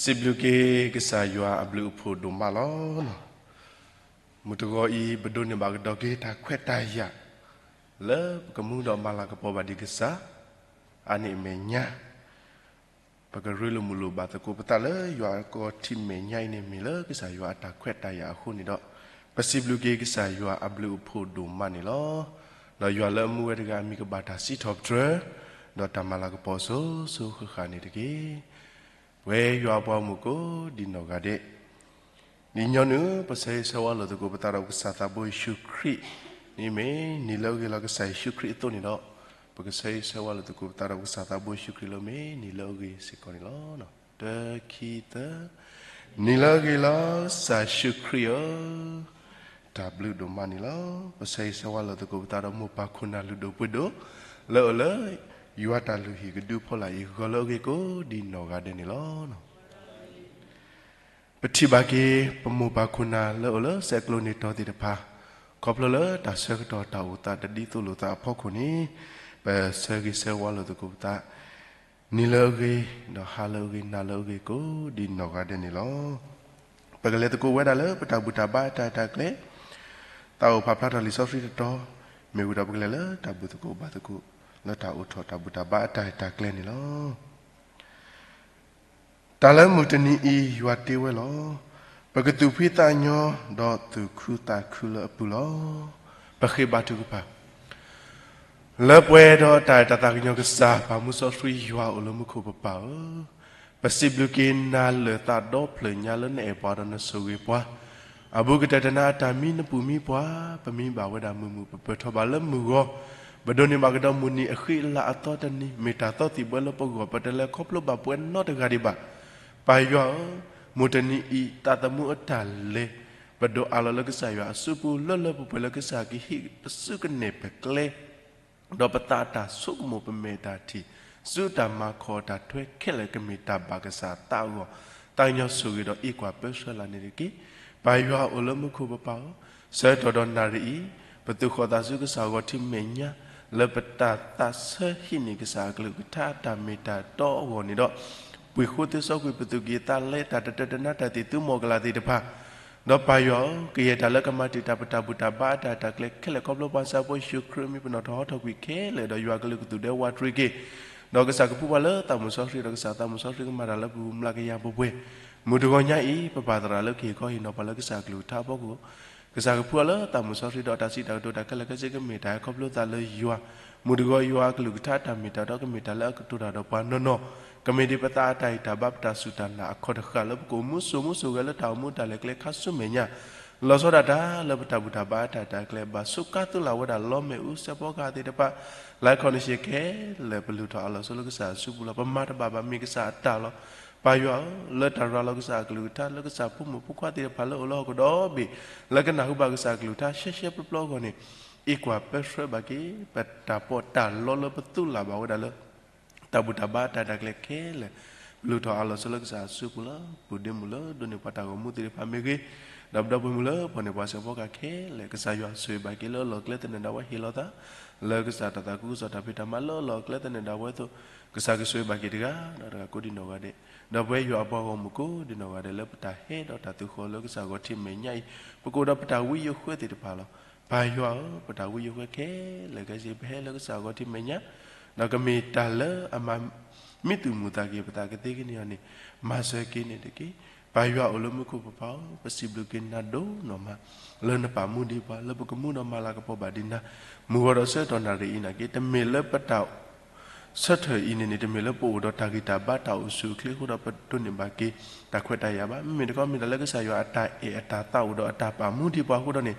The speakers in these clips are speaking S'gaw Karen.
စံးဘျုးက့ၤကစၢ်ယွၤအဘျုးအဖှိၣ်ဒိၣ်မးလီၤ. မုၢ်တဂီၤအံၤ ပဒိးန့ၢ်ဘၣ်ကဒီးက့ၤတၢ်ခွဲးတၢ်ယာ် လၢပကမူဒီးမၤလၤကပီၤဘၣ်ဒံးကစၢ် အါန့ၢ်အမဲာ်ညါ ပကရ့လိာ်မုာ်လိာ်ဘၣ်သကိးပသးလၢယွၤအကီၢ်ထံးမဲာ်ညါအံၤန့ၣ် မ့ၢ်လၢကစၢ်ယွၤအတၢ်ခွဲးတၢ်ယာ်အဃိန့ၣ်ဒီး, ပစံးဘျုးက့ၤကစၢ်ယွၤအဘျုးအဖှိၣ်ဒိၣ်မးန့ၣ်လီၤ. ဒီးယွၤလၢအမူဝဲတဂၤအမံၤကဘၣ်တၢ်စံးထီၣ်ပတြၢၤ, ဒီးတၢ်မၤလၤကပီၤစိၤစိၤဃၣ်ဃၣ်န့ၣ်တက့ၢ်. ပဝဲယွၤအပှၤဂီၢ်မုၢ်ကိးဒံးနီၢ်ဂၤဒဲး ဒ်ညီနုၢ် ပဆၢဂ့ၤဆၢဝါလိာ်သကိးပသးဒီးကစၢ်သးဘိယ့ၣ်ၡူးခရံာ်န့ၣ်မ့ၢ်နံၤလၢအဂ့ၤလီၤ. ကစၢ်ယ့ၣ်ၡူးခရံာ်အသိးန့ၣ်ဒီး ပကဆၢဂ့ၤဆၢဝါလိာ်သကိးပသးဒီးကစၢ်သးဘိယ့ၣ်ၡူးခရံာ်လၢမ့ၢ်နံၤလၢအဂ့ၤစ့ၢ်ကီးန့ၣ်လီၤ. တၢ ခံ သၢ. နံၤလၢအဂ့ၤလီၤ ကစၢ်ယ့ၣ်ၡူးခရံာ်ဧၢ, တၢ်ဘျုးဒိၣ်မးန့ၣ်လီၤ. ပဆၢဂ့ၤဆၢဝါလိာ်သကိးပသးဒီးမိၢ်ပၢ်ခိၣ်နၢ်လုၢ်ဒိၣ်ပှ့ၤဒိၣ် လၢအအိၣ်လၢ ယွၤတၢ်လုၢ်ဟံၣ်ကဒုဖီလာ်အံၤ ဂီၤလၢအဂ့ၤကိးဒံးနီၢ်ဂၤဒဲးန့ၣ်လီၤ. ပထံၣ်ဘၣ်က့ၤ ပမိၢ်ပၢ်ခိၣ်နၢ်လၢအအိၣ်လၢဆဲးကျိးန့ၢ်တီၤသ့ၣ်တဖၣ် ခီဖျိလၢတၢ်ဆၢကတီၢ်တၢ်အိၣ်သးတဒ်သိးလိာ်သးအဖီခိၣ်န့ၣ်, ပဆၢဂ့ၤဆၢဝါလိာ်သကိးပသး နံၤလၢအဂ့ၤ, ဒီးဟါလၢအဂ့ၤ, နၤလၢအဂ့ၤကိးဒံးနီၢ်ဂၤဒဲးန့ၣ်လီၤ. ပကလဲၤသကိးဝဲဒၣ်လၢပတၢ်ဘူၣ်တၢ်ဘါအတၢ်အဲၣ်တၢ်ကျဲ, သးအိၣ်ဖးဖျါထီၣ်လံာ်စီဆှံတတီၤ, မ့ၢ်ဝံၤဒီးပကလဲၤလၢတၢ်ဘူၣ်သကိးဘါသကိး လၢတၢ်အိးထီၣ်တၢ်ဘူၣ်တၢ်ဘါအတၢ်အဲၣ်တၢ်ကျဲန့ၣ်လီၤ. တၢ်လၢမုၢ်တနံၤအံၤယွၤတ့ဝဲလီၤ. ပကသူၣ်ဖှံသးညီ ဒီးသူၣ်ခုသးခုလၢအပူၤလီၤ. ပဃ့ဘါထုကဖၣ်. လၢပှဲၤဒီးတၢ်အဲၣ်တၢ်သးကညီၤကစၢ် ပၢ်မူစီဆှံယွၤအိၣ်လၢမူခိၣ်ပပၢ်ဧၢ, ပစံးဘျုးက့ၤနၤလၢာ်သးဒီဖျၢၣ်ညါလၢနအဲၣ်ပှၤဒီးနဆိၣ်ဂ့ၤပှၤ အဘူးကတၢၢ်တနၤအတၢ်မံနပူၤမံပှၤ, ပမံဘၣ်ဝဲဒၣ်မုာ်မုာ် ပပၢၢ်ထီၣ်ဘၣ်လၢမုၢ်ဂီၤ, ပဒိးန့ၢ်ဘၣ်ကဒီးမုၢ်နံၤအဃံအလၤအသီတနံၤ မ့ၢ်တၢ်သီသံၣ်ဘှဲလၢပဂီၢ် ပတလဲၤခီဖျိဘၣ်ပှဲၤနီတဂၤဒံးဘၣ်. ပၢ်ယွၤဧၢ, မုၢ်တနံၤအံၤ သးသမူအတၢ်လဲၤ ပဒိးအးလီၤလၢကစၢ်ယွၤအစုပူၤ လၢလၢပှဲၤပှဲၤလၢကစၢ်ကဟံးပစုကနဲၣ်ပကျဲ ဒီးပသးအတၢ်ဆိကမိၣ် ပမဲာ်တၢ်ထံၣ် ဆူတၢ်မၤခီၣ်တၢ်ထွဲခဲလၢာ် ကမ့ၢ်တၢ်ဘၣ်ကစၢ်သးအဂီၢ် သးကညီၤဆိၣ်ဂ့ၤဒီးအံးကွၢ်ပၢဆှၢလၢ်န့ၣ်တက့ၢ်. ပၢ်ယွၤအိၣ်လၢမူခိၣ်ပပၢ်ဧၢ, ဆၢကတီၢ်ဒီးနၣ်ရံၣ်အံၤ ပသူၣ်ဃီၣ်သးဆူကစၢ်ဂီၤထံးမဲာ်ညါ လၢပတၢ်သးဆၢဟံးန့ၢ်ကစၢ်အကလုၢ်ကထါအတၢ်မ့ၢ်တၢ်တီအဂီၢ်န့ၣ်ဒီး ပှ့ၤဃိသ့စီကွံာ်ပသူၣ်ကံၢ်သးလဲ တၢ်တတၢတနါတၢ်သံၣ်သူမီၢ်ကလာ်သ့ၣ်တဖၣ် ဒီးပၢ်ယွၤဧၢ, ကယဲၢ်တၢ်လၢကမၤတံာ်တာ်ပတၢ်ဘူၣ်တၢ်ဘါအတၢ်အဲၣ်တၢ်ကျဲခဲလၢာ် ခီဖျိပှၤစၢဖှိၣ်ယ့ၣ်ၡူးခရံာ်အမံၤ ပနီၣ်ထီၣ်ဟီထီၣ်ကွံာ်ခဲလၢာ် ဒီးယွၤကလုာ်ကသူၣ်ဒဲဝးတရံးက့ၤ, ဒီးကစၢ်ကဖှူပှၤလၢသးမုၣ်စီဆှံ ဒီးကစၢ်သးမုၣ်စီဆှံကမၤတၢ်လၢပပူၤမျးကယၤပှဲၤပှဲၤ, မုၢ်တဂီၤညါအံၤ ပပၢ်သရၣ်လၢကဟ့ၣ်ခီဟ့ၣ်နီၤပှၤလၢကစၢ်ကလုၢ်ကထါအဖီခိၣ် ကစၢ်ကဖှူအီၤလၢသးမုၣ်စီဆှံ ဒီးတၢ်စံးတၢ်ကတိၤတၢ်ခဲလၢာ်ခဲဆ့ကမ့ၢ်တၢ်ဟဲခီဖျိသးလၢယွၤ, မုၢ်တဂီၤယွၤအကလုၢ်ကထါတၢ်မ့ၢ်တၢ်တီကမ့ၢ်တၢ်လၢအကတိၤတၢ်ဒီးပှၤနီၢ်နီၢ်, ကမ့ၢ်ဒ်ပသးအတၢ်ဟ့ၣ်တၢ်ဘါပတၢ်စူၢ်တၢ်နာ်အခီၣ်တဃၣ်လၢပကအိၣ်မူစိၤမူစိၤဂဲၤလၢတၢ်အိၣ်မူတၢ်လဲၤကျဲခါဆူမဲာ်ညါ, လီၤဆီဒၣ်တၢ်လၢပတၢ်ဘူၣ်တၢ်ဘါအတၢ်အဲၣ်တၢ်ကျဲ ဘၣ်စူးကါသုလၢ်ဝဲဒၣ်လီမ့ၣ်အူစဲးဖီကဟၣ်သ့ၣ်တဖၣ် လၢခီၣ်နံၣ်ဆ့ၣ်ခဲလၢာ် ပလုၢ်ထီၣ်အးလီၤဆိလၢကစၢ်အစုပူၤလီၤ. ပမၤတဘၣ်ဘၣ်မ့ၢ်ကစၢ်အတၢ်လီၤ. ပၢ်ယွၤဧၢ, လၢတၢ်ရၤလီၤကစၢ်အကလုၢ်ကထါ လၢကစၢ်ဖိမုၣ်ဖိခွါသ့ၣ်တဖၣ်လၢအိၣ်လၢဟီၣ်ခိၣ်ဒီဘ့ၣ် လၢကနၢ်ဟူဘၣ်ကစၢ်အကလုၢ်ကထါရှဲရှဲပျီပျီအဂီၢ်န့ၣ်, အံးကွၢ်ပၢဆှၢဘၣ်က့ၤ ပတၢ်ပီးတၢ်လီလၢပသူလၢ်ဘၣ်ဝဲဒၣ်လၢ တၢ်ဘူၣ်တၢ်ဘါတၢ်အဲၣ်တၢ်ကျဲခဲလၢာ် ပလုၢ်ထီၣ်အးလီၤဆိလၢကစၢ်အစုပူၤလီၤ. ပူၤဒ့မုၣ်လၢဒိးန့ၢ်ပှၤတၢ်ဂီၤမူသ့ၣ်တဖၣ်မ့ၢ်ဂ့ၤ, ဒီးပဒီပုၢ်ဝဲၢ်မုၣ်လၢဖီၣ်န့ၢ်ပှၤစဲးဖီကဟၣ်ခဲလၢာ် ကစၢ်ယွၤဆိၣ်ဂ့ၤဘၣ်က့ၤလၢအလီၢ်ကျဲသနၢၣ်ဒၣ်ဝဲဟ့ၣ်လီၤသး လၢကစၢ်တၢ်သးခုကစီၣ်တၢ်ဖံးတၢ်မၤလၢအလီၢ်ကျဲသနၢၣ်ဒၣ်ဝဲအသိး, ကစၢ်ကဆိၣ်ဂ့ၤဘၣ်က့ၤတဂၤဒီးတဂၤကိးဒံးနီၢ်ဂၤဒဲး, ဒီးပဝဲယွၤအပှၤဂီၢ်မုၢ်ကိးဒံးနီၢ်ဂၤဒဲးလၢပတၢ်ဟဲဒီးတၢ်သူၣ်ဃီလၢကစၢ်ဂီၤထံးမဲာ်ညါအံၤ, ပကအိၣ်ဒီးပတၢ်ဝံယိၤဃဲသ့ၣ်တဖၣ်လီၤ. ပၢ်ယွၤဧၢ, ပတၢ်ဝံယိၤဃဲခဲလၢာ်ခဲဆ့ ပဟဲလၢကစၢ်ဂီၤထံးမဲာ်ညါ, ဒီးကမ့ၢ်တၢ်လၢအမၤမံသူၣ်မုာ်သးက့ၤပသးကသ့ကန့ၢ်အီၤန့ၣ်, မၤစၢၤက့ၤန့ၣ်တက့ၢ်. ပၢ်ယွၤအိၣ်လၢမူခိၣ်ပပၢ်ဧၢ, ပစံးဘျုးက့ၤနၤဒိၣ်နီၢ်မး လၢနပာ်မူဒံးပှၤ လၢပကမူဒီးမၤလၤကပီၤဘၣ်ဒံးနၤ, မုၢ်ဂီၤဒီးဆၢကတီၢ်နၣ်ရံၣ်အံၤနာ်က့ တမ့ၢ်လၢပတၢ် ဆၢထၢၣ်အံၤန့ၣ်န့ၣ် တမ့ၢ်လၢပအိၣ်ဒီးတၢ်ဂံၢ်တၢ်ဘါတၢ်အိၣ်ဆူၣ်အိၣ်ချ့အဃိဒီး ပဒိးန့ၢ်ဘၣ်က့ၤ တၢ်ခွဲးတၢ်ယာ်ဘၣ်. မ့မ့ၢ်တခီ မ့ၢ်တၢ်လၢကစၢ်ယွၤအတၢ်အဲၣ်အတၢ်သးအိၣ်ဒီးအတၢ်ပာ်မူဒံးပှၤအဃိဒီးန့ၣ်,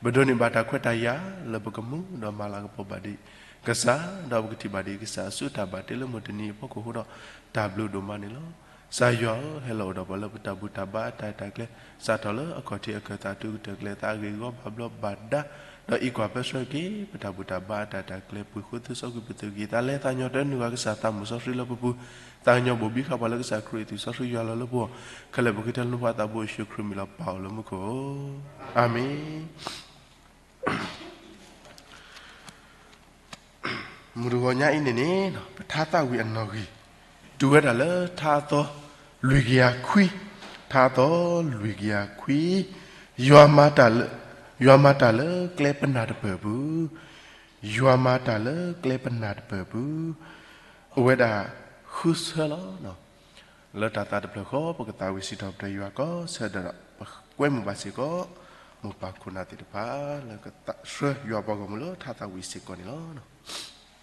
ပဒိးန့ၢ်ဘၣ်တၢ်ခွဲးတၢ်ယာ်လၢပကမူဒီးမၤလၤကပီၤဘၣ်ဒံးကစၢ်, ဒီးပကထံၣ်ဘၣ်ဒံးကစၢ်အစုတၢ်ဘၣ်တ့လၢမုၢ်တနံၤအဖီခိၣ်အဃိဒီး တၢ်ဘျုးဒိၣ်မးန့ၣ်လီၤ. ကစၢ်ယွၤဧၢ, ဟဲလီၤအိၣ်ဒီးပှၤလၢပတၢ်ဘူၣ်တၢ်ဘါအတၢ်အဲၣ်တၢ်ကျဲ, စးထီၣ်လၢအခီၣ်ထံးအခၢၣ်သးတုၤကတၢၢ်ကျဲသးအဂ့ၢ်အဂီၢ်ဘၣ်ဘျီးဘၣ်ဒါ, ဒီးအံးကွၢ်ပၢဆှၢက့ၤ ပတၢ်ဘူၣ်တၢ်ဘါအတၢ်အဲၣ်တၢ်ကျဲ ပှ့ၤဃိသ့စီကွံာ်ပသူၣ်ကံၢ်သးလဲသးညီတနုာ်ဂၤကစၢ်သးမုၣ်စီဆှံလၢပပူၤ, သးကညီၤဘိၣ်ဘံဃာ်ပှၤလၢကစၢ်ခရံာ်အသွံၣ်စီဆှံယွၤလီၤလၢပဂီၢ်, ခဲလၢာ်ပဃ့ထဲလၢနဖိသးဘိယ့ၣ်ၡူးခရံာ်မံၤလီၤ ပၢ်အိၣ်လၢမူခိၣ်ဧၢ, အၤမ့ၣ်. မုၢ်တဂီၤညါအံၤန့ၣ်န့ၣ် ပထါသၣ်ဝံၤအနီၣ်ဂံၢ် တုၤဝဲဒၣ်လၢထါအသီ လွံၢ်ကယၤခွံ, ထါအသီလွံၢ်ကယၤခွံ, ယွၤမၤတၢ်လၢ, ယွၤမၤတၢ်လၢကျဲပနၢ်တပၢၢ်ပူၤ, ယွၤမၤတၢ်လၢကျဲပနၢ်တပၢၢ်ပူၤ, အိၣ်ဝဲဒၣ်ဃုဆၢလီၤ. လၢတၢ်သးတဖျၢၣ်ဃီ ပကသးဝံၣ်စံးထီၣ်ပတြၢၤယွၤကိးဆၢဒီး ပကွဲမုာ်ဘၣ်စ့ၢ်ကီး မိၢ်ပၢ်ခိၣ်နၢ်သ့ၣ်တဖၣ် လၢကသးဆှၢယွၤပှၤဂီၢ်မုၢ်လၢထါသးဝံၣ်စ့ၢ်ကီးန့ၣ်လီၤ. တၢ်ဘျ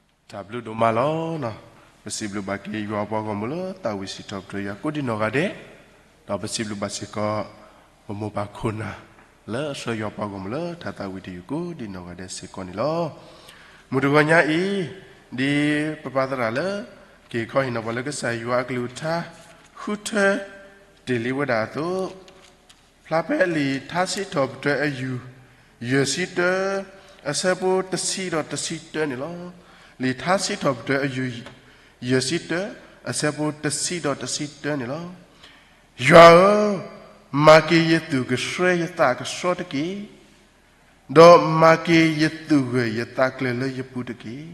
ုးဒိၣ်မးလီၤ. ပစံးဘျုးဘၣ်က့ၤယွၤပှၤဂီၢ်မုၢ်လၢသးဝံၣ်စံးထီၣ်ပတြၢၤယွၤကိးဒံနီၢ်ဂၤဒဲး, ဒီးပစံးဘျုးဘၣ်စ့ၢ်ကီး ပမိၢ်ပၢ်ခိၣ်နၢ် လၢအဆှၢယွၤပှၤဂီၢ်မုၢ်လၢထါသးဝံၣ်တယုၢ်ကိးဒံနီၢ်ဂၤဒဲးစ့ၢ်ကီးန့ၣ်လီၤ. မုၢ်တဂီၤညါအံၤ ဒ်ပပၢ်သရၣ်လၢ က့ၤခီဟ့ၣ်နီၤပှၤလၢကစၢ်ယွၤအကလုၢ်ကထါ ဃုထၢ တ့ၢ်လံဝဲဒၣ်အသိး ဖျါဖဲလံာ်ထါစံးထီၣ်ပတြၢၤအယုၢ် ယဲၢ်ဆံတၢ အဆၢဖိတဆံဒီးတဆံတၢန့ၣ်လီၤ. လံာ်ထါစံးထီၣ်ပတြၢၤအယုၢ် ယဲၢ်ဆံတၢ အဆၢဖိတဆံဒီးတဆံတၢန့ၣ်လီၤ. ယွၤဧၢ, မၤက့ၤယသူၣ်ကဆှဲယသးကဆှီတက့ၢ်. ဒီးမၤက့ၤယသူၣ်ဂၢၢ်ယသးကျၢၤလၢယပူၤတက့ၢ်.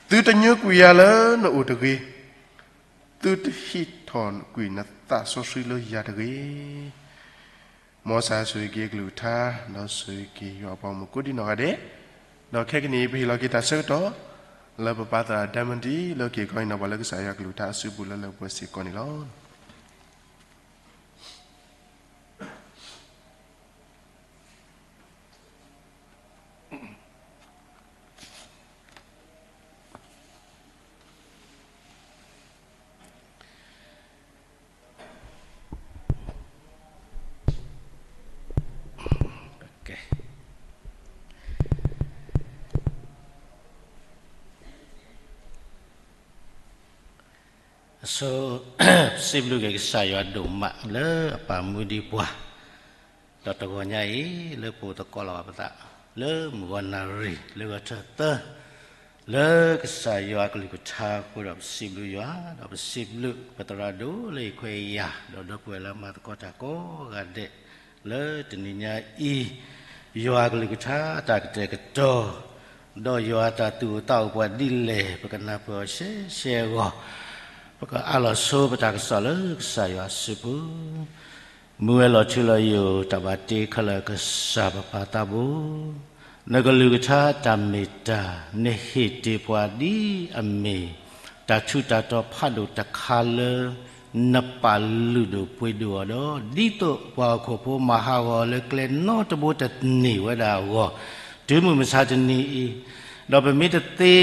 သုတညိကွံာ်ယၤလၢနအိၣ်တဂ့ၤ, သုတဟံးထီၣ်ကွံာ်နသးစီဆှံလၢယၤတဂ့ၤ. မ်ကစၢ်ဆိၣ်ဂ့ၤက့ၤအကလုၢ်ကထါ ဒီးဆိၣ်ဂ့ၤက့ၤယွၤအပှၤဂီၢ်မုၢ်ကိးဒံနီၢ်ဂၤဒဲး, ဒီးခဲကနံၣ်အံၤ ပဟ့ၣ်လီၤက့ၤတၢ်ဆၢကတီၢ် လၢပပၢ်သရၣ် Diamond လၢက့ၤခီဟ့ၣ်နီၤပှၤလၢကစၢ်ယွၤအကလုၢ်ကထါအစုပူၤလၢလၢပှဲၤပှဲၤစ့ၢ်ကီးန့ၣ်လီၤ. အဆိ စံးဘျုးက့ၤကစၢ်ယွၤဒိၣ်မးလၢအပာ်မူဒံးပှၤ, ဒီးတဂီၤညါအံၤ လၢပအိၣ်သကိးလီၤဘၣ်ပသး လၢမုၢ်ဂီၤနၣ်ရံၣ် လၢဂီၤထၢၣ်သၢ လၢကစၢ်ယွၤကလုၢ်ကထါအဃိဒီး ပစံးဘျုးယွၤ ဒီးပစံးဘျုးပသရၣ်ဒိၣ်လၢအံးခွဲးအယာ် ဒီးဒီပုၢ်ဝဲၢ်လၢအမၤသကိးတၢ်ကိးဂၤဒဲး လၢတနံၤညါအံၤ ယွၤကလုၢ်ကထါတၢ်ကတဲာ်ကတီၤ ဒီးယွၤတၢ်သူၣ်အိၣ်သးအိၣ်ပှၤဒ်လဲၣ် ပကနၢ်ပၢၢ်အီၤရှဲရှဲအဂီၢ် ပကအးလီၤဆိပတၢ်ကစီၣ်လၢကစၢ်ယွၤအစုပူၤ မုၢ်ဝဲလီၤထူလီၤယိာ် တၢ်ဘၣ်တ့ခဲလၢာ်ကစၢ်ပပၢ်သးဘိ နကလုၢ်ကထါတၢ်မ့ၢ်တၢ် နဟ့ၣ်တ့ၢ်ပှၤဒ်အမ့ၢ် တၢ်ထူးတၢ်တီၤဖးဒိၣ်တခါလၢ နပာ်လုၢ်ဒိၣ်ပှ့ၤဒိၣ်အီၤဒီး ဒ်သိးပှၤဟီၣ်ခိၣ်ဖိမၤဟးဂီၤလၢကျဲနီတဘိတန့ၢ်ဝဲဒၣ်အဂီၢ် တုၤမုၢ်မဆါတနံၤအံၤ ဒီးပမ့ၢ်တသ့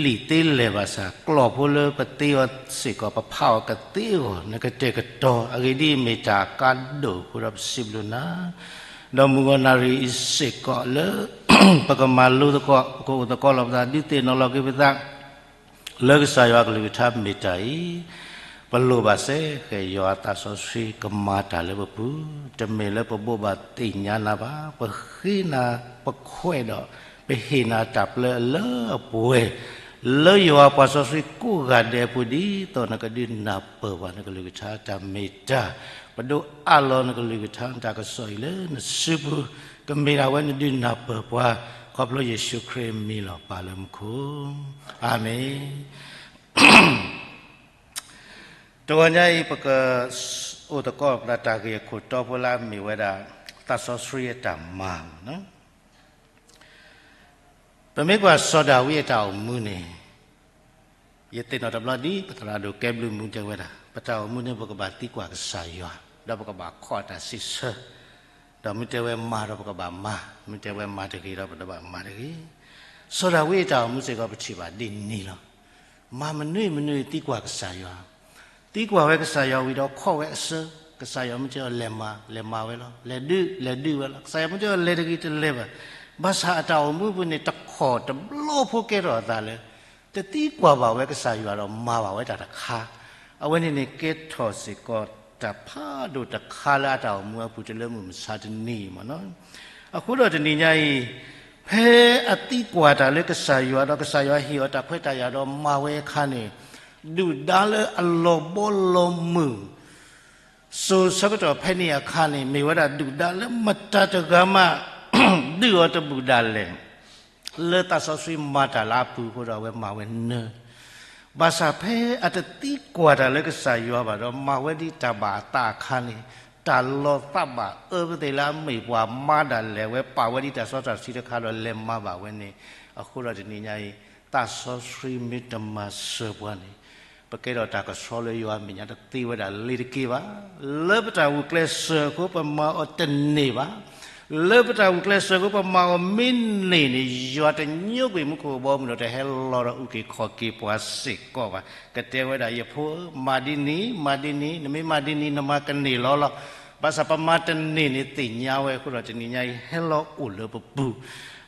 လံာ်သ့လဲၢ်ဘၣ်ဆၣ် ကျိာ်ဖိလၢပသ့အီၤစ့ၢ်ကီး ပဖးအီၤကသ့အဂီၢ် နကတဲာ်ကတီၤ အဂ့ၢ်ဒ်အံၤမ့ၢ်တၢ်အကါဒိၣ်အဃိဒီးပစံးဘျုးနၤ ဒီးမုၢ်ဂီၤနၣ်ရံၣ်အံၤစ့ၢ်ကီးလၢ ပကမၤလိသကိး ပကအိၣ်သကိးလီၤပသး ဒုးသ့ၣ်နီၣ်လီၤက့ၤပသး လၢကစၢ်ယွၤကလုၢ်ကထါမ့ၢ်တၢ်အံၤ ပလိၣ်ဘၣ်စဲဃဲၤယွၤသးစီဆှံကမၤတၢ်လၢပပူၤ, တမ့ၢ်လၢပဘိးဘၣ်သ့ၣ်ညါနၤဘၣ်, ပဃ့နၤ ပခွဲးဒီး ပဟ့ၣ်နၤတၢ်ပျဲအလၢအပှဲၤ လၢယွၤပှၤစီဆှံကိးဂၤဒဲးအပူၤ ဒ်သိးနကဒုးနၢ်ပၢၢ်ဘၣ်နကလုၢ်ကထါတၢ်မ့ၢ်တၢ်, ပဒိးအးလီၤနကလုၢ်ကထါတၢ်ကစီၣ်အံၤလၢနစုပူၤ, ကမ့ၢ်ဒၣ်ဝဲနဒုးနၢ်ပၢၢ်ပှၤ ခီဖျိယ့ၣ်ၡူးခရံာ်အမံၤလီၤ ပၢ်လၢမူခိၣ်, အၤမ့ၣ်. တဂီၤညါအံၤ ပကအိၣ်သကိးပသးတၢ်ဂ့ၢ်အခိၣ်တီဖိလၢအမ့ၢ်ဝဲဒၣ် သးစီဆှံအတၢ်မၤ ပမ့ၢ်ကွၢ်စီၤဒၤဝံးအတၢ်အိၣ်မူန့ၣ်, ယသ့ၣ်နီၣ်တဘျီဒ်ပသရၣ်ဒိၣ်ကဲဘျုးမူတဲဝဲဒၣ်, ပတၢ်အိၣ်မူန့ၣ် ပကဘၣ်သံကွၢ်ကစၢ်ယွၤ, ဒီးပကဘၣ်ခီၣ်အတၢ်စံးဆၢ, ဒီးမ့ၢ်တဲဝဲမၤဒီးပကဘၣ်မၤ, မ့ၢ်တဲဝဲမၤတဂ့ၤဒီးပတဘၣ်မၤတဂ့ၤ. စီၤဒၤဝံးအတၢ်အိၣ်မူစ့ၢ်ကီးပထံၣ်ဘၣ်ဒ်န့ၣ်လီၤ. မၤမနုၤမနုၤသံကွၢ်ကစၢ်ယွၤ, သံကွၢ်ဝဲကစၢ်ယွၤဝံၤဒီးခီၣ်ဝဲအဆၢ, ကစၢ်ယွၤမ့ၢ်တဲအီၤလဲၤမၤ လဲၤမၤဝဲလီၤ, လဲၤဒုး လဲၤဒုးဝဲလီၤ, ကစၢ်ယွၤမ့ၢ်တဲအီၤလဲၤတဂ့ၤတလဲၤဘၣ်. ဘၣ်ဆၣ်အတၢ်အိၣ်မူပူၤန့ၣ် တခီၣ်တဘျီဖိကဲထီၣ်အသးလၢ တသံကွၢ်ဘၣ်ဝဲကစၢ်ယွၤဒီးမၤဘၣ်ဝဲတၢ်တခါ, အဝဲန့ၣ်န့ၣ်ကဲထီၣ်စ့ၢ်ကီးတၢ်ဖးဒိၣ်တခါလၢအတၢ်အိၣ်မူအပူၤ တလၢမုၢ်မဆါတနံၤအံၤမ့ၢ်နီၤ. အဃိဒီးတနံၤညါအံၤ, ဖဲအသံကွၢ်တၢ်လၢကစၢ်ယွၤဒီးကစၢ်ယွၤဟ့ၣ်အီၤတၢ်ခွဲးတၢ်ယာ်ဒီးမၤဝဲအခါန့ၣ်, ဒုၣ်ဒါလၢအလီၤဘီလီၤမုၢ် စိၤဆၢကတီၢ်ဖဲန့ၣ်အခါန့ၣ် မ့ၢ်ဝဲဒၣ်ဒုၣ်ဒါလၢမတၤတဂၤမး ဒုးအီၤတဘူၣ်ဒၣ်လဲာ် လၢသးစီဆှံမၤတၢ်လၢအပူၤအဃိဒီးအဝဲမၤဝဲနၢၤ, ဘၣ်ဆၣ်ဖဲအတသံကွၢ်တၢ်လၢကစၢ်ယွၤဘၣ်ဒီးမၤဝဲဒ်တၢ်ဘၣ်အသးအခါန့ၣ်, တၢ်လီၤသးဘၣ်အၢပသ့ၣ်လၢအမ့ၢ်ပှၤမၤဒၣ်လဲာ် အဝဲပာ်ဝဲဒ်တၢ်စီတၢ်ဆှံတခါဒီးလဲၤမၤဘၣ်ဝဲန့ၣ်, အဃိဒီးတနံၤညါအံၤ သးစီဆှံမ့ၢ်တမၤစၢၤပှၤန့ၣ် ပကဲထီၣ်တၢ်ကဆှီလၢယွၤအမဲာ်ညါတသ့ဝဲဒၣ်လ့ၤတက့ၢ်ဘၣ်. လၢပတၢ်ဂုာ်ကျဲးစၢးအဃိပမၤအီၤတန့ၢ်ဘၣ်. လၢပတၢ်ဂုာ်ကျဲးစၢးအဃိပမၤအီၤမ့ၢ်န့ၢ်န့ၣ် ယွၤတညိကွံာ်မူခိၣ်ကဘီမုၢ်ဒီးတဟဲလီၤဒီးအုၣ်က့ၤခီၣ်က့ၤပှၤစ့ၢ်ကီးဘၣ်. ကတဲဝဲဒၣ် ယဖိဧၢ, မၤဒ်န့ၣ်, မၤဒ်န့ၣ်, နမ့ၢ်မၤဒ်န့ၣ် နမၤကန့ၢ်လီၤလီၤ. ဘၣ်ဆၣ်ပမၤတန့ၢ်န့ၣ်သ့ၣ်ညါဝဲအဃိဒီးတနံၤညါအံၤဟဲလီၤအိၣ်လၢပပူၤ,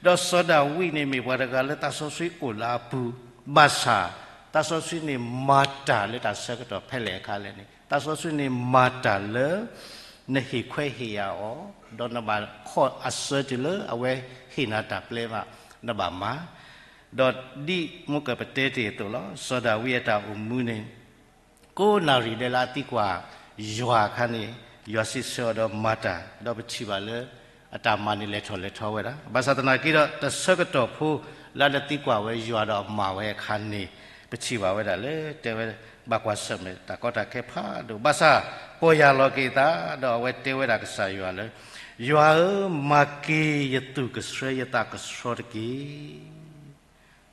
ဒီးစီၤဒၤဝံးန့ၣ်မ့ၢ်ပှၤတဂၤလၢသးစီဆှံအိၣ်လၢအပူၤ, ဘၣ်ဆၣ် သးစီဆှံန့ၣ်မၤတၢ်လၢတၢ်ဆၢကတီၢ်ဖဲလဲၣ်အခါလဲၣ်န့ၣ်, သးစီဆှံန့ၣ်မၤတၢ်လၢ နဟ့ၣ်ခွဲးဟ့ၣ်ယာ်အီၤ, ဒီးနဘၣ်ခီၣ်အဆၢတုၤလၢအဝဲဟ့ၣ်နၤတၢ်ပျဲမး, နဘၣ်မၤ, ဒီးဒ်မိၢ်ကပတဲတ့ၢ်အသိးလီၤ. စီၤဒၤဝံးအတၢ်အိၣ်မူန့ၣ် ကိးနၣ်ရံၣ်ဒဲးလၢအသံကွၢ်ယွၤအခါန့ၣ်, ယွၤစံးဆၢအီၤဒီးမၤတၢ်, ဒီးပထံၣ်ဘၣ်လၢ အတၢ်မၤန့ၣ်လဲၤထီၣ်လဲၤထီဝဲဒၣ်. ဘၣ်ဆၣ်သနာ်က့ဒီး တဆၢကတီၢ်ဖိလၢအတသံကွၢ်ဝဲယွၤဒီးမၤဝဲအခါန့ၣ်, ပထံၣ်ဘၣ်ဝဲဒၣ်လၢတဲဝဲ ဘၣ်ကွၢ်ဆၢၣ်မဲာ်တၢ်ကီတၢ်ခဲဖးဒိၣ်, ဘၣ်ဆၣ်ပီၢ်ယၢ်လီၤက့ၤအသး, ဒီးအဝဲတဲဝဲဒၣ်ကစၢ်ယွၤလၢ ယွၤဧၢ, မၤက့ၤယသူၣ်ကဆှီယသးကဆှီတက့ၢ်.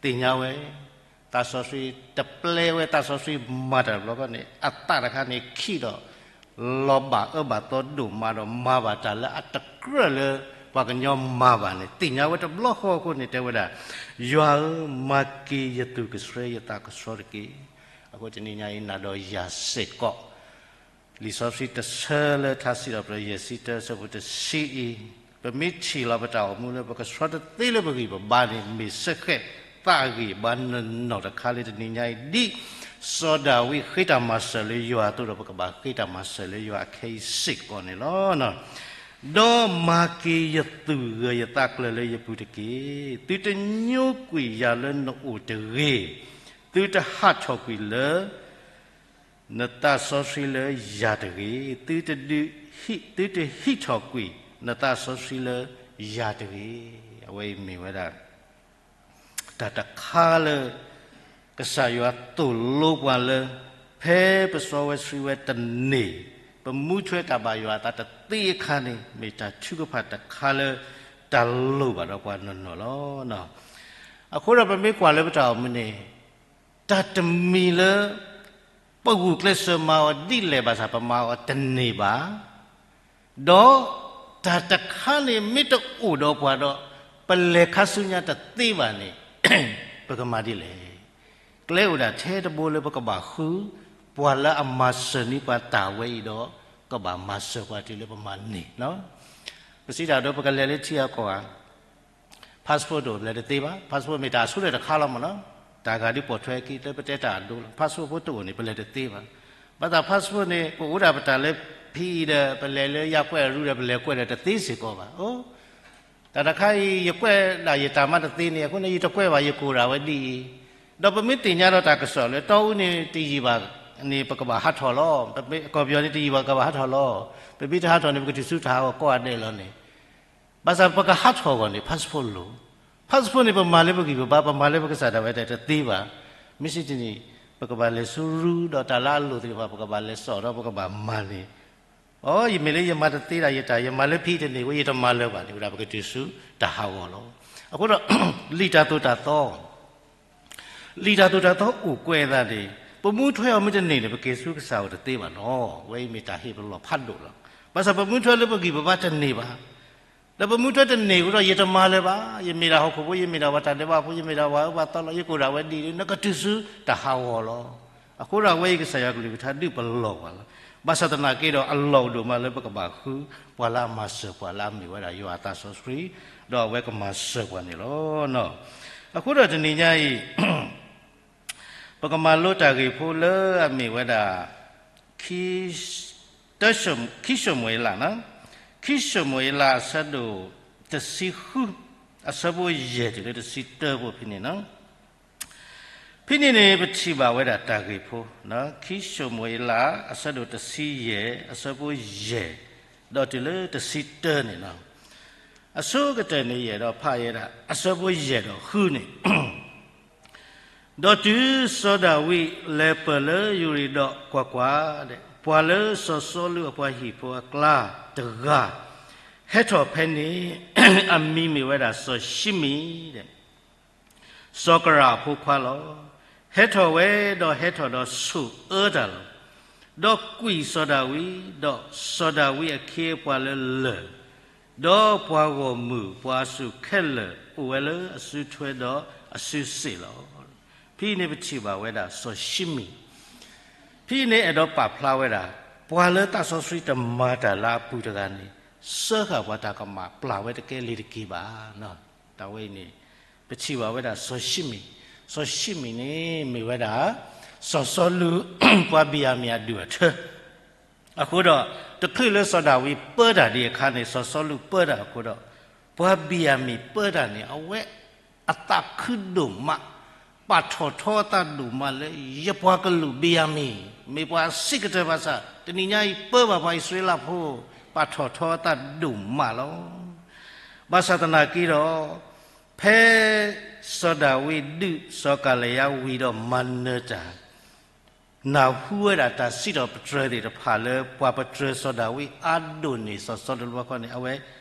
သ့ၣ်ညါဝဲ, သးစီဆှံတပျဲဝဲ, သးစီဆှံမၤတၢ်တဘျီဃီန့ၣ် အသးတခါန့ၣ်ခံးဒီး လီၤဘၣ်အၢဘၣ်သီဒိၣ်မးဒီးမၤဘၣ်တၢ်လၢအတကြၢးလၢပှၤကညီမၤဘၣ်န့ၣ် သ့ၣ်ညါဝဲတဘျီဃီအဃိန့ၣ် တဲဝဲဒၣ်, ယွၤဧၢ, မၤက့ၤယသူၣ်ကဆှီယသးကဆှီတက့ၢ်. အဃိတနံၤညါအံၤ နၤဒီးယၤစ့ၢ်ကီး လံာ်စီဆှံတဆၢလၢထါစံးထီၣ်ပတြၢၤယဲၢ်ဆံတၢ အဆၢဖိတဆံအံၤ, ပမ့ၢ်ထံၣ်လီၤပတၢ်အိၣ်မူလၢပကဆှီတသ့လၢပဂံၢ်ပဘါန့ၣ် မ့ၢ်စ့ၢ်ကီးသးဂံၢ်ဘါနီၢ်နီၢ်တခါလၢတနံၤညါအံၤ ဒ်စီၤဒၤဝံးဃ့တၢ်မၤစၢၤလၢယွၤအသိးဒီး ပကဘၣ်ဃ့တၢ်မၤစၢၤလၢယွၤအခဲအံၤစ့ၢ်ကီးန့ၣ်လီၤ. ဒီးမၤက့ၤယသူၣ်ဂၢၢ်ယသးကျၢၤလၢယပူၤတက့ၢ်. သုတညိကွံာ်ယၤလၢနအိၣ်တဂ့ၤ. သုတဟးထီၣ်ကွံာ်လၢ နသးစီဆှံလၢယၤတဂ့ၤ. သုတဒုးဟံး, သုတဟံးထီၣ်ကွံာ် နသးစီဆှံလၢယၤတဂ့ၤ. အဝဲအံၤမ့ၢ်ဝဲဒၣ် တၢ်တခါလၢ ကစၢ်ယွၤသိၣ်လိပှၤလၢ ဖဲပစီဝဲဆှံဝဲတန့ၢ် ပမူထွဲတၢ်ဘၣ်ယွၤအသးတသ့အခါန့ၣ် မ့ၢ်တၢ်ထုကဖၣ်တခါလၢ တၢ်လိၣ်ဘၣ်ဒီးပှၤနီၢ်နီၢ်လီၤ. အဃိဒီးပမ့ၢ်ကွၢ်လၢပတၢ်အိၣ်မူန့ၣ် တၢ်တမံၤလၢ ပဂုာ်ကျဲးစၢးမၤအီၤဒ်လဲၣ်ဘၣ်ဆၣ် ပမၤအီၤတန့ၢ်ဘၣ်, ဒီးတၢ်တခါန့ၣ်မ့ၢ်တအိၣ်ဒီးပှၤဒီး ပလဲၤခါဆူညါတသ့ဘၣ်န့ၣ် ပကမၤဒ်လဲၣ်. ကျဲအိၣ်ဒၣ်ထဲတဘိလၢပကဘၣ်ဃု ပှၤလၢအမၤစၢၤန့ၢ်ပှၤတၢ်ဝဲအံၤဒီး ကဘၣ်မၤစၢၤပှၤတုၤလၢပမၤန့ၢ်လီၤ. ပစံးတၢ်ဒိ ပကလဲၤလၢထံအကီၢ်ဧါ passport တအိၣ် ပလဲၤတသ့ဘၣ်. Passport မ့ၢ်တၢ်အဆိကတၢၢ်တခါလီၤမ့ၢ်နီၤ. တၢ်ဂၤဒုးပိာ်ထွဲခံ လၢပတဲတၢ်အဒိလီၤ. Passport ဖိတအိၣ်န့ၣ် ပလဲၤတသ့ဘၣ်. ဘၣ်ဆၣ် passport န့ၣ် ပအိၣ်ဒၣ်ပတၢ်လၢဖံအံၤဒီး ပလဲၤလၢယကွဲးအရူဒီး ပလဲၤကွဲးဒီးတသ့စ့ၢ်ကီးဘၣ်. အိ တၢ်တခါအံၤ ယကွဲးဒၣ်ယတၢ်မးတသ့န့ၣ် အဃိန့ၣ် ယတကွဲးဘၣ် ယကိၢ်ဒၣ်ဝဲဒ်အံၤ. ဒီးပမ့ၢ်သ့ၣ်ညါဒီးတၢ်ကစီၣ်လၢ တီအူန့ၣ်တယံာ်ဘၣ်န့ၣ် ပကဘၣ်ဟးထီၣ်လီၤ. ကီၢ်ပယီၤန့ၣ်တယံာ်ဘၣ် ကဘၣ်ဟးထီၣ်လီၤ. ပမ့ၢ်တဟးထီၣ်န့ၣ် ပကတုၤဆူတၢ်ဟးဂီၤကိးဂၤဒဲးလီၤန့ၣ် ဘၣ်ဆၣ်ပကဟးထီၣ်အဂီၢ်န့ၣ် passport လိၣ်. Passport န့ၣ် ပမၤလၢပဂံၢ်ပဘါ ပမၤလၢပကစၢ်ဒၣ်ဝဲတသ့ဘၣ်. မ့ၢ်စံးတနံၤ ပကဘၣ်လဲၤဆူရူဒီးတၢ်လၢအလိၣ်သ့ၣ်တဖၣ် ပကဘၣ်လဲၤစိာ်ဒီးပကဘၣ်မၤန့ၣ်, အိ ယမ့ၢ်လၢယမၤတသ့ဒၣ်ယတၢ် ယမၤလၢဖံတန့ၢ်ဝဲ ယတမၤလၢၤဘၣ်န့ၣ် ဝဲဒၣ်ပကတုၤဆူတၢ်ဟးဂီၤလီၤ. အဃိဒီး လံာ်တၢ်သိၣ်တၢ်သီ လံာ်တၢ်သိၣ်တၢ်သီအိၣ်ကွဲးအသးန့ၣ် ပမူထွဲအီၤမ့ၢ်တန့ၢ်န့ၣ် ပက့ၤဆူကစၢ်အအိၣ်တသ့ဘၣ်နီၤ. အဝဲအံၤမ့ၢ်တၢ်ဟ့ၣ်ပလီၢ်ဖးဒိၣ်လီၤ. ဘၣ်ဆၣ်ပမူထွဲလၢပဂံၢ်ပဘါတန့ၢ်ဘၣ်. ဒီးပမူထွဲတန့ၢ်အဃိဒီး ယတမၤလၢၤဘၣ်. ယမ့ၢ်ဒၣ်ဟီၣ်ခိၣ်ဖိ, ယမ့ၢ်ဒၣ်ပှၤတၢ်ဒဲးဘးဖိ, ယမ့ၢ်ဒၣ်ပှၤအၢပှၤသီလီၤ. ယကိၢ်ဒၣ်ဝဲဒ်အံၤ နကတုၤဆူတၢ်ဟးဂီၤလီၤ. အဃိဒီးအဝဲအံၤကစၢ်ယွၤကလုၢ်ကထါဒုးပလီၢ်ပှၤလီၤ. ဘၣ်ဆၣ်သနာ်က့ဒီး အလီၢ်အိၣ်ဒိၣ်မးလၢပကဘၣ်ဃု ပှၤလၢအမၤစၢၤပှၤလၢအမ့ၢ်ဝဲဒၣ်ယွၤအသးစီဆှံ, ဒီးအဝဲကမၤစၢၤပှၤန့ၣ်လီၤ. အဃိဒီးတနံၤညါအံၤ ပကမၤလိတၢ်ဂ့ၢ်ဖိလၢအမ့ၢ်ဝဲဒၣ် ခံ, တၢ, ခံၡမူၤအ့လး, ခံၡမူၤအ့လးအဆၢဒိၣ်တဆံဃု, အဆၢဖိယဲၢ်တုၤလၢတဆံတၢဖိဖဲန့ၣ်လီၤ. ဖဲန့ၣ်န့ၣ် ပထံၣ်ဘၣ်ဝဲဒၣ်တၢ်ဂ့ၢ်ဖိ, ခံၡမူၤအ့လး အဆၢဒိၣ်တဆံယဲၢ် အဆၢဖိယဲၢ် ဒီးတုၤလၢတဆံတၢန့ၣ်လီၤ. အဆိကတၢၢ်န့ၣ် ယအဲၣ်ဒိးဖးဝဲဒၣ် အဆၢဖိယဲၢ်ဒီးဃုန့ၣ် ဒီးတုၤစီၤဒၤဝံးလဲၤပၢၢ်လၢယူၤရံၤဒီးကွၢ်ကွၢ်, ပှၤလၢစီၤစီလူးအပှၤဟံၣ်ဖိအကျါတဂၤ ဟဲထီၣ်ဖဲန့ၣ်, အမံၤမ့ၢ်ဝဲဒၣ်စီၤၡံမံၣ်, စီၤကရၣ်အဖိခွါလီၤ. ဟဲထီၣ်ဝဲဒီးဟဲထီၣ်ဒီးဆိၣ်အၢတၢ်လီၤ. ဒီးကွံာ်စီၤဒၤဝံး, ဒီးစီၤဒၤဝံးအခ့အပှၤလၢလၢၢ်, ဒီးပှၤဂီၢ်မုၢ်ပှၤအစုၣ်ခဲလၢာ် အိၣ်ဝဲလၢအစုထွဲဒီးအစုစ့ၣ်လီၤ. ဖဲအံၤန့ၣ်ပထံၣ်ဘၣ်ဝဲဒၣ်စီၤၡံမံၣ်, ဖဲအံၤန့ၣ်အဲၣ်ဒိးပာ်ဖျါဝဲဒၣ် ပှၤလၢသးစီဆှံတမၤတၢ်လၢအပူၤတဂၤန့ၣ် စၢဃာ်ပှၤတၢ်ကမၣ်ပျၢ်ဝဲတကဲလ့ၤတက့ၤဘၣ်. တၢ်ဝဲအံၤန့ၣ် ပထံၣ်ဘၣ်ဝဲဒၣ်စီၤၡံမံၣ်, စီၤၡံမံၣ်န့ၣ်မ့ၢ်ဝဲဒၣ် စီၤစီလူး ပှၤဘံၣ်ယၤမံၣ်အဒူၣ်အထၢ အဃိဒီး တချုးလၢစီၤဒၤဝံးပၢတၢ်ဒံးအခါန့ၣ် စီၤစီလူးပၢတၢ်အဃိဒီး ပှၤဘံၣ်ယၤမံၣ်ပၢတၢ်န့ၣ် အဝဲအသးခုဒိၣ်မး, ပာ်ထီၣ်ထီအသးဒိၣ်မးလၢ ယပှၤကလုာ်ဘံၣ်ယၤမံၣ် မ့ၢ်ပှၤစံးကတၢၢ်ဘၣ်ဆၣ် တနံၤညါအံၤပၢဘၣ်ပှၤအံၣ်စရ့လးဖိ, ပာ်ထီၣ်ထီအသးဒိၣ်မးလီၤ. ဘၣ်ဆၣ်သနာ်က့ဒီး ဖဲစီၤဒၤဝံးဒုးစီၤကၤလယါဝံၤဒီးမၤနၢၤတၢ် နၢ်ဟူဝဲဒၣ်တၢ်စံးထီၣ်ပတြၢၤသ့ၣ်တဖၣ်လၢ ပှၤပတြၢၤစီၤဒၤဝံးအါဒိၣ်န့ၢ်စီၤစီလူးတဘျီဃီန့ၣ် အဝဲ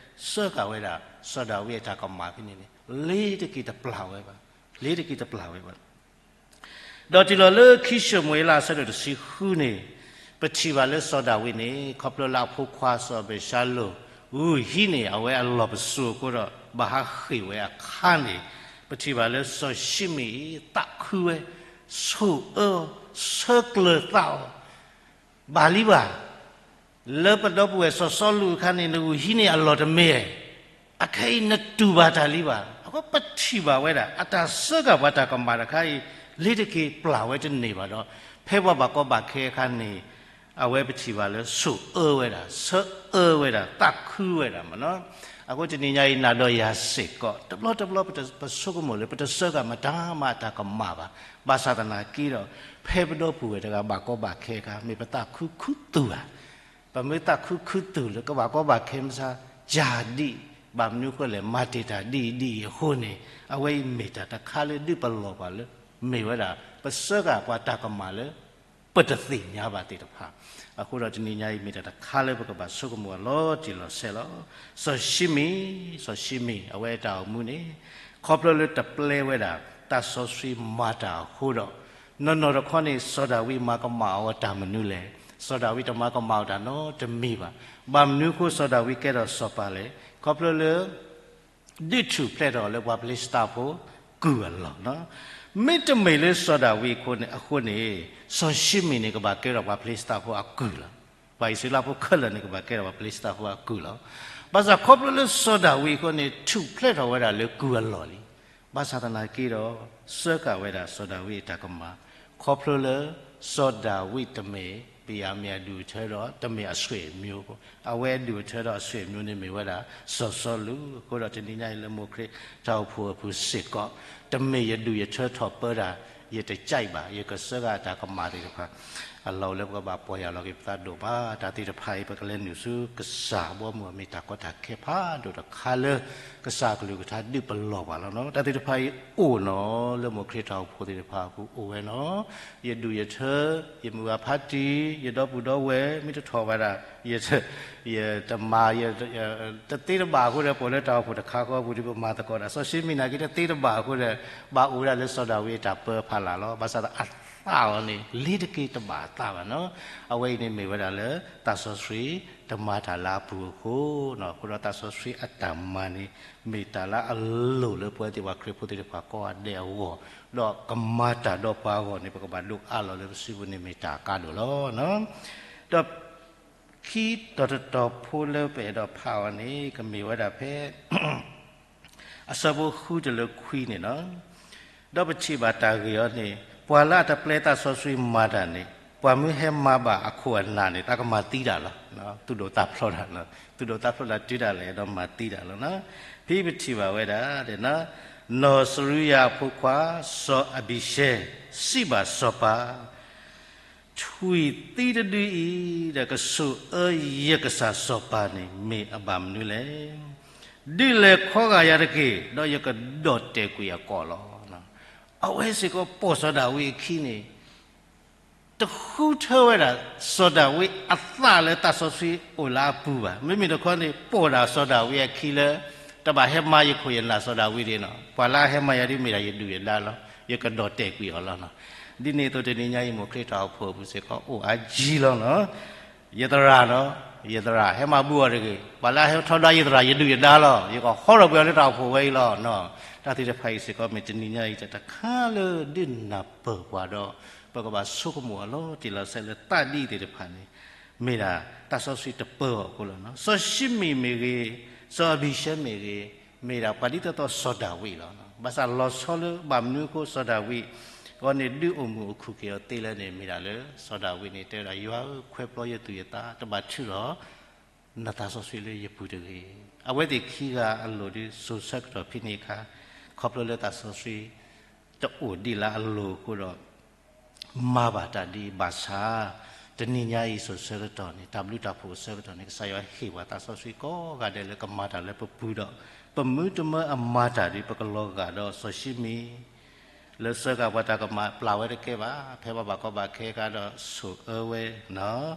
စၢဃာ်ဝဲဒၣ်စီၤဒၤဝံးအတၢ်ကမၣ်ဖဲန့ၣ်န့ၣ် လ့ၤတက့ၤတပျၢ်ဝဲဘၣ်, လ့ၤတက့ၤတပျၢ်ဝဲဘၣ်. ဒီးတုၤလီၤလၢခံၡမူၤအ့လးအဆၢဒိၣ်တဆံဃုန့ၣ် ပထံၣ်ဘၣ်လၢစီၤဒၤဝံးန့ၣ် ခီဖျိလၢအဖိခွါစီၤအဘ့ၣ်ၡါလိၣ် ဂုာ်ဟံးန့ၢ်အဝဲအလီၢ်ပစိာ်အဃိဒီး ဘၣ်ဟးဃ့ၢ်ဝဲအခါန့ၣ် ပထံၣ်ဘၣ်လၢစီၤၡံမံၣ်အံၤသးခုဝဲ, ဆိၣ်အၢအီၤ, ဆၢကျၢၤသးအီၤ, ဘၣ်လံဘၣ် လၢပဒီပုၢ်ဝဲၢ်စီၤစီလူးအခါန့ၣ် နဂုာ်ဟံးန့ၢ်အလီၢ်တမ့ၢ်, အခဲအံၤနတူၢ်ဘၣ်တၢ်လံဘၣ်. အဃိပထံၣ်ဘၣ်ဝဲဒၣ် အတၢ်စၢဃာ်ပှၤတၢ်ကမၣ်တခါအံၤ လ့ၤတက့ၤပျၢ်ဝဲတန့ၢ်ဘၣ်ဒီး ဖဲပှၤဘၣ်ကီဘၣ်ခဲအခါန့ၣ် အဝဲပထံၣ်ဘၣ်လၢဆိၣ်အၢဝဲဒၣ်, ဆၢအၢဝဲဒၣ်, သးခုဝဲဒၣ်မ့ၢ်နီၤ. အဃိတနံၤညါအံၤ နၤဒီးယၤစ့ၢ်ကီး တဘျီတဘျီပတ, ပဆိကမိၣ်လၢပတဆၢကၤမတၤမၤအတၢ်ကမၣ်ဘၣ်. ဘၣ်ဆၣ်သနာ်က့ဒီး ဖဲပဒီပုၢ်ဝဲၢ်တဂၤဘၣ်ကီဘၣ်ခဲအခါ မ့ၢ်ပသးခုခူသူၣ်ဧါ. ပမ့ၢ်သးခုခူသူၣ်လၢကဘၣ်ကီဘၣ်ခဲမဆါ ယၤဒ်အံၤ, ဘၣ်မနုၤအဃိလဲၣ် မၤတ့ၢ်တၢ်ဒ်အံၤဒ်အံၤအဃိန့ၣ် အဝဲအံၤမ့ၢ်တၢ်တခါလၢဒုးပလီၢ်ပှၤလၢ မ့ၢ်ဝဲဒၣ် ပဆၢကၤပှၤတၢ်ကမၣ်လၢ ပတသ့ၣ်ညါဘၣ်သ့ၣ်တဖၣ်. အဃိဒီးတနံၤညါအံၤ မ့ၢ်တၢ်တခါလၢပကဘၣ်ဆိကမိၣ်အလီၤတံၢ်လီၤဆဲးလီၤ. စီၤၡံမံၣ်, စီၤၡံမံၣ် အဝဲအတၢ်အိၣ်မူန့ၣ် ခီဖျိလၢတပျဲဝဲဒၣ် တၢ်စီဆှံမၤတၢ်အဃိဒီး နီၢ်နီၢ်တခီန့ၣ် စီၤဒၤဝံးမၤကမၣ်အီၤတၢ်မနုၤလဲၣ်. စီၤဒၤဝံးတမၤကမၣ်အီၤတၢ်နီတမံၤဘၣ်. ဘၣ်မနုၤအဃိစီၤဒၤဝံးကဲထီၣ်စီၤပၤလဲၣ်. ခီဖျိလၢ ဒုးထူၣ်ဖျဲးထီၣ်လၢပှၤဖလ့ၡသးဖိ ကုၢ်အလီၢ်လီၤ. မ့တမ့ၢ်လၢစီၤဒၤဝံးအဃိန့ၣ်, စီၤၡံမံၣ်န့ၣ် ကဘၣ်ကဲထီၣ်ပှၤဖလ့ၡသးဖိအကုၢ်လီၤ. ပှၤအံၣ်စရ့လးဖိခဲလၢာ်န့ၣ် ကဘၣ်ကဲထီၣ်ပှၤဖလ့ၡသးဖိအကုၢ်လီၤ. ဘၣ်ဆၣ်ခီဖျိလၢစီၤဒၤဝံးအဃိန့ၣ် ထူၣ်ဖျဲးထီၣ်ဝဲဒၣ်လၢကုၢ်အလီၢ်လံ. ဘၣ်ဆၣ်သနာ်က့ဒီး ဆၢကၤဝဲဒၣ်စီၤဒၤဝံးအတၢ်ကမၣ်, ခီဖျိလၢ စီၤဒၤဝံးတမ့ၢ် ပယၤမ့ၢ်အဒူၣ်အထၢဒီး တမ့ၢ်အဆွေမျိုးဖိ, အဝဲအဒူၣ်အထၢဒီးအဆွေမျိုးန့ၣ်မ့ၢ်ဝဲဒၣ် စီၤစီလူး. အဃိဒီးတနံၤညါအံၤလၢမိၢ်ခရံာ်တၢ်အိၣ်ဖှိၣ်အပူၤစ့ၢ်ကီး, တမ့ၢ်ယဒူၣ်ယထၢထီၣ်ပၢတၢ်, ယတကြိုက်ဘၣ်, ယကဆၢကၤအတၢ်ကမၣ်သ့ၣ်တဖၣ် အလီၢ်အိၣ်လၢပကဘၣ်ပီၢ်ယၢ်လီၤက့ၤပသးဒိၣ်မး. တၢ်သ့ၣ်တဖၣ်အံၤ ပကလဲၤနုာ်ဆူကစၢ်အဘီအမုၢ် မ့ၢ်တၢ်ကီတၢ်ခဲဖးဒိၣ်တခါလၢ ကစၢ်အကလုၢ်ကထါဒုးပလီၢ်ပှၤလီၤနီၤ. တၢ်သ့ၣ်တဖၣ်အံၤအိၣ်နီၤလၢမိၢ်ခရံာ်တၢ်အိၣ်ဖှိၣ်သ့ၣ်တဖၣ်အပူၤအိၣ်ဝဲနီၤ. ယဒူၣ်ယထၢ, ယမုၢ်ဂၤဖးတံၢ်, ယဒီပုၢ်ဒီဝဲၢ် မ့ၢ်တထီၣ်ဘၣ်ဒၣ်, ယ, ယတမၤ, ယ, တသ့တဘၣ်အဃိဒီး ပအိၣ်လၢတၢ်အိၣ်ဖှိၣ်တခါဃီအပူၤဒီး ပမၤသကိးတၢ်. စီၤၡံမံၣ်နာ်က့တသ့တဘၣ်အဃိဒီး ဘၣ်အိၣ်ဝဲဒၣ်လၢစီၤဒၤဝံးအတၢ်ပၢအဖီလာ်လီၤ. ဘၣ်ဆၣ်ဒီးအသးအီၤန့ၣ် လ့ၤတက့ၤတဘၣ်အသးဘၣ်နီၤ. အဝဲအံၤန့ၣ်မ့ၢ်ဝဲဒၣ်လၢ သးစီဆှံတမၤတၢ်လၢအပူၤအဃိနီၤ. အဃိဒီးသးစီဆှံအတၢ်မၤန့ၣ် မ့ၢ်တၢ်လၢအလိၣ်လၢပဝဲသ့ၣ်ပှၤခရံာ်ဖိသ့ၣ်တဖၣ်ကိးဂၤဒဲးအဂီၢ်, ဒီးကမၤတၢ်ဒီးပှၤအဂီၢ်န့ၣ် ပကဘၣ်ဒိးအးလီၤလၢပစုပူၤန့ၣ်မ့ၢ်တၢ်အကါဒိၣ်လီၤ. ဒီး ခံတီၤတတီၤဖိလၢပအဲၣ်ဒိးဖးအီၤန့ၣ် ကမ့ၢ်ဝဲဒၣ်ဖဲ အဆၢဖိဃုတုၤလၢခွံန့ၣ်လီၤ. ဒီးပထံၣ်ဘၣ်တၢ်ဂ့ၢ်အီၤန့ၣ် ပှၤလၢအတပျဲသးစီဆှံမၤတၢ်န့ၣ် ပှၤမ့ၢ်ဟဲမၤဘၣ်အခိၣ်အနၢ်န့ၣ် သးကမၤသံတၢ်လီၤ. သူၣ်ဒိၣ်သးဖျိးတၢ်လီၤ. သူၣ်ဒိၣ်သးဖျိးတၢ်တုၤဒၣ်လဲာ် အဲၣ်ဒိးမၤသံတၢ်လီၤ. ဖဲပထံၣ်ဘၣ်ဝဲဒၣ် နီၢ်စရူယၤအဖိခွါ စီၤအဘံၤၡဲ စံးဘၣ်စီၤပၤ ထွံၣ်သံတဒုအံၤ ဒီးကဆိၣ်အၢယကစၢ်စီၤပၤန့ၣ် မ့ၢ်အဘၣ်မနုၤလဲၣ်. ဒုးလဲၤခီဂာ်ယၤတက့ၢ်, ဒီးယကဒီၣ်တဲာ်ကွံာ်အကီၢ်လီၤ. အဝဲစ့ၢ်ကီးပိာ်စီၤဒၤဝံးအခံန့ၣ် တဃုထၢဝဲဒၣ် စီၤဒၤဝံးအသးလၢသးစီဆှံအိၣ်လၢအပူၤဘၣ်. မ့မ့ၢ်တခီန့ၣ် ပိာ်ဒၣ်စီၤဒၤဝံးအခံလၢ တဘၣ်ဟဲမၤယခိၣ်ယနၢ်စီၤဒၤဝံးဒ်နီၤ. ပှၤလၢအဟဲမၤယၤဒ်မ့ၢ်ဒၣ်ယဒုၣ်ယဒါလီၤ. ယကဒီၣ်တဲာ်ကွံာ်အီၤလီၤနီၤ. ဒ်န့ၣ်အသိးတနံၤညါအံၤ မိၢ်ခရံာ်တၢ်အိၣ်ဖှိၣ်အပူၤစ့ၢ်ကီး အိၣ်အါကံလီၤနီၤ. ယသရၣ်နီၤ, ယသရၣ် ဟဲမၤဘူၣ်အီၤတဂ့ၤ. ပှၤလၢအဟဲထီဒါယသရၣ် ယဒုၣ်ယဒါလီၤ. ယကဟီထီၣ်ကွံာ်အီၤလၢတၢ်အိၣ်ဖှိၣ်ဝဲအံၤလီၤနီၤ. တၢ်သ့ၣ်တဖၣ်အံၤစ့ၢ်ကီး မ့ၢ်တနံၤညါအံၤတၢ်တခါလၢဒုးနၢ်ပၢၢ်ပှၤဒီး ပကဘၣ်ဆိကမိၣ်အီၤလီၤတံၢ်လီၤဆဲးလၢသးဒ်အံၤသ့ၣ်တဖၣ်န့ၣ် မ့ၢ်ဒၣ်တၢ်စီဆှံတပၢအီၤအဃိလီၤနီၤ. စီၤၡံမံၣ်မ့ၢ်ဂ့ၤ, စီၤအဘံၤၡဲမ့ၢ်ဂ့ၤ, မ့ၢ်ဒၣ်ပှၤဒ်သိးသိးစီၤဒၤဝံးလီၤ. ဘၣ်ဆၣ်လီၤဆီလၢဘၣ်မနုၤအဃိစီၤဒၤဝံးအဂီၢ်န့ၣ် ဒုးအိၣ်မုာ်အိၣ်ခုၣ်က့ၤအီၤသ့လဲၣ်န့ၣ် မ့ၢ်ဒၣ်လၢစီၤဒၤဝံးန့ၣ် တဲဝဲဒၣ် ယွၤဧၢ, ခွဲးပျီယသူၣ်ယသး တဘၣ်ထုးထီၣ် နသးစီဆှံလၢယပူၤတဂ့ၤ. အဝဲသ့ၣ်ခံဂၤအလိၤဒ်စိၤဆၢကတီၢ်ဖဲန့ၣ်အခါ ခီဖျိလၢသးစီဆှံတအိၣ်ဒ်လၢအလိၤအဃိဒီး မၤဘၣ်တၢ်ဒ်အံၤဘၣ်ဆၣ် တနံၤညါအံၤစိၤဆၢကတီၢ်န့ၣ် တၢ်ဘျုးတၢ်ဖှိၣ်အဆၢကတီၢ်န့ၣ် ကစၢ်ယွၤဟ့ၣ်ပှၤသးစီဆှံကိးဂၤဒဲးလၢကမၤတၢ်လၢပပူၤဒီး ပမုၢ်တမၢအမၤတၢ်ဒ်ပကလီၤဂာ်ဒီးစီၤၡံမံၣ် လၢဆၢကၤပှၤတၢ်ကမၣ်ပျၢ်ဝဲတကဲဘၣ်, ဖဲပှၤဘၣ်ကီဘၣ်ခဲအခါဒီးဆိၣ်အၢဝဲနီၤ,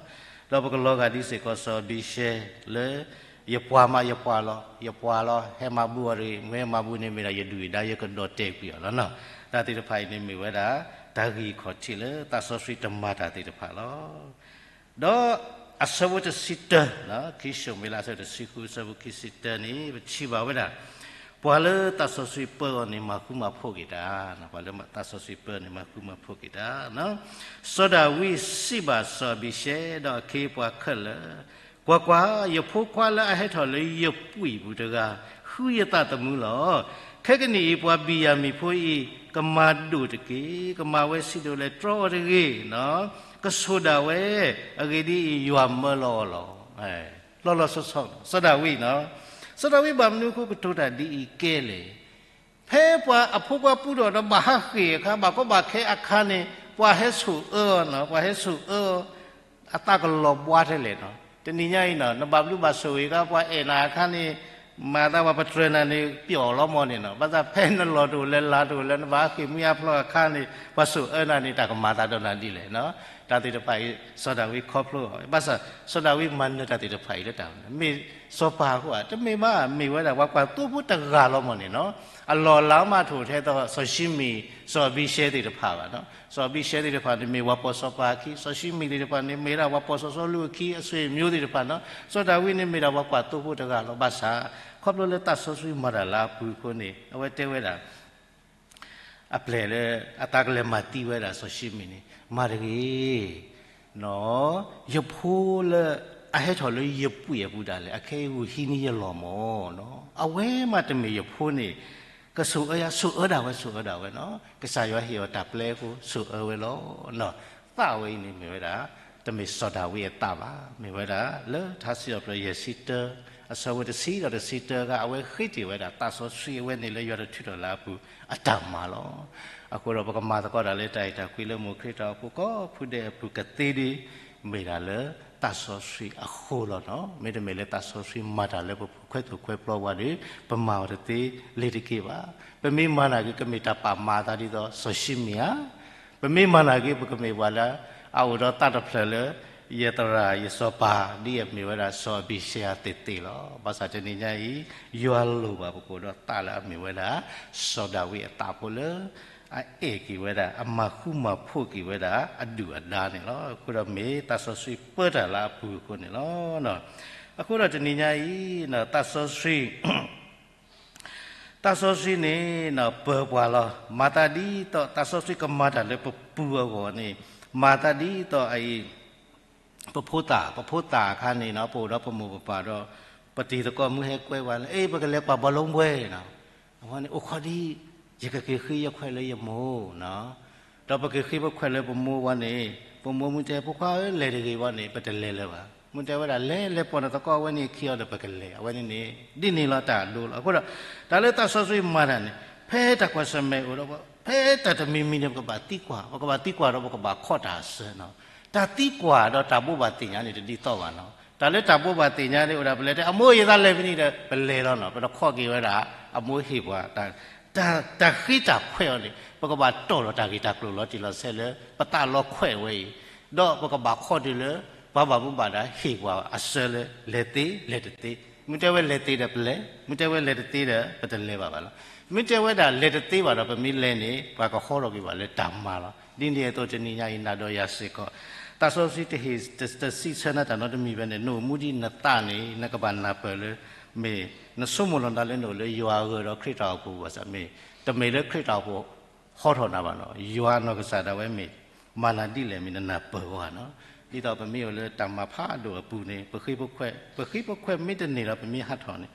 ဒီးပကလီၤဂာ်ဒ်စ့ၢ်ကီးစီၤအဘံၤၡဲလၢ ယပှၤမးယပှၤလီၤ, ယပှၤလီၤ, ဟဲမၤဘူၣ်အီၤတဂ့ၤ, မ့ၢ်ဟဲမၤဘူၣ်န့ၣ်မ့ၢ်ဒၣ်ယဒုၣ်ယဒါ ယကဒီၣ်တဲာ်ကွံာ်အီၤလီၤနီၤ. တၢ်သ့ၣ်တဖၣ်အံၤန့ၣ်မ့ၢ်ဝဲဒၣ် တၢ်ဂံၢ်ခီၣ်ထံးလၢသးစီဆှံတမၤတၢ်သ့ၣ်တဖၣ်လီၤ. ဒီးအဆၢဖိတဆံတၢ, ခံၡမူၤအ့လးအဆၢတဆံဃု အဆၢဖိခံဆံတၢန့ၣ် ပထံၣ်ဘၣ်ဝဲဒၣ် ပှၤလၢသးစီဆှံပၢအီၤန့ၣ် မၤဃူမၤဖိးက့ၤတၢ်, ပှၤလၢသးစီဆှံပၢန့ၣ် မၤဃူမၤဖိးက့ၤတၢ်. စီၤဒၤဝံးစံးဘၣ်စီၤအဘံၤၡဲဒီးအခ့အပှၤခဲလၢာ်, ကွၢ်ကွၢ်, ယဖိခွါလၢအဟဲထီၣ်လၢယပှံၢ်ပူၤတဂၤ ဃုယသးသမူလီၤ. ခဲကနံၣ်အံၤပှၤဘံၣ်ယၤမံၣ်ဖိအံၤ ကမၤဒိၣ်တက့ၢ်, ကမၤဝဲဆံးဒိၣ်လဲၣ်တြီအီၤတဂ့ၤ, ကဆိၣ်ဒၣ်ဝဲ, အဂ့ၢ်ဒ်အံၤ, ယွၤမၢလီၤအီၤလီၤ. လီၤလီၤဆီဆီ, စီၤဒၤဝံးနီၤ, စီၤဒၤဝံးဘၣ်မနုၤအဃိကတိၤတၢ်ဒ်အံၤကဲလဲၣ်. ဖဲပှၤအဖိခွါပူထီၣ်ဒီးဘၣ်ဟးဃ့ၢ်အခါ, ဘၣ်ကီဘၣ်ခဲအခါန့ၣ်, ပှၤဟဲဆိၣ်အၢအီၤနီၤ, ပှၤဟဲဆိၣ်အၢအီၤ, အသးကလီၤဘှါထဲလဲၣ်နီၤ. တနံၤညါအံၤနီၤ, နဘၣ်ဘျုးဘၣ်ဆိၣ်ဂ့ၤအခါ, ပှၤအဲၣ်နၤအခါန့ၣ်, မၤသးပှၤပတြၢၤနၤန့ၣ် ပျီၣ်လီၤမၢ်န့ၣ်နီၤ. ဘၣ်ဆၣ်ဖဲနလီၢ်တအိၣ်လၢၤ လၤတအိၣ်လၢၤ, နဘၣ်ဟးဃ့ၢ်မှံဟးဖျိးအခါန့ၣ်, ပှၤဆိၣ်အၢနၤန့ၣ် တၢ်ကမၤသးဒီးနၤဒ်လဲၣ်နီၤ. တၢ်သ့ၣ်တဖၣ်အံၤ စီၤဒၤဝံးခီဖျိအီၤ, ဘၣ်ဆၣ်စီၤဒၤဝံးမၤနၢၤတၢ်သ့ၣ်တဖၣ်အံၤလၢတၢ်မနုၤ, မ့ၢ်စီၤပၤအဃိဧါ, တမ့ၢ်ဘၣ်, မ့ၢ်ဝဲဒၣ်ပှၤကွၢ်သိဖိတဂၤလီၤမၢ်န့ၣ်နီၤ. အလီၢ်အလၤမးထိၣ်ထဲသိးစီၤၡံမံၣ်, စီၤအဘံၤၡဲသ့ၣ်တဖၣ်ဘၣ်နီၤ. စီၤအဘံၤၡဲသ့ၣ်တဖၣ်န့ၣ်မ့ၢ်ပှၤပိာ်စီၤပၤအခံ, စီၤၡံမံၣ်သ့ၣ်တဖၣ်န့ၣ်မ့ၢ်ဒၣ်ပှၤပိာ်စီၤစီလူးအခံ, အဆွေမျိုးသ့ၣ်တဖၣ်နီၤ. စီၤဒၤဝံးန့ၣ်မ့ၢ်ဒၣ်ပှၤကွၢ်သိဖိတဂၤလီၤ. ဘၣ်ဆၣ်, ခီဖျိလၢသးစီဆှံမၤတၢ်လၢအပူၤအဃိန့ၣ်, အဝဲတဲဝဲဒၣ် အပျဲၢ်လၢအသးကလဲၤမၤသံဝဲဒၣ်စီၤၡံမံၣ်န့ၣ်, မၤတဂ့ၤ, ယဖိလၢအဟဲထီၣ်လၢယပှ့ၤအပူၤဒၣ်လဲာ်, အခဲအံၤဂုာ်ဟံးန့ၢ်ယလီၢ်မၢ်နီၤ. အဝဲမးတမ့ၢ်ယဖိန့ၣ်, ကဆိၣ်အၢယၤ, ဆိၣ်အၢဒၣ်ဝဲ, ဆိၣ်အၢဒၣ်ဝဲနီၤ. ကစၢ်ယွၤဟ့ၣ်အီၤတၢ်ပျဲအဃိ ဆိၣ်အၢဝဲလီၤ. သးဝဲအံၤန့ၣ်မ့ၢ်ဝဲဒၣ် တမ့ၢ်စီၤဒၤဝံးအသးဘၣ်, မ့ၢ်ဝဲဒၣ်လၢထါစံးထီၣ်ပတြၢၤယဲၢ်ဆံတၢ, အဆၢဖိတဆံဒီးတဆံတၢအခါ, အဝဲဃ့တ့ၢ်ဝဲဒၣ်သးစီဆှံအဝဲန့ၣ်လၢယွၤတထုးထီၣ်လၢအပူၤအတၢ်မၤလီၤ. အဃိဒီးပကမၤသကိးတၢ်လၢတၢ်အဲၣ်တၢ်ကွံလၢမိၢ်ခရံာ်တၢ်အိၣ်ဖှိၣ်ကိးဖုဒဲးအပူၤကသ့ဒ်, မ့ၢ်ဒၣ်လၢသးစီဆှံအဃိလီၤနီၤ. မ့တမ့ၢ်လၢသးစီဆှံမၤတၢ်လၢပပူၤခွဲးသိၣ်ခွဲးပျီပှၤဒီး, ပမၤအီၤတသ့လ့ၤတက့ၢ်ဘၣ်. ပမ့ၢ်မၤနာ်က့ၤ ကမ့ၢ်တၢ်ပာ်မၤအသးဒ်သိးစီၤၡံမံၣ်ဧါ. ပမ့ၢ်မၤနာ်က့ၤ ပကမ့ၢ်ပှၤလၢအအိၣ်ဒီးသးတဖျၢၣ်လၢ ယသရၣ်ယစီၤပၤ ဒ်အမ့ၢ်ဝဲဒၣ်စီၤအဘံၤၡဲသ့ၣ်သ့ၣ်လီၤ. ဘၣ်ဆၣ်တနံၤညါအံၤ, ယွၤလိၣ်ဘၣ်ပကအိၣ်ဒီးသးလၢအမ့ၢ်ဝဲဒၣ် စီၤဒၤဝံးအသးဖိလၢ အအဲၣ်က့ၤဝဲဒၣ်, အမၤဃူမၤဖိးက့ၤဝဲဒၣ် အဒုၣ်အဒါန့ၣ်လီၤ. အဃိဒီးမ့ၢ်သးစီဆှံပၢတၢ်လၢအပူၤအဃိန့ၣ်လီၤ. အဃိဒီးတနံၤညါအံၤ, သးစီဆှံ သးစီဆှံန့ၣ် ပၢၤပှၤလီၤ. မၤသးဒ်သိး သးစီဆှံကမၤတၢ်လၢပပူၤအဂီၢ်န့ၣ်, မၤသးဒ်သိးအအံၤ, ပဖိသၣ်, ပဖိသၣ်အခါန့ၣ်နီၤ, ပအိၣ်ဒီးပမိၢ်ပပၢ်ဒီး, ပတံၤသကိးမုၢ်ဟဲကွဲပှၤလၢ, အ့ ပကလဲၤကွၢ်ဘီလုံးပွဲနီၤ. အဝဲန့ၣ် အိၣ်ခိးဒ်, ယကက့ၤဃ့ယခွဲးလၢယမိၢ်နီၤ. ဒီးပက့ၤဃ့ပခွဲးလၢပမိၢ်ဝဲန့ၣ်, ပမိၢ်မ့ၢ်တဲ ဖိခွါဧၢ လဲၤတဂ့ၤဝဲန့ၣ် ပတလဲၤလၢၤဘၣ်. မ့ၢ်တဲဝဲဒၣ် လဲၤလဲၤပိာ်နသကိးအဝဲန့ၣ်အခံအီၤဒီးပကလဲၤ, အဝဲန့ၣ်န့ၣ် ဒ်န့ၣ်လီၤတၢ်အဒိလီၤ. အဃိဒီး တၢ်လၢသးစီဆှံမၤတၢ်န့ၣ် ဖဲတၢ်ကွၢ်ဆၢၣ်မဲာ်အိၣ်ဒီး, ဖဲတၢ်တမံၤမံၤန့ၣ် ပကဘၣ်သံကွၢ်, ပကဘၣ်သံကွၢ်ဒီးပကဘၣ်ခိးတၢ်အစၢနီၤ. တၢ်သံကွၢ်ဒီးတၢ်ဘိးဘၣ်သ့ၣ်ညါန့ၣ်တဒ်သိးဘၣ်နီၤ. တၢ်လၢတၢ်ဘိးဘၣ်သ့ၣ်ညါန့ၣ် အိၣ်ဒၣ်ပလဲၤတဲ အမိၢ်ယသးလဲၤဖဲန့ၣ်ဒီး ပလဲၤလီၤနီၤ. ပတခိးက့ၤဝဲဒၣ် အမိၢ်ဟ့ၣ်ပှၤ တၢ်ဃ့တၢ်ခွဲးအီၤန့ၣ် ပကဘၣ်တီၢ်လီၤတၢ်ဂ့ၢ်တၢ်ကျိၤလီၤတံၢ်လီၤဆဲးလၢ ပသးလီၤခွဲးဝဲအံၤ, ဒီးပကဘၣ်ခိးတုၤလၢ ပှၤဘၣ်မူဘၣ်ဒါဟ့ၣ်ပှၤအစၢလၢ လဲၤသ့လဲၤတသ့, မ့ၢ်တဲဝဲလဲၤသ့ဒီးပလဲၤ, မ့ၢ်တဲဝဲလဲၤတသ့ဒီး ပတလဲၤဘၣ်ဘၣ်လီၤ. မ့ၢ်တဲဝဲဒၣ်လဲၤတသ့ဘၣ်ဒီး ပမ့ၢ်လဲၤန့ၣ် ပှၤကဟီထီၣ်ကွံာ်ဘၣ်လၢတၢ်မၤလီၤ. ဒ်န့ၣ်အသိးတနံၤညါအံၤ နၤဒီးယၤစ့ၢ်ကီး သးစီဆှံတဟ့ၣ်တစံးဆၢနၤတၢ်နီတမံၤဖဲန့ၣ် နအိၣ်မူဒ်နသးန့ၣ် နကဘၣ်နၢ်ပၢၢ်လၢ မ့ၢ်နဆိကမိၣ်လီၤနသးလၢနအိၣ်လၢယွၤအဂီၢ်ဒီးခရံာ်တၢ်အိၣ်ဖှိၣ်ဘၣ်ဆၣ်မ့ၢ် တမ့ၢ်လၢခရံာ်တၢ်အိၣ်ဖှိၣ်ဟီထီၣ်နၤဘၣ်နီၤ. ယွၤအနီၢ်ကစၢ်ဒၣ်ဝဲမ့ၢ် မၤနၤဒ်လဲၣ်မ့ၢ်နနၢ်ပၢၢ်အီၤဧါနီၤ. ဒ်သိးပမ့ၢ်အိၣ်လၢတၢ်မၤဖးဒိၣ်အပူၤန့ၣ် ပဃ့ပခွဲး, ပဃ့ပခွဲးမ့ၢ်တန့ၢ်ဒီး ပမ့ၢ်ဟးထီၣ်န့ၣ်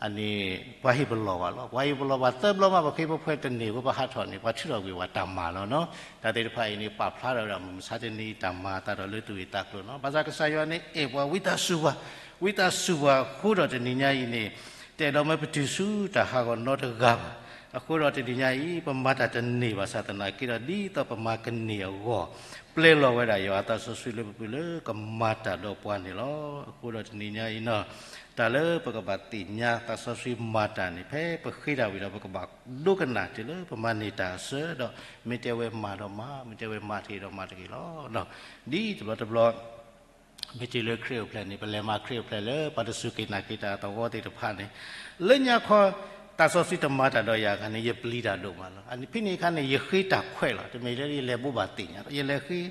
အန့ၣ် ပှၤဟ့ၣ်ပလီၢ်ဘၣ်လီၤ. ပှၤဟ့ၣ်ပလီၢ်ဘၣ်သၢဘျီမး ပဃ့ပခွဲးတန့ၢ်ဝဲ ပဟးထီၣ်န့ၣ် ပှၤထုးထီၣ်ကွံာ်ဝဲတၢ်မၤလီၤနီၤ. တၢ်သ့ၣ်တဖၣ်အံၤန့ၣ် ပာ်ဖျါထီၣ်ဝဲဒၣ် မုၢ်မဆါတနံၤ တၢ်မၤအသးဒီးလၢသူၣ်ဂ့ၢ်သးကျိၤနီၤ. ဘၣ်ဆၣ်ကစၢ်ယွၤန့ၣ် အဲၣ်ပှၤဝံသးစူၤပှၤ, ဝံသးစူၤပှၤအဃိဒီးတနံၤညါအံၤန့ၣ် တအဲၣ်ဒိးမၢပတုၤဆူတၢ်ဟးဂီၤနီတဂၤဘၣ်. အဃိဒီးတနံၤညါအံၤ ပမၤတၢ်တန့ၢ်ဘၣ်ဆၣ်သနာ်က့ဒီး ဒ်သိးပမၤကန့ၢ်အဂီၢ် ပျဲလီၤဝဲဒၣ်ယွၤအသးစီဆှံလၢပပူၤလၢကမၤတၢ်ဒီးပှၤန့ၣ်လီၤ. အဃိဒီးတနံၤညါအံၤနီၤ တၢ်လၢပကဘၣ်သ့ၣ်ညါသးစီဆှံမၤတၢ်န့ၣ် ဖဲပဃ့တၢ်ဝံၤဒီး ပကဘၣ်ဒိကနၣ်တုၤလၢပမၤန့ၢ်တၢ်အစၢဒီး မ့ၢ်တဲဝဲမၤဒီးမၤ, မ့ၢ်တဲဝဲမၤတဂ့ၤဒီးမၤတဂ့ၤလီၤ. ဒ်တဘျီတဘျီ မ့ၢ်တုၤလၢခရံာ်အိၣ်ဖျဲၣ်န့ၣ် ပလဲၤမၤခရံာ်အိၣ်ဖျဲၣ်လၢပှၤတစူၢ်က့ၤနာ်က့ၤတၢ်အသဝီသ့ၣ်တဖၣ်န့ၣ် လၢညါခီ သးစီဆှံတမၤတၢ်ဒီးယၤအခါန့ၣ် ယပျံၤတၢ်ဒိၣ်မးလီၤ. အဖဲန့ၣ်အခါန့ၣ် ယဃ့တၢ်ခွဲးလီၤ. တမ့ၢ်လၢယလဲၤဘိးဘၣ်သ့ၣ်ညါလီၤ. ယလဲၤဃ့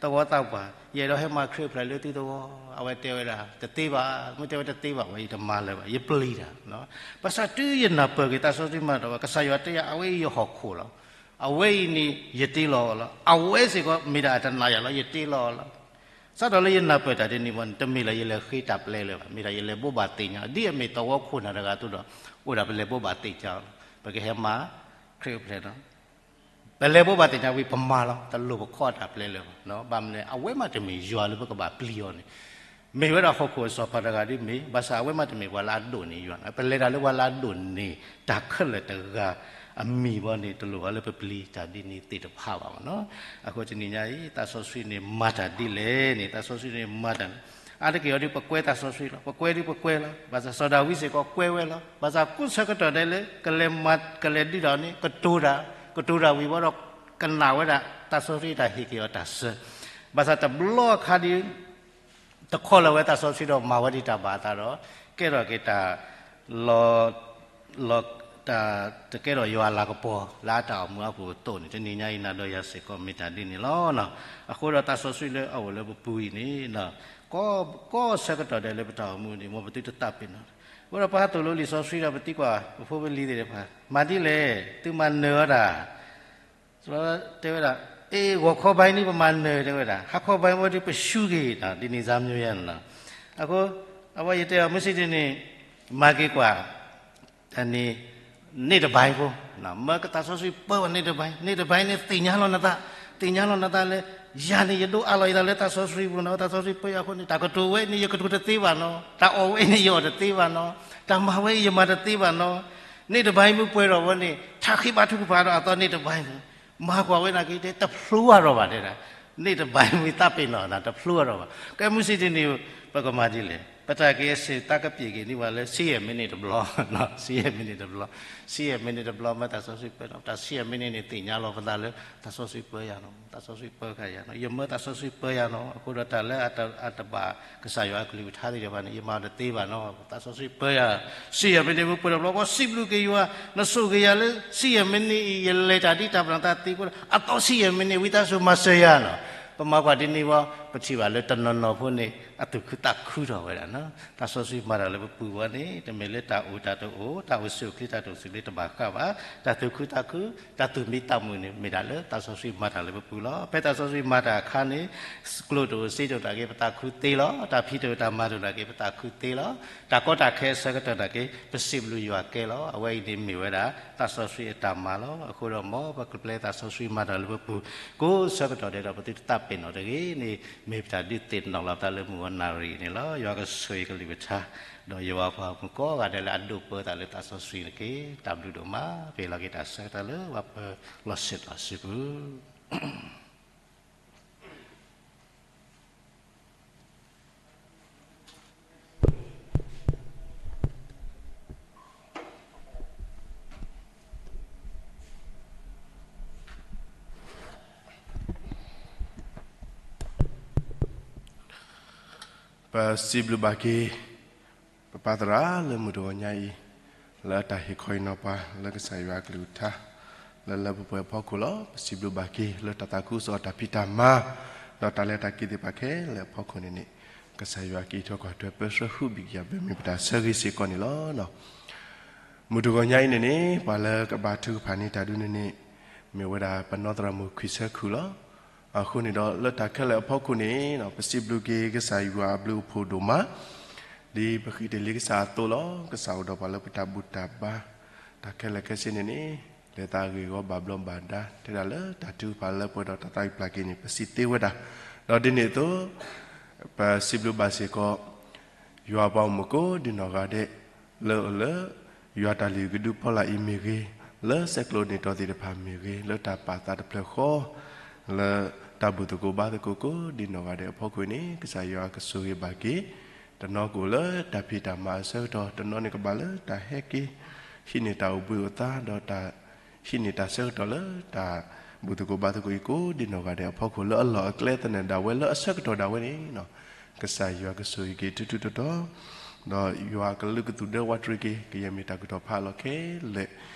သဝီသးပှၢ်, ယအဲၣ်ဒိးဟဲမၤခရံာ်အိၣ်ဖျဲၣ်လၢသုသဝီ, အဝဲတဲဝဲဒၣ် တသ့ဘၣ်, မ့ၢ်တဲဝဲတသ့ဘၣ်ဝဲ ယတမၤလၢၤဘၣ်, ယပျံၤတၢ်. ဘၣ်ဆၣ်တုၤယနၢ်ပၢၢ်က့ၤသးစီဆှံမၤတၢ်ဝဲ ကစၢ်ယွၤတဲယၤ အဝဲအံၤယဟီၣ်ခိၣ်လီၤ. အဝဲအံၤန့ၣ် ယတ့လီၤအီၤလီၤ. အဝဲစ့ၢ်ကီး မ့ၢ်ဒၣ်အတနာ်ယၤလီၤ, ယတ့လီၤအီၤလီၤ. စးထီၣ်လၢယနၢ်ပၢၢ်တၢ်ဒ်န့ၣ်ဘၣ်န့ၣ် တမ့ၢ်လၢယလဲၤဃ့တၢ်ပျဲလၢၤဘၣ်, မ့ၢ်ဒၣ်ယလဲၤဘိးဘၣ်သ့ၣ်ညါ, ဒ်အမ့ၢ်သဝီခိၣ်နၢ်တဂၤအသိးဒီး အိၣ်ဒၣ်ပလဲၤဘိးဘၣ်သ့ၣ်ညါအီၤလီၤ. ပကဟဲမၤခ တၢ်ပျဲလၢပလဲၤဘိးဘၣ်သ့ၣ်ညါဝံၤ ပမၤလီၤ, တလိၣ်ပခီအတၢ်ပျဲလၢၤဘၣ်. ဘၣ်မနုၤလဲၣ်, အဝဲမးတမ့ၢ်ယွၤလၢပကဘၣ်ပျံၤအီၤန့ၣ်, မ့ၢ်ဝဲဒၣ်ဟီၣ်ခိၣ်အစီၤပၤတဂၤဒ်မ့ၢ်, ဘၣ်ဆၣ်အဝဲမးတမ့ၢ်ပှၤလၢအဒိၣ်န့ၢ်ယွၤ, ပလဲၤတၢ်လၢပှၤလၢအဒိၣ်န့ၢ်တၢ်ခဲလၢာ်တဂၤအမံၤဘၣ်န့ၣ် တလိၣ်ဘၣ်လၢပပျံၤတၢ်ဒ်န့ၣ်သ့ၣ်တဖၣ်ဘၣ်မနီၤ. အဃိတနံၤညါအံၤ သးစီဆှံန့ၣ်မၤတၢ်ဒ်လဲၣ်န့ၣ်, သးစီဆှံန့ၣ်မၤတၢ်န့ၣ် အါတက့ၢ်အီၤဒ်ပကွဲသးစီဆှံလီၤ, ပကွဲဒ်ပကွဲလီၤ. ဘၣ်ဆၣ်စီၤဒၤဝံးစ့ၢ်ကီးကွဲဝဲလီၤ. ဘၣ်ဆၣ်ကိးဆၢကတီၢ်ဒဲးလၢ ကလဲၤမၤ ကလဲၤဒုးတၢ်န့ၣ် ကတိၤတၢ်, ကတိၤတၢ်ဝံၤဘၣ်ဒီး ကနၣ်ဝဲဒၣ် သးစီဆှံတၢ်ဟ့ၣ်က့ၤအီၤတၢ်စၢၤ. ဘၣ်ဆၣ်တဘျီအခါဒ် တခီလၢၤဝဲသးစီဆှံဒီးမၤဝဲဒ်တၢ်ဘၣ်အသးဒီး ကဲထီၣ်က့ၤတၢ် လီၤ တၢ်တကဲထီၣ်ယွၤအလၤကပီၤလၢအတၢ်အိၣ်မူအပူၤအသိးန့ၣ် တနံၤညါအံၤနၤဒီးယၤစ့ၢ်ကီးမ့ၢ်တၢ်ဒ်န့ၣ်လီၤ. အဃိဒီးသးစီဆှံလၢအအိၣ်လၢပပူၤအံၤန့ၣ် ကိးဆၢကတီၢ်ဒဲးလၢပတၢ်အိၣ်မူန့ၣ် မ်ပသုတသးပ့ၤနီၣ်, အဃိဒီးပဟးသိၣ်လိလံာ်စီဆှံဒီးပသံကွၢ်ပဖိပလံၤသ့ၣ်တဖၣ် မၤဒ်လဲၣ်, သုမၤနၢၤဝဲဒၣ် တဲဝဲဒၣ်, အ့ ဂီၤခီဘါန့ၣ်ပမၤနၢၤ တဲဝဲဒၣ်, ဟါခီဘါဝဲဒ်ပရှုံးက့ၤ ဒ်န့ၣ်စၢ်မျိုးယဲၢ်န့ၣ်လီၤ. အဃိ အဝဲယတဲအီၤ မုၢ်ဆ့ၣ်ဒ်န့ၣ် မၤက့ၤကွၢ် န့ၣ် န့ၢ်တဘၣ်ဖိ, မၢကသးစီဆှံပၢဝဲန့ၢ်တဘၣ်, န့ၢ်တဘၣ်န့ၣ်သ့ၣ်ညါလီၤနသး, သ့ၣ်ညါလီၤနသးလၢ ယၤန့ၣ်ယဒိးအးလီၤယသးလၢသးစီဆှံပူၤနီၤ, သးစီဆှံပၢယၤအဃိန့ၣ် တၢ်ကတိၤဝဲန့ၣ် ယကတိၤတသ့ဘၣ်နီၤ, တၢ်အီၣ်ဝဲန့ၣ် ယအီၣ်တသ့ဘၣ်နီၤ, တၢ်မၤဝဲယမၤတသ့ဘၣ်နီၤ, န့ၢ်တဘၣ်မ့ၢ်ပှဲၤထီၣ်ဝဲန့ၣ် ထးဃ့ဘါထုကဖၣ်ဒီးအသီန့ၢ်တဘၣ်န့ၣ် မၤကွၢ်ဝဲနာ်က့ တဲတဖျိအါထီၣ်ဘၣ်တဲဒၣ်, န့ၢ်တဘၣ်မ့ၢ်သးပ့ၤနီၣ်နၤ တဖျိအါထီၣ်ဘၣ်. ကဲမုၢ်ဆ့ၣ်ဒ်န့ၣ် ပကမၤဒ်လဲၣ်, ပတၢ်က့ၤအဆ့ၣ်သးကပျ့ၤက့ၤန့ၢ်ဝဲလၢ ဆံယဲၢ်မံးနံးတဘျီ, ဆံယဲၢ်မံးနံးတဘျီ, ဆံယဲၢ်မံးနံးတဘျီ မၢသးစီဆှံပၢနီၤ, တၢ်ဆံယဲၢ်မံးနံးန့ၣ် သ့ၣ်ညါလီၤပသးလၢ သးစီဆှံပၢယၤနီၤ, သးစီဆှံပၢယၤနီၤ, ယမၢသးစီဆှံပၢယၤနီၤ, အဃိဒီးတၢ်လၢအတဘၣ်ကစၢ်ယွၤအကလုၢ်ကထါသ့ၣ်တဖၣ်န့ၣ် ယမၤတသ့ဘၣ်နီၤ, သးစီဆှံပၢယၤ, ဆံယဲၢ်မံးနံးမ့ၢ်ပှဲၤတဘျီ ကွၢ်စံးဘျုးက့ၤယွၤ, နဆိၣ်ဂ့ၤယၤလၢ ဆံယဲၢ်မံးနံးအံၤ ယလဲၤတၢ်ဒ်တၢ်ပနီၣ်သးသ့အဃိဒီး အသီဆံယဲၢ်မံးနံး ဝံသးစူၤမၤစၢၤယၤနီၤ, ပမၤကွၢ်ဒ်န့ၣ်ဝဲ ပထံၣ်ဘၣ်လၢတနီၤနီၤဖိန့ၣ် အသူၣ်ခုသးခုထီၣ်ဝဲဒၣ်နီၤ, သးစီဆှံမၤတၢ်လၢပပူၤဝဲန့ၣ် တမ့ၢ်လၢတၢ်အိၣ်တၢ်တအိၣ် တၢ်အိၣ်ဆူၣ်အိၣ်ချ့တၢ်တအိၣ်ဆူၣ်အိၣ်ချ့တဘၣ်ဃးဘၣ်, တၢ်သူၣ်ခုသးခု တၢ်သူၣ်မံသးမုာ်န့ၣ် မ့ၢ်ဒၣ်လၢသးစီဆှံမၤတၢ်လၢပပူၤလီၤ. ဖဲသးစီဆှံမၤတၢ်အခါန့ၣ် ကျိၣ်တအိၣ်စ့တအိၣ်နာ်က့ ပသးခုသ့လီၤ, တၢ်ဖံးတအိၣ်တၢ်မၤတအိၣ်နာ်က့ ပသးခုသ့လီၤ, တၢ်ကီတၢ်ခဲအဆၢကတီၢ်နာ်က့ ပစံးဘျုးယွၤကဲလီၤ, အဝဲအံၤန့ၣ်မ့ၢ်ဝဲဒၣ် သးစီဆှံအတၢ်မၤလီၤ. အဃိဒီးမ်ပကပျဲသးစီဆှံမၤတၢ်လၢပပူၤ ကိးဆၢကတီၢ်ဒဲးဒီး ပသုတသးပ့ၤနီၣ်တဂ့ၤန့ၣ် မ့ၢ်ပတၢ်ဒုးသ့ၣ်နီၣ်လီၤပသးလၢမုၢ်ဂီၤနၣ်ရံၣ်အံၤန့ၣ်လီၤ. ယွၤကဆိၣ်ဂ့ၤကလုၢ်ကထါ ဒီးယွၤပှၤမုၣ်ကိးဂၤဒဲးလၢအဒိးပၢသးလၢသးစီဆှံန့ၣ်တက့ၢ်. တၢ်ဘျုးဒိၣ်မး, ပဟ့ၣ်လီၤက့ၤတၢ်ဆၢကတီၢ်လၢပှၤပၢၤလီၢ်ဆ့ၣ်လီၤစုပူၤ ပစံးဘျုးဘၣ်က့ၤ ပပၢ်သရၣ်လၢမုၢ်တဂီၤညါအံၤ လၢတၢ်ဟ့ၣ်ခီအံၤနီၤပှၤ လၢကစၢ်ယွၤအကလုၢ်ကထါ လၢလၢပှဲၤပှဲၤအဖီခိၣ်လီၤ. ပစံးဘျုးဘၣ်က့ၤ လၢတၢ်သးခုကစီၣ်တၢ်ဖံးတၢ်မၤ ဒီးတၢ်လဲၤတၢ်က့ၤသ့ၣ်တဖၣ်ခဲလၢာ်အဖီခိၣ်န့ၣ်န့ၣ် ကစၢ်ယွၤက့ၤထီၣ်ကွၢ်ထွဲပၢဆှၢဃုာ်ဘံၣ်ကယၤဘၢမ့ၢ်ပတၢ်ဆၢဂ့ၤစ့ၢ်ကီးန့ၣ်လီၤ. မုၢ်တဂီၤညါအံၤန့ၣ်န့ၣ် ပှၤလၢကဘါထုကဖၣ်န့ၢ်တၢ်ဒ်န့ၣ်န့ၣ် မ့ၢ်ဝဲဒၣ်ပနီၢ်သရၣ်မုၣ်ခွံဆၢခုၣ်လီၤ. အဃိန့ၣ်ဒီးလၢတၢ်ခဲလၢာ်အဖီခိၣ်န့ၣ် ပစံးဘျုးက့ၤကစၢ်ယွၤအဘျုးအဖှိၣ်ဒိၣ်မး ဒ်ပဃ့တ့ၢ်လံကစၢ်အသိးလီၤ. ကစၢ်အိၣ်ဒီးပှၤလၢပတၢ်ဘူၣ်တၢ်ဘါ တၢ်ခဲလၢာ်ခဲဆ့န့ၣ်န့ၣ် လဲၤသးဂ့ၢ်ဝီဘၣ်ဘျီးဘၣ်ဒါ တဲဒၣ်လၢတၢ်ထုကဖၣ်လၢပှဲၤဒီးတၢ်သးဝံၣ်ပျၢ်က့ၤန့ၣ် ပစံးသ့ဝဲဒၣ်. ဒီးဒ်န့ၣ်အသိး ပစံးဘျုးဘၣ်စ့ၢ်ကီး ယွၤပှၤအိၣ်မူကိးဒံနီၢ်ဂၤဒဲး လၢအအိၣ်လၢ ယွၤတၢ်လုၢ်ကဒုဖီလာ်အံၤမ့ၢ်ဂ့ၤ, လၢဆဲးကျိးန့ၢ်တီၤသ့ၣ်တဖၣ်မ့ၢ်ဂ့ၤ, လၢတၢ်ပာ်သးတဖျၢၣ်ဃီ လၢတၢ်ဘူၣ်သကိးဘါသကိးကိးဒံနီၢ်ဂၤဒဲးအဖီခိၣ်န့ၣ် ကစၢ်ယွၤကဆိၣ်ဂ့ၤဘၣ်က့ၤ တနီၤကအိၣ်လၢတၢ်ဖံးတၢ်မၤအဆၢကတီၢ်, တနီၤန့ၣ်ကဘၣ်လၢတၢ်ဟဲက့ၤ ဟံးန့ၢ်တၢ်အိၣ်ဘှံးအိၣ်သါ ဒီးတၢ်ဟံးန့ၢ်တၢ်ဆၢကတီၢ်လၢတၢ်ဘူၣ်သကိးဘါသကိးအံၤကိးဒံနီၢ်ဂၤဒဲးအဖီခိၣ် လၢအလီၢ်အကျဲသနၢၣ်ဒၣ်ဝဲလၢအဆၢကတီၢ်ဒၣ်ဝဲန့ၣ် ကစၢ်ယွၤကဆိၣ်ဂ့ၤက့ၤထူထူတီတီ, ဒီးယွၤကလုၢ်ကသူၣ်ဒၢဝးတရံးက့ၤ ကယဲၢ်မ့ၢ်တၢ်ကူၣ်ထီၣ်ဖးအလီၢ်ခဲလၢာ်,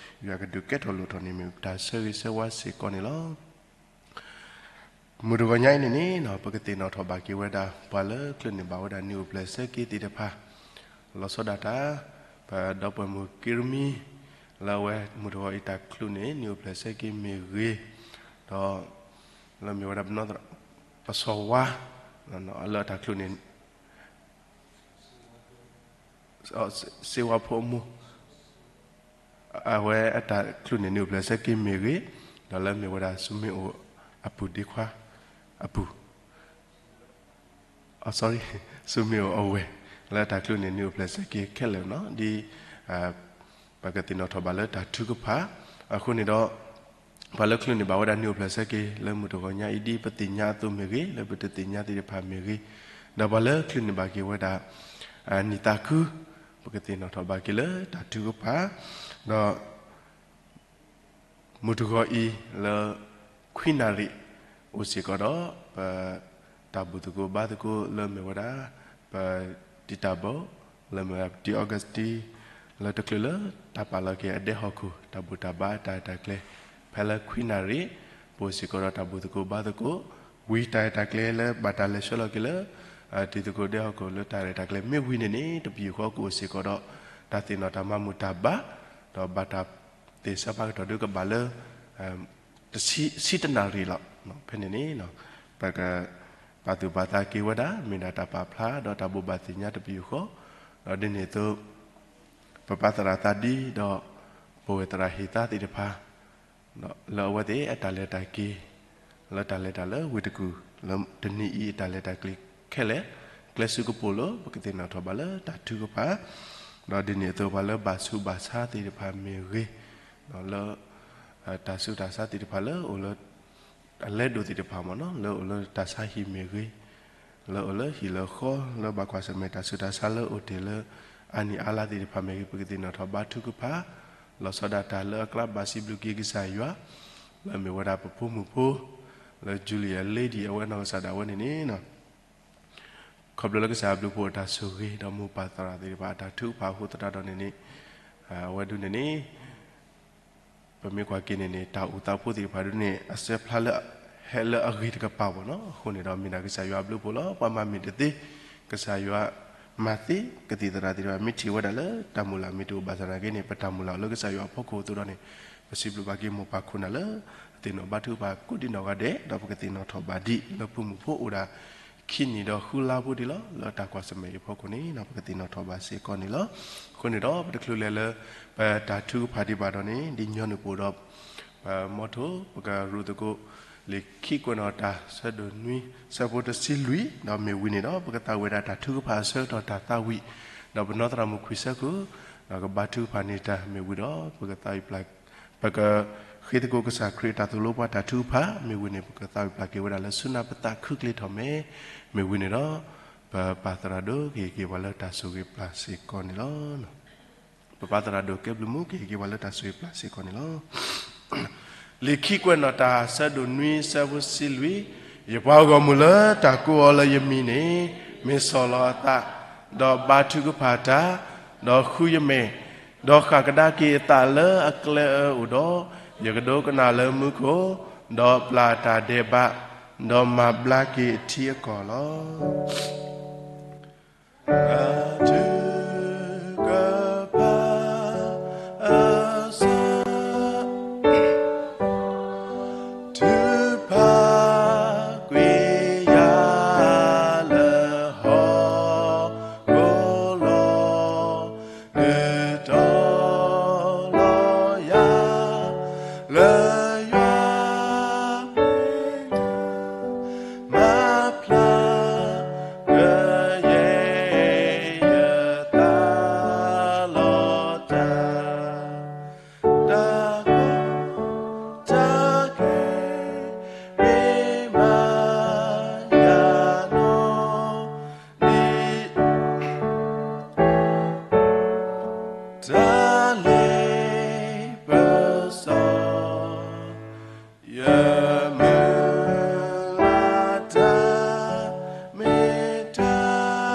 ယွၤကဒုးကဲထီၣ်လိၣ်ထီၣ်န့ၢ်မ့ၢ်ပတၢ်ဆၢဂ့ၤဆၢဝါစ့ၢ်ကီးန့ၣ်လီၤ. မုၢ်တဂီၤညါအံၤန့ၣ်န့ၣ် ပကသ့ၣ်နီၣ်ထီၣ်ဘၣ်က့ၤဝဲဒၣ် ပှၤလၢကချုးန့ၢ်ဘၣ်ဝဲဒၣ်နံၣ်အိၣ်ဖျဲၣ်ဆၢက့ၤသ့ၣ်တဖၣ် လီၤဆီဒၣ်တၢ် ပဒီပုၢ်ဝဲၢ်မုၣ်က့ရမံ လၢအဝဲမုၢ်တဂီၤအံၤတၢ်ချုးန့ၢ် နံၣ်အိၣ်ဖျဲၣ်ဆၢက့ၤမ့ၢ်ဂ့ၤ, ဒီး လၢမ့ၢ်ဝဲဒၣ်ပနီၢ်သရၣ် ပစီၤဝါ လၢအတၢ်ချုးန့ၢ် စ့ဝါဖိအမိၢ် အဝဲအတၢ်ချုးန့ၣ် နံၣ်အိၣ်ဖျဲၣ်ဆၢက့ၤမ့ၢ်ဂ့ၤ, ဒီးလၢမ့ၢ်ဝဲဒၣ် ဆူမ့ၣ်အိၣ်အပူၤဒ့ခွါအပူၤ, အ sorry, ဆူမ့ၣ်အိၣ်အဝဲၢ်, လၢတၢ်ချုးန့ၣ် နံၣ်အိၣ်ဖျဲၣ်ဆၢက့ၤခဲလၢာ်နီၤ, ဒ် ပကသ့ၣ်နီၣ်ထီၣ်ဘၣ်လၢတၢ်ထုကဖၣ်, အဃိန့ၣ်ဒီး ပှၤလၢချုးန့ၢ်ဘၣ်ဝဲဒၣ်နံၣ်အိၣ်ဖျဲၣ်ဆၢက့ၤ လၢမုၢ်တဂီၤညါအံၤ ဒ်ပသ့ၣ်ညါအသိးမ့ၢ်ဂ့ၤ, လၢပတသ့ၣ်ညါသ့ၣ်တဖၣ်မ့ၢ်ဂ့ၤ, ဒီးပှၤလၢချုးန့ၢ်ဘၣ်က့ၤဝဲဒၣ် နံၣ်သးခု, ပကသ့ၣ်နီၣ်ထီၣ်ဘၣ်က့ၤလၢတၢ်ထုကဖၣ်, ဒီး မုၢ်တဂီၤအံၤလၢ ခွံနၣ်ရံၣ် အိၣ်စ့ၢ်ကီးဒီး ပ တၢ်ဘူၣ်သကိးဘါသကိးလၢမ့ၢ်ဝဲဒၣ် ပ တံၤတၢ်ဘီ လၢမ့ၢ်ဝဲဒၣ် တံၤအီကူးစတံ လၢတချုးလၢတၢ်ပာ်လီၤက့ၤအဒဲဟီၣ်ခိၣ် တၢ်ဘူၣ်တၢ်ဘါတၢ်ရဲၣ်တၢ်ကျဲၤ ဖဲလၢခွံနၣ်ရံၣ် ပအိၣ်စ့ၢ်ကီးဒီးတၢ်ဘူၣ်သကိးဘါသကိး ဝံၤတၢ်ရဲၣ်တၢ်ကျဲၤလၢဘၣ်တၢ်လဲၤဆှၢလီၤက့ၤလၢ တံၤသကိးဒဲဟီၣ်ခိၣ်လၢတၢ်ရဲၣ်တၢ်ကျဲၤ မ့ၢ်ဝံၤန့ၣ်န့ၣ် တပယူာ်ဃီကအိၣ်စ့ၢ်ကီးဒီး တၢ်သ့ၣ်နီၣ်တၢ်မၤမုာ်တၢ်ဘါ ဒီးဘၣ်တၢ်သ့ၣ်ဆၢဖးကတီၢ်ဒုကဘၣ်လၢ တဆံ ဆံတနၣ်ရံၣ်လီၤ. ဖဲန့ၣ်န့ၣ် ပက ပာ်သူၣ်ပာ်သးက့ၤဝဲဒၣ် မ့ၢ်ဒၣ်တၢ်ပာ်ဖျါဒီးတၢ်ဘိးဘၣ်သ့ၣ်ညါတပယူာ်ဃီ, ဒီးဒ်န့ၣ်အသိး ပပာ်သရၣ်သးဒ်ဒီး ပဝဲၢ်သရၣ်ဟ့ၣ်သါသ့ၣ်တဖၣ် လၢအဝဲသ့ၣ်အတၢ်လဲၤတၢ်က့ၤ လၢတၢ်လဲၤတၢ်လၢဝ့ၢ်တကူၣ် လၢတနံၤအံၤအတၢ်လဲၤတၢ်က့ၤခဲလၢာ် ကျဲဆူကပိာ်လိၤ ပကသ့ၣ်နီၣ်ထီၣ်ဘၣ်လၢတၢ်ထုကဖၣ်, ဒီးဒ်န့ၣ်အသိး ပှၤလၢဘၣ်ဆူးဘၣ်ဆါသ့ၣ်တဖၣ်မ့ၢ်ဂ့ၤ, လၢ တၢ်ဆူးတၢ်ဆါသ့ၣ်တဖၣ်လၢအိၣ်လၢ အလဲဒိၣ်သ့ၣ်တဖၣ်မ့ၢ်နီၤ လၢအိၣ်လၢတၢ်ဆါဟံၣ်မ့ၢ်ဂ့ၤ, လၢအိၣ်လၢဟံၣ်လၢဃီ လၢဘၣ်ကွၢ်ဆၢၣ်မဲာ်တၢ်ဆူးတၢ်ဆါလၢအိၣ်တ့ၢ်လၢ အါနံၣ်အါလါသ့ၣ်တဖၣ်မ့ၢ်ဂ့ၤ ပကသ့ၣ်နီၣ်ထီၣ်ဘါထုကဖၣ်, လီၤဆီဒၣ်တၢ်လၢအကျါဘၣ်စံးဘျုးက့ၤကစၢ်ယွၤ, လၢမ့ၢ်ဝဲဒၣ်ပဖိမုၣ်ဖိ လၢ Julia Lady အဝဲနီၢ်ကစၢ်ဒၣ်ဝဲန့ၣ်န့ၣ် ခီဖျိလၢကစၢ်အဘျုးဖှိၣ်အတၢ်ဆိၣ်ဂ့ၤ ဒီးမိၢ်ပၢ်သရၣ်သ့ၣ်တဖၣ်အတၢ်ထုကဖၣ်အဃိသတးဒီးန့ၣ်န့ၣ် အဝဲဒၣ်န့ၣ်န့ၣ် ပမ့ၢ်ကွၢ်က့ၤန့ၣ်န့ၣ် တၢ်အိၣ်သးဖိသ့ၣ်တဖၣ်ဒၣ်န့ၣ် အစၢဖျါလၢ ဟဲလၢအဂ့ၤတကပၤဘၣ်နီၤ. အဃိန့ၣ်ဒီးမ့ၢ်ဒၣ်ကစၢ်ယွၤအဘျုးဖှိၣ်လီၤ. ပှၤမၤမ့ၢ်တသ့ ကစၢ်ယွၤမၤသ့, ကသံၣ်သရၣ်သ့ၣ်တဖၣ် မ့ၢ်ထံၣ်ဝဲဒၣ်လၢတၢ်မုၢ်လၢ်မ့ၢ်တအိၣ်ဘၣ်ဆၣ်သနာ်က့န့ၣ် ပတၢ်မုၢ်လၢ်အိၣ်လၢကစၢ်ယွၤအဖီခိၣ်အသိးဒီးန့ၣ် ပစံးဘျုးဘၣ်က့ၤမိၢ်ပၢ်ခိၣ်နၢ်လၢ အသ့ၣ်နီၣ်ဘါထုကဖၣ်ကိးဒံနီၢ်ဂၤဒဲး ဒီးပကသ့ၣ်နီၣ်ထီၣ်ဘၣ်ဒံးလၢဖိမုၣ်ဖိအိၣ်ဒၣ် ခံနံၣ်ဒီးဃုလါဖိဒံးလီၤ. လၢတၢ်ကွၢ်ဆၢၣ်မဲာ်အံၤအဖီခိၣ်န့ၣ် ပကသ့ၣ်နီၣ်ထီၣ်ဘၣ်စ့ၢ်ကီးန့ၣ်လီၤ. အဃိန့ၣ်ဒီး ပတချုးလဲၤလၢ ပတၢ်ထုကဖၣ်ဒံးဘၣ်ဒီးန့ၣ် ဒ်ညီနုၢ်ပအိၣ်ဒီး ပမီထိ ပကရူၢ်သကိး လံာ်ခံကွဲးနီၣ်တၢ် ဆၢဒိၣ်နွံ ဆၢဖိတဆံလွံၢ် ဒီးမ့ၢ်ဝံၤန့ၣ်ဒီး ပကသးဝံၣ်ဝဲဒၣ်တၢ်ထုကဖၣ်အဆၢကတီၢ်တၢ်သးဝံၣ် ဒီးပနီၢ်သရၣ်မုၣ်ခွံဆၢခိၣ် ဒီးကဘါထုကဖၣ်န့ၢ်တၢ်မ့ၢ်ဝံၤဒီး ပကသးဝံၣ်ပျၢ် ပကဃ့သကိးကစၢ်ခရံာ်အတၢ်သိၣ်လိပှၤတၢ်ထုကဖၣ် မ့ၢ်ဝံၤန့ၣ် ပကသးဝံၣ်ပျၢ်က့ၤဝဲဒၣ်လၢဆူနၢ်ပသးခုကလ့ထီၣ်မဲာ် မ့ၢ်ဝံၤန့ၣ်ဒီး ပပၢ်သရၣ်ဒိၣ်ကဟ့ၣ်က့ၤပှၤလၢတၢ်ဆိၣ်ဂ့ၤပျၢ်စ့ၢ်ကီးန့ၣ်လီၤ. ပပၢ်သရၣ်ဒိၣ်ကဲဘျုးမူကဟ့ၣ်က့ၤပှၤလၢတၢ်ဆိၣ်ဂ့ၤပျၢ်စ့ၢ်ကီးန့ၣ်လီၤ. လံာ်ခံကွဲးနီၣ်တၢ် ဆၢဒိၣ်နွံ ဆၢဖိတဆံလွံၢ် ယပှၤဂီၢ်မုၢ်လၢတၢ်ကိးအီၤလၢယမံၤန့ၣ် မ့ၢ်ဆီၣ်လီၤအသး, ဒီးဘါထုကဖၣ်တၢ်, ဒီးဃုယမဲာ်, ဒီးဃၣ်ကဒါက့ၤအသးလၢအကျဲအၢအိၣ်ဒီး, ယကဒိကနၣ်လၢမူခိၣ်, ဒီးပျၢ်တၢ်ဒဲးဘး, ဒီးမၤဘျါက့ၤအထံအကီၢ်လီၤ. အထုကဖၣ်အဆၢ ထုကဖၣ်ကွံာ်ယၤလၢ ဟီၣ်ခိၣ်လီၤ. နုာ်တီလီၤယၤ လၢယွၤ မၤဖျါ ကယဲၢ်ယသးလီၤတၢ် တၢ်ကိၢ်တၢ်ဂီၤ မ့ၢ်မၤယၤနီၢ် ဒ်တၢ်လ့ပစီ ယမုၢ်လၢ်တၢ် မ့ၢ်တၢ်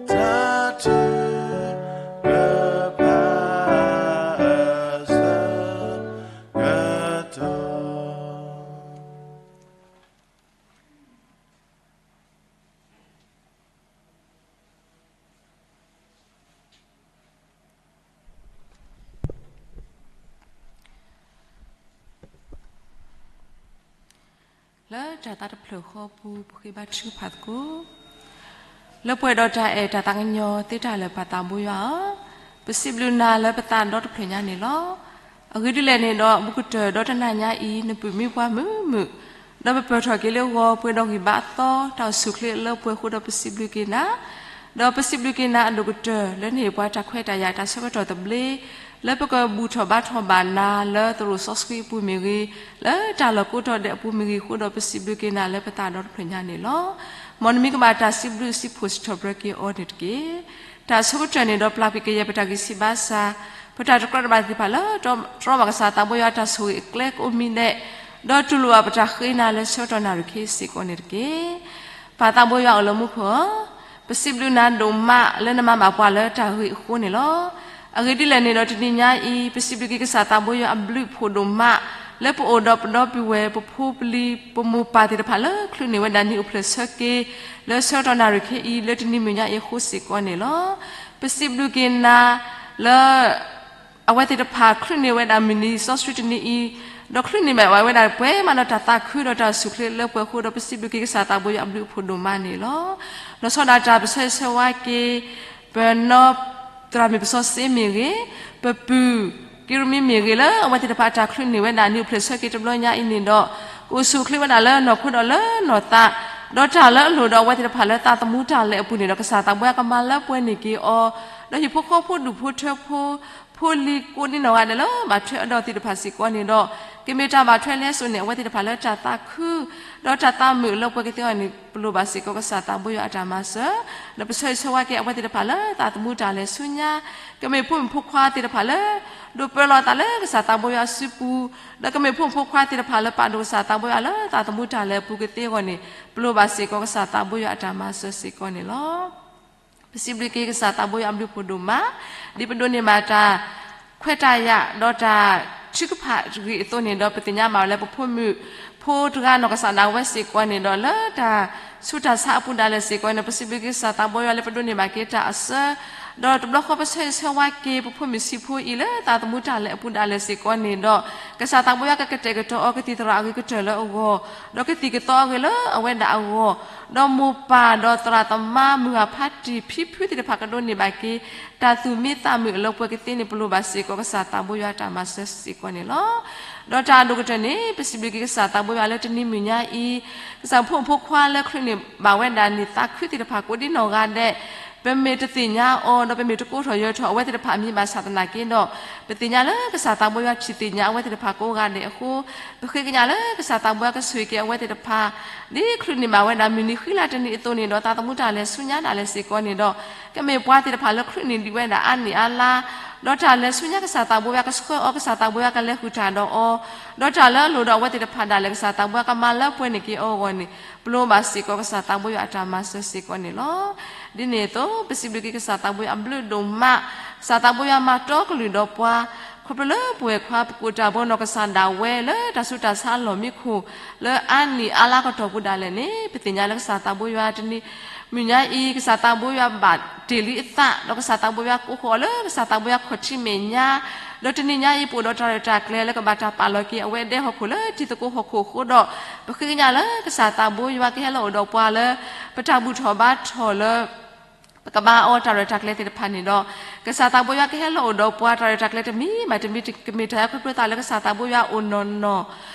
တၢ်ထုကဖၣ်အဆၢကတီၢ် လၢတၢ်သးတဖျၢၣ်ဃီပူၤ ပဃ့ဘါထုကဖၣ်သကိး လၢပှဲၤဒီးတၢ်အဲၣ်တၢ်သးကညီၤသ့တၢ်လၢာ် ပၢ်သးဘိယွၤဧၢ, ပစံးဘျုးနၤလၢပသးဒီတဖျၢၣ်ညါန့ၣ်လီၤ. အဂ့ၢ်ဒ်လဲၣ်န့ၣ်ဒီး ဘူးကတၢၢ်ဒီးတနၤညါအံၤ နပုၢ်မံပှၤမုာ်မုာ်, ဒီးပပၢၢ်ထီၣ်က့ၤလၢဂီၤပှဲၤဒီးဂံၢ်ဘါအသီ တၢ်အိၣ်ဆူၣ်အိၣ်ချ့လၢပှဲၤအဃိဒီးပစံးဘျုးက့ၤနၤ, ဒီးပစံးဘျုးက့ၤနၤအဒိၣ်ကတၢၢ် လၢနဟ့ၣ်ပှၤတၢ်ခွဲးတၢ်ယာ်တၢ်ဆၢကတီၢ်သဘျ့ လၢပကဘူၣ်ထီၣ်ဘါထီၣ်ဘၣ်နၤလၢ သရိာ်စီဆှံအပူၤမ့ၢ်ဂ့ၤ, လၢတၢ်လီၢ်ကိးတီၤဒဲးအပူၤမ့ၢ်ဂ့ၤအဃိဒီး ပစံးဘျုးက့ၤနၤလၢပသးဒီတဖျၢၣ်ညါန့ၣ်လီၤ. မ်နမံၤကဘၣ်တၢ်စံးဘျုးစံးဖှိၣ်စံးထီၣ်ပတြၢၤက့ၤအီၤန့ၣ်တက့ၢ်. တၢ်အဆိကတၢၢ်န့ၣ်ဒီး ပျၢ်ကွံာ်ကယဲၢ်ပတၢ်ဂံၢ်ဆံးဘါစၢ်, ပတၢ်တကြၢးတဘၣ်သ့ၣ်တဖၣ်လၢ တြီဘၣ်ကစၢ်သးဘိယွၤအတၢ်ဆိၣ်ဂ့ၤအကျဲကိးမံၤဒဲး, ဒီးတူၢ်လိာ်ဘၣ်ပတၢ်ဃ့နၤလၢဆၢကတီၢ်နၣ်ရံၣ်ခဲအံၤစ့ၢ်ကီးန့ၣ်တက့ၢ်. ပၢ်သးဘိယွၤအိၣ်လၢမူခိၣ်ဧၢ, ပစံးဘျုးနၤဒိၣ်မးလၢနမၤဘၣ်ပှၤလၢတၢ်ဂ့ၤအဃိန့ၣ်လီၤ. အဂ့ၢ်ဒ်လဲၣ်န့ၣ်ဒီးတနံၤညါအံၤ ပစံးဘျုးက့ၤကစၢ်သးဘိယွၤအဘျုးအဖှိၣ်ဒိၣ်မး လၢပအိၣ်ဒီးပဒီပုၢ်ဝဲၢ် ပဖိပလံၤ ပမိၢ်ပၢ်သ့ၣ်တဖၣ်လၢ ချုးန့ၢ်ဝဲဒၣ်နံၣ်အိၣ်ဖျဲၣ်ဆၢက့ၤ လၢဆၢကတီၢ်နၣ်ရံၣ်ခဲအံၤ လၢတနံၤမုၢ်ညါအံၤအဃိစ့ၢ်ကီးန့ၣ်လီၤ. ပစံးဘျုးက့ၤနၤလၢ အဝဲသ့ၣ်တဖၣ်ချုးန့ၢ်ဝဲဒၣ်မုၢ်နံၤစီဆှံတနံၤအံၤ, ဒီးချုးန့ၢ်ဘၣ်ဝဲဒၣ်ပှဲၤမးဒီးတၢ်သးခုဒီးတၢ်အိၣ်ဆူၣ်အိၣ်ချ့လၢပှဲၤအဃိဒီး ပစံးဘျုးက့ၤကစၢ်သးဘိယွၤအဘျုးအဖှိၣ်ဒိၣ်မးန့ၣ်လီၤ. လီၤဆီဒၣ်တၢ်ပဆၢဂ့ၤဆၢဝါက့ၤ ပနီၢ်သရၣ်မုၣ်ပစီစ့မ့ၢ်ဂ့ၤ, ပပုၢ်ကံရမံမ့ၢ်ဂ့ၤ လၢအဝဲသ့ၣ်တဖၣ်အတၢ်ချုးန့ၢ်ဝဲဒၣ်နံၣ်အိၣ်ဖျဲၣ်ဆၢက့ၤတဘျီညါအံၤန့ၣ်ဒီး ကအိၣ်ဆူၣ်အိၣ်ချ့ဝဲဒၣ်လၢနီၢ်ခိဒီးလၢနီၢ်သး, ဒီးတၢ်လၢအလိၣ်ဒီးအဝဲသ့ၣ်တဖၣ်လၢသးသမူတၢ်လဲၤအပူၤန့ၣ်ဒီး ကစၢ်သးဘိယွၤကမၤလၢပှဲၤန့ၢ်က့ၤအီၤ, ဒီးဟံၣ်ဖိဃီဖိဒူၣ်ဖိထၢဖိ ဖိလံၤကိးဒံနီၢ်ဂၤဒဲးလၢဘၣ်ထွဲအီၤဒီးသ့ၣ်တဖၣ်စ့ၢ်ကီးန့ၣ်ဒီး ကမ့ၢ်တၢ်ဘၣ်ထွဲလၢစိၤန့ၣ် အဝဲသ့ၣ်တဖၣ်လၢတၢ်သးခု ဒီးတၢ်သးမုာ်လၢပှဲၤကသ့အဂီၢ်န့ၣ် ပလိၣ်ဘၣ်စ့ၢ်ကီးကစၢ်သးဘိယွၤအတၢ်မၤစၢၤ, ဒီးပဆၢဂ့ၤဆၢဝါက့ၤအဝဲသ့ၣ်တဖၣ်လၢသးသမူတၢ်လဲၤဆူညါ, ကမ့ၢ်ဖိမုၣ်ဖိခွါသ့ၣ်တဖၣ်လၢ ဒိးပၢလီၤအသးလၢကစၢ်သးဘိယွၤအစုပူၤ, ဒီးကမ့ၢ်ဖိမုၣ်ဖိခွါသ့ၣ်တဖၣ်လၢပာ်ဒိၣ်ကစၢ်သးဘိယွၤလၢသးသမူတၢ်လဲၤအပူၤကသ့အဂီၢ်န့ၣ် ပလိၣ်ဘၣ်စ့ၢ်ကီးကစၢ်သးဘိယွၤအတၢ်မၤစၢၤစ့ၢ်ကီးန့ၣ်လီၤ. ပစံးဘျုးက့ၤကစၢ်သးဘိယွၤအဘျုးအဖှိၣ်ဒိၣ်မး, ဒ်ပဒိးန့ၢ်ဘၣ်တၢ်ခွဲးတၢ်ယာ် ဒီးတၢ်ထုကဖၣ်တဂ့ၤအသိးန့ၣ်ဒီး ပသ့ၣ်ညါဘၣ်ဝဲလၢပဖိမုၣ်ဖိတဂၤနီၢ်ကစၢ်ဒၣ်ဝဲစ့ၢ်ကီးန့ၣ်ဒီး လၢတၢ်ဆူးတၢ်ဆါအပူၤဒၣ်လဲာ်စ့ၢ်ကီးန့ၣ် ပစံးဘျုးက့ၤကစၢ်သးဘိယွၤလၢပဒိးန့ၢ်ဘၣ်က့ၤတၢ်အဆၢ, ဒီးတဘျီဃီပဆၢဂ့ၤဆၢဝါက့ၤ ပဖိမုၣ်ဆံးဖိအံၤလၢသးသမူတၢ်လဲၤအပူၤဒၣ်လဲာ်စ့ၢ်ကီးန့ၣ်ဒီး ကစၢ်သးဘိယွၤကကတဲာ်ကတီၤအီၤကသံၣ်သရၣ်အဂ့ၤကတၢၢ်လၢအဂီၢ်, ဒီးကသံၣ်ကသီအဂ့ၤလၢအဝဲဒၣ်အဂီၢ်, ဒီးမိၢ်ပၢ်ဒီးသရၣ်သမါမုၢ်ဂၤဖးတံၢ်ဖံဖုသ့ၣ်တဖၣ်ကဒိးန့ၢ်ဘၣ်က့ၤ တၢ်သူၣ်မံသးမုာ်လၢပှဲၤကသ့န့ၣ် ပလိၣ်ဘၣ်စ့ၢ်ကီးကစၢ်သးဘိယွၤအတၢ်မၤစၢၤစ့ၢ်ကီးန့ၣ်လီၤ. ဒီးတၢ်အဒိၣ်ကတၢၢ်န့ၣ် ပစံးဘျုးက့ၤကစၢ်သးဘိယွၤလၢတနံၤမုၢ်ညါအံၤ, ကစၢ်ဖိမုၣ်ဖိခွါလၢချုးန့ၢ်ဘၣ်ဝဲဒၣ်နံၣ်သးခုသ့ၣ်တဖၣ်ကိးဒံနီၢ်ဂၤဒဲး ပမ့ၢ်တသ့ၣ်ညါအီၤ ဒီးပမ့ၢ်တကိးထီၣ်ယၢၤထီၣ်အဝဲသ့ၣ်တဖၣ်အမံၤဘၣ်ဆၣ်သနာ်က့ဒီး ပသ့ၣ်ညါလၢကစၢ်သးဘိယွၤထံၣ်သ့ၣ်ညါအဝဲသ့ၣ်တဖၣ်ကိးဂၤဒဲးအဃိ, ပဃ့ကညးလၢကစၢ်သးဘိယွၤကဆိၣ်ဂ့ၤက့ၤအဝဲသ့ၣ်တဖၣ် ဒ်ချုးန့ၢ်ဘၣ်ဝဲဒၣ်မုၢ်နံၤဃံလၤတနံၤအသိးန့ၣ်ဒီး သးသမူတၢ်လဲၤဆူညါဒၣ်လဲာ်စ့ၢ်ကီးန့ၣ်ဒီး ကမ့ၢ်ပှၤသ့ၣ်တဖၣ်လၢချုးန့ၢ်ဒံးဝဲဒၣ်အါနံၣ်အါလါ ဒီးတၢ်လဲၤဆူညါကစၢ်သးဘိယွၤကဆှၢအီၤ ကစၢ်သးဘိယွၤကလဲၤဃုာ်တၢ်ဒီးအီၤ, ဒီးတၢ်လၢအလိၣ်ဒီးအဝဲသ့ၣ်တဖၣ်ဒၣ်လဲာ် ကစၢ်သးဘိယွၤကမၤလၢပှဲၤန့ၢ်က့ၤအီၤအဂီၢ်န့ၣ် ပလိၣ်ဘၣ်စ့ၢ်ကီးကစၢ်သးဘိယွၤအတၢ်မၤစၢၤစ့ၢ်ကီးန့ၣ်လီၤ. ဒ်န့ၣ်အသိး ပစံးဘျုးက့ၤကစၢ်သးဘိယွၤအဘျုးဒိၣ်မး, ကစၢ်သးဘိယွၤမၤတီကလုၢ်ဒီးပှၤ, ခီဖျိလၢပဝဲၢ်ခွါ ပကိးတၢ်ဘိနီၢ်ကစၢ်ဒၣ်ဝဲလၢတၢ်ဆူးတၢ်ဆါလီၢ်မံခိၣ် လၢအါနံၣ်အါလါကတီၢ်ပူၤဒၣ်လဲာ်န့ၣ် ပသ့ၣ်ညါလၢကစၢ်သးဘိယွၤတနံၤ မုၢ်ညါအံၤ ကစၢ်သးဘိယွၤဘၣ်တ့ၢ်လံအသး ဒီးကစၢ်သးဘိယွၤကိးဃီၤအီၤလၢကစၢ်သးဘိယွၤခီၣ်ထံးမဲာ်ညါ, ဒီးတနံၤညါအံၤ ပအိၣ်ဒီးတၢ်ရဲၣ်တၢ်ကျဲၤလၢကဘၣ်တၢ်ပာ်လီၤက့ၤအဝဲဒဲဟီၣ်ခိၣ်လၢထံသကိးဟီၣ်ခိၣ်အဃိဒီး ပဃ့ကညးလၢကစၢ်သးဘိယွၤကဟဲလီၤအိၣ်ဒီးပှၤလၢ ပတၢ်ဘူၣ်ထီၣ်ဘါထီၣ်လၢ ပကဘါအီၤတၢ်ရဲၣ်တၢ်ကျဲၤသ့ၣ်တဖၣ်န့ၣ်ဒီး ကစၢ်သးဘိယွၤကဟဲလီၤအိၣ်ဒီးပှၤတၢ်ရဲၣ်တၢ်ကျဲၤတမံၤဘၣ်တမံၤ ကမ့ၢ်တၢ်ဟဲခီဖျိသးလၢကစၢ်သးဘိယွၤအိၣ်နီၢ်နီၢ်,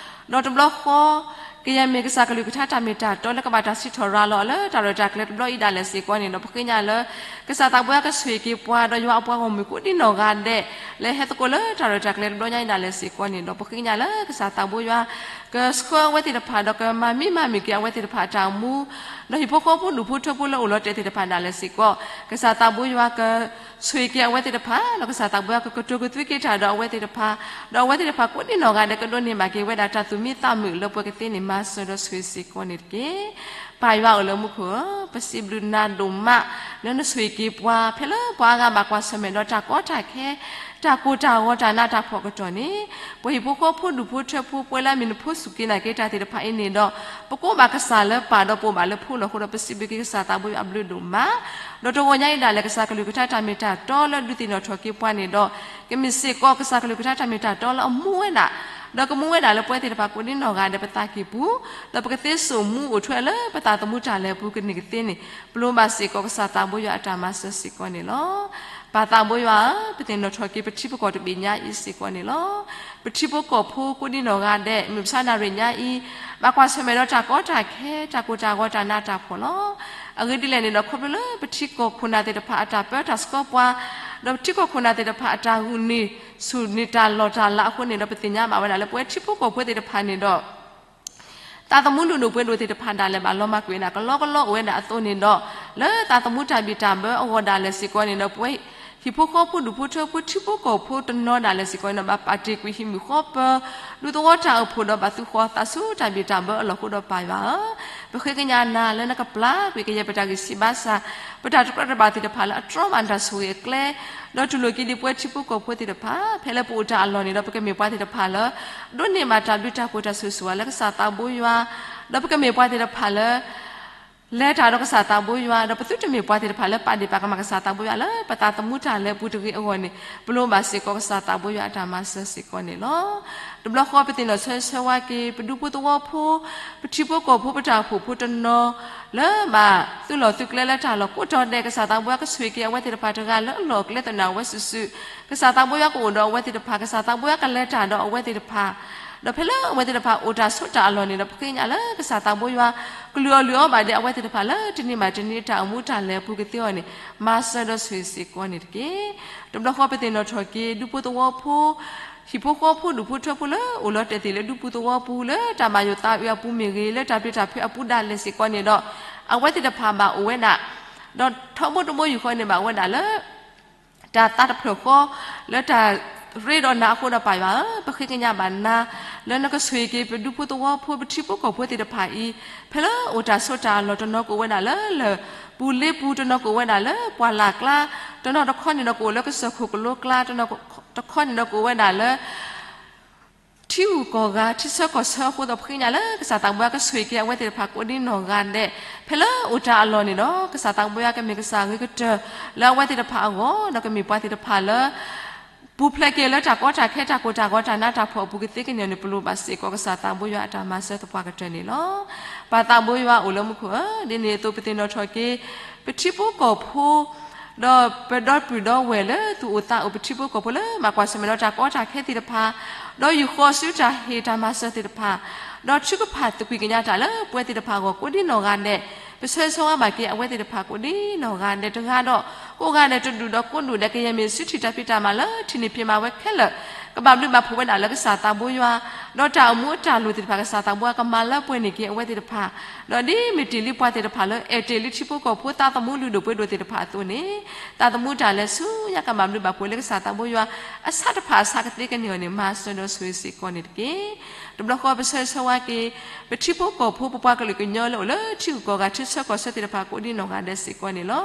ဒီးတဘျီဃီ ကယဲၢ်မ့ၢ်ကစၢ်ကလုၢ်ကထါတၢ်မ့ၢ်တၢ်တီလၢကဘၣ်တၢ်စံးထီၣ်ရၤလီၤအီၤလၢတၢ်ရဲၣ်တၢ်ကျဲၤတဘျီအံၤဒၣ်လဲာ်စ့ၢ်ကီးန့ၣ်ဒီး ပဃ့ကညးလၢ ကစၢ်သးဘိယွၤကဆိၣ်ဂ့ၤက့ၤပှၤဒီးယွၤအပှၤဂီၢ်မုၢ်ကိးဒံနီၢ်ဂၤဒဲး လၢဟဲသကိးလၢတၢ်ရဲၣ်တၢ်ကျဲၤတဘျီညါအံၤဒၣ်လဲာ်စ့ၢ်ကီးန့ၣ်ဒီး ပဃ့ကညးလၢကစၢ်သးဘိယွၤ ကဆှၢအဝဲသ့ၣ်တဖၣ်ဒီးကမၤမံမၤမုာ်က့ၤအဝဲသ့ၣ်တဖၣ်အတၢ်အိၣ်မူ, ဒီးဟံၣ်ဖိဃီဖိဒူၣ်ဖိထၢဖိလၢအိၣ်လီၤတဲာ်သ့ၣ်တဖၣ်ဒၣ်လဲာ်စ့ၢ်ကီး ကစၢ်သးဘိယွၤကဆိၣ်ဂ့ၤက့ၤအဝဲသ့ၣ်တဖၣ် ဒီးကစၢ်သးဘိယွၤကကတိၤကသွံက့ၤတၢ်ဒီးအဝဲသ့ၣ်တဖၣ်, ဒီးအဝဲသ့ၣ်တဖၣ်ကိးဒံနီၢ်ဂၤဒဲးကဒိးန့ၢ်ဘၣ်က့ၤဝဲဒၣ်တၢ်သူၣ်မံသးမုာ်လၢပှဲၤကသ့န့ၣ် မၤစၢၤဒီးဆိၣ်ဂ့ၤစ့ၢ်ကီးန့ၣ်တက့ၢ်. ပၢ်ယွၤအိၣ်လၢမူခိၣ်ဧၢ, ပစံးဘျုးနၤဒိၣ်မး လၢနဆိၣ်ဂ့ၤက့ၤပှၤ ဖဲလၢပှၤအါဂၤဘၣ်ကွၢ်ဆၢၣ်မဲာ်ဒီးတၢ်ကီတၢ်ခဲ တၢ်ကိၢ်တၢ်ဂီၤတၢ်နးတၢ်ဖှီၣ်အကတီၢ်န့ၣ် ပှၤဟံၣ်ဖိဃီဖိဒူၣ်ဖိထၢဖိ ပှဲၤလၢအမ့ၢ်နဖိစူၢ်က့ၤနာ်က့ၤတၢ်သ့ၣ်တဖၣ်အံၤန့ၣ်ဒီး ပကိးဘၣ်ကစၢ်လၢပၢ်ဒီးပအိၣ်ဘၣ်လၢဖိလီၤအဃိဒီး ပစံးဘျုးက့ၤကစၢ်သးဘိယွၤအဘျုးဒိၣ်မး, ဒီးတဂီၤညါအံၤဒၣ်လဲာ် ကစၢ်ကလုၢ်ကထါတၢ်မ့ၢ်တၢ်တီလၢဒုးသ့ၣ်နီၣ်ထီၣ်က့ၤပှၤန့ၣ်ဒီး ကမ့ၢ်စ့ၢ်ကီးကစၢ်ကလုၢ်ကထါတၢ်မ့ၢ်တၢ်တီလၢအမူဝဲဒၣ်, ဒီးကမူဝဲဒၣ်လၢပဝဲသ့ၣ်တဖၣ်ကိးဒံနီၢ်ဂၤဒဲးပသးကံၢ်ပူၤ, ဒီးပကသ့စိာ်မူအိၣ်ထွဲလၢပသးသမူတၢ်လဲၤအပူၤကန့ၢ်ကသ့န့ၣ် ပလိၣ်ဘၣ်စ့ၢ်ကီးကစၢ်သးဘိယွၤအတၢ်မၤစၢၤစ့ၢ်ကီးန့ၣ်လီၤ. ပၢ်သးဘိယွၤဧၢ, ပသ့ၣ်နီၣ်ထီၣ်က့ၤ ပထံပကီၢ်တဘ့ၣ်ညါအံၤစ့ၢ်ကီးန့ၣ်လီၤ. ပထံဖိကီၢ်ဖိကိးဒံနီၢ်ဂၤဒဲး မုၢ်မဆါနၣ်ရံၣ်ညါအံၤ ဘၣ်ကွၢ်ဆၢၣ်မဲာ်ဒီးတၢ်ကီတၢ်ခဲ တၢ်ကိၢ်တၢ်ဂီၤ တၢ်နးတၢ်ဖှီၣ်လီၤ. အဂ့ၢ်ဒ်လဲၣ်န့ၣ်ဒီး ခီဖျိလၢပထံကီၢ်ခိၣ်နၢ်သ့ၣ်တဖၣ်အတၢ်ပၢတၢ်ဆှီပှၤ, ဒီးပထံကီၢ်ခိၣ်နၢ်သ့ၣ်တဖၣ်အတၢ်ဂုာ်န့ၢ်ဆူၣ်န့ၢ်တၢ်လီၢ်တၢ်လၤအဃိန့ၣ်ဒီး ပသ့ၣ်ညါဘၣ်ဝဲဒၣ်လၢပဝဲထံဖိကီၢ်ဖိသ့ၣ်တဖၣ်န့ၣ်ဒီး သးသမူလုၢ်ဒိၣ်ပှ့ၤဒိၣ်သ့ၣ်တဖၣ်ဒၣ်လဲာ်ဘၣ်လီၤမၢ်ကွံာ်ဝဲဒၣ်ကလီကလီအိၣ်ဝဲဒၣ်အသိးန့ၣ်ဒီး, လၢသးသမူတၢ်ဘံၣ်တၢ်ဘၢအဂီၢ်ဒၣ်လဲာ်စ့ၢ်ကီးန့ၣ်ဒီး ပဝဲဟံၣ်ဖိဃီဖိဒူၣ်ဖိထၢဖိထံဖိကီၢ်ဖိတနီၤဒၣ်လဲာ်စ့ၢ်ကီးန့ၣ်ဒီး ဘၣ်ပာ်တ့ၢ်ကွံာ်ဟံၣ်မုၢ်ဃီပၢၤ ဒူသဝီတၢ်အိၣ်ဖှိၣ်ဒီးဘၣ်သူၣ်ဃီသးဆူတၢ်ဘံၣ်တၢ်ဘၢအလီၢ်အဃိဒီးပၢ်ယွၤဧၢ, ပဃ့ကညးနၤလၢနကပျၢ်ကွံာ်ကယဲၢ်ပတၢ်ဂံၢ်စၢ်ဘါစၢ်, ပတၢ်တကြၢးတဘၣ်သ့ၣ်တဖၣ်လၢအတြီမးတၢ်ဆိၣ်ဂ့ၤအကျဲ ဒီးတူၢ်လိာ်က့ၤဒံးပဝဲထံဖိကီၢ်ဖိသ့ၣ်တဖၣ် ဖဲလၢပအိၣ်တၢ်အလီၢ်န့ၣ်ဒီး ပကမ့ၢ်ပှၤသ့ၣ်တဖၣ်လၢ ဒိးန့ၢ်ဘၣ်တၢ်ဘျုးတၢ်ဖှိၣ်တၢ်ဆိၣ်ဂ့ၤဆိၣ်ဝါလၢကစၢ်သးဘိယွၤ, ဒီးပကမ့ၢ်ပှၤသ့ၣ်တဖၣ်လၢ လဲၤတၢ်ဒီးကစၢ်သးဘိယွၤ, ဒီးပသုတမ့ၢ်ပှၤသ့ၣ်တဖၣ်လၢပာ်ဒ့ၣ်ပာ်ကမၣ်ကစၢ်သးဘိယွၤလၢ ပသးသမူတၢ်လဲၤအပူၤတဂ့ၤအဂီၢ်န့ၣ် ပလိၣ်ဘၣ်စ့ၢ်ကီးကစၢ်သးဘိယွၤအတၢ်မၤစၢၤစ့ၢ်ကီးန့ၣ်လီၤ. တဘျီဃီပသ့ၣ်နီၣ်ဆၢဆၢဝါက့ၤ ပဒူဖိသဝီဖိ ပထံဖိကီၢ်ဖိပတၢ်အိၣ်ဖှိၣ်ဖိတနီၤ လၢဘၣ်သုးလီၢ်သုးကျဲလၢတၢ်လီၢ်ကိးတီၤဒဲး ကစၢ်သးဘိယွၤကဆိၣ်ဂ့ၤက့ၤအဝဲသ့ၣ်တဖၣ်တဂၤလၢအလီၢ်အကျဲသနၢၣ်ဝဲစုာ်စုာ်, ကစၢ်သးဘိယွၤကအိၣ်ဒီးအဝဲသ့ၣ်တဖၣ်, ကစၢ်သးဘိယွၤကလဲၤတၢ်ဒီးအဝဲသ့ၣ်တဖၣ်, ဒီးဖဲလၢအဝဲသ့ၣ်တဖၣ်အိၣ်တၢ်ဆိးတၢ်အလီၢ်န့ၣ်ဒီး ပဃ့ကညးလၢကစၢ်သးဘိယွၤ ကလုၢ်အီၣ်လုၢ်အီဘၣ်ဒဲးအဝဲသ့ၣ်တဖၣ်လၢတနံၤဘၣ်တနံၤအတၢ်အိၣ်မူတၢ်လဲၤအပူၤကသ့အဂီၢ်န့ၣ် မၤစၢၤဒီးဆိၣ်ဂ့ၤစ့ၢ်ကီးန့ၣ်တက့ၢ်. တဘျီဃီပသ့ၣ်နီၣ်ထီၣ်က့ၤ ဒူဖိသဝီဖိ ဟံၣ်ဖိဃီဖိဒူၣ်ဖိထၢဖိလၢအိၣ်လီၤတဲာ်သ့ၣ်လၢဒူပူၤသဝီပူၤ လၢတၢ်ဘၣ်ယိၣ်သးအုးအပူၤမ့ၢ်ဂ့ၤ, လၢတၢ်ပျံၤတၢ်ဖုးအပူၤဒၣ်လဲာ်စ့ၢ်ကီးန့ၣ်ဒီး အဝဲသ့ၣ်တဖၣ်ဘၣ်အိၣ်ဝဲဒၣ် ဒီးထီဘိတဘိယူၢ်ဃီန့ၣ်ဘၣ်ဝဲဒၣ်လၢ တၢ်သးတဖျၢၣ်ဃီ လၢတၢ်ရ့ဒီးနၤအဃိဒီးပၢ်ယွၤဧၢ, ပဃ့ကညးဘၣ်နၤ လၢနကဆိၣ်ဂ့ၤက့ၤပဒူဖိသဝီဖိ ပထံဖိကီၢ်ဖိသ့ၣ်တဖၣ်အံၤ ဖဲလၢအိၣ်တၢ်ဆိးတၢ်အလီၢ် တနီၤကအိၣ်ဝဲဒၣ်လၢလၢၢ်ပူၤလ့ပူၤ, တနီၤကအိၣ်ဝဲဒၣ်လၢပှၢ်လၢ်ကျါ, တနီၤတခီန့ၣ်ဒီးကအိၣ်လၢကစၢၢ်ခိၣ်ကလိကျါ, တနီၤတခီန့ၣ်ဒီးကအိၣ်ဝဲဒၣ်လၢ ထံဂုၤကီၢ်ဂၤ ထံဆၢကီၢ်ဆၢအဃိဒီး ပဃ့ကညးလၢကစၢ်သးဘိယွၤကဆိၣ်ဂ့ၤက့ၤ အဝဲသ့ၣ်တဖၣ်ကိးဒံနီၢ်ဂၤဒဲး ဖဲလၢအိၣ်တၢ်အလီၢ်န့ၣ်ဒီး ကစၢ်သးဘိယွၤကမ့ၢ်ကစၢ်ဂ့ၤကတၢၢ် လၢအဝဲသ့ၣ်တဖၣ်အဂီၢ် ဒီးကမ့ၢ်ပှၤသ့ၣ်တဖၣ်လၢ ပူၤဖျဲးက့ၤလၢတၢ်ကီတၢ်ခဲ တၢ်ကိၢ်တၢ်ဂီၤ တၢ်နးတၢ်ဖှီၣ်အပူၤကသ့ကညီၢ်န့ၣ် ပလိၣ်ဘၣ်စ့ၢ်ကီးကစၢ်သးဘိယွၤအတၢ်မၤစၢၤသပှၢ်ကတၢၢ်န့ၣ်လီၤ. ပၢ်သးဘိယွၤအိၣ်လၢမူခိၣ်ဧၢ, ဒ်န့ၣ်အသိးပသ့ၣ်နီၣ်ထီၣ်က့ၤ ပထံဖိကီၢ်ဖိ ဒီးပဒီပုၢ်ဒီဝဲၢ်လၢသူၣ်အိၣ်သးအိၣ် ပထံဖိကီၢ်ဖိလၢဘၣ်ကွၢ်ဆၢၣ်မဲာ်ဒီးတၢ်ကီတၢ်ခဲသ့ၣ်တဖၣ်, ဒီးယူၢ်ဃီၤဆူတၢ်ဟ့ၣ်တၢ်မၤစၢၤသ့ၣ်တဖၣ်, ဒီးထုကဖၣ်သကွံာ်ကညးတၢ်လၢပဝဲသ့ၣ်တဖၣ်အဂီၢ်ကိးဒံနီၢ်ဂၤဒဲး, ပဆၢဂ့ၤဆၢဝါဘၣ်က့ၤအဝဲသ့ၣ်တဖၣ်ကိးဒံနီၢ်ဂၤဒဲး တဂၤဒီးကိးဂၤဒဲး တဒူၣ်ဒီးကိးဒူၣ်ဒဲး ကယဲၢ်မ့ၢ်စုထံၣ်တၢ်ဖံးတၢ်မၤလၢထံၣ်န့ၢ်ဖံးမၤဝဲခဲလၢာ် ကဘၣ်ဘျုးဘၣ်ဖှိၣ်ဝဲဒၣ်လၢကစၢ်သးဘိယွၤ, ဒီးတၢ်အိၣ်မူအတၢ်လိၣ်သ့ၣ်တဖၣ် ကစၢ်သးဘိယွၤကမၤလၢပှဲၤန့ၢ်က့ၤအဝဲသ့ၣ်တဖၣ်, ဒီးဒ်မ့ၢ်တ့ၢ်လံပှၤသ့ၣ်တဖၣ်လၢအဲၣ်တ့ၢ်လံထံဖိကီၢ်ဖိသးသမူလုၢ်ဒိၣ်ပှ့ၤဒိၣ်သ့ၣ်တဖၣ်အသိးန့ၣ်, သးသမူတၢ်လဲၤဆူညါ ကဘၣ်ဘျုးဘၣ်ဖှိၣ်လၢကစၢ်သးဘိယွၤ အဆးတဖၣ်အဆးကသ့ကန့ၢ်အီၤန့ၣ် မၤစၢၤဒီးဆိၣ်ဂ့ၤစ့ၢ်ကီးန့ၣ်တက့ၢ်. တဘျီဃီပဆၢဂ့ၤဆၢဝါက့ၤ ပထံဖိကီၢ်ဖိ ပပှၤကလုာ်ကညီလၢအိၣ်လၢထံဂုၤကီၢ်ဂၤ ထံဆၢကီၢ်ဆၢသ့ၣ်တဖၣ်ကိးဒံနီၢ်ဂၤဒဲးစ့ၢ်ကီးန့ၣ်လီၤ.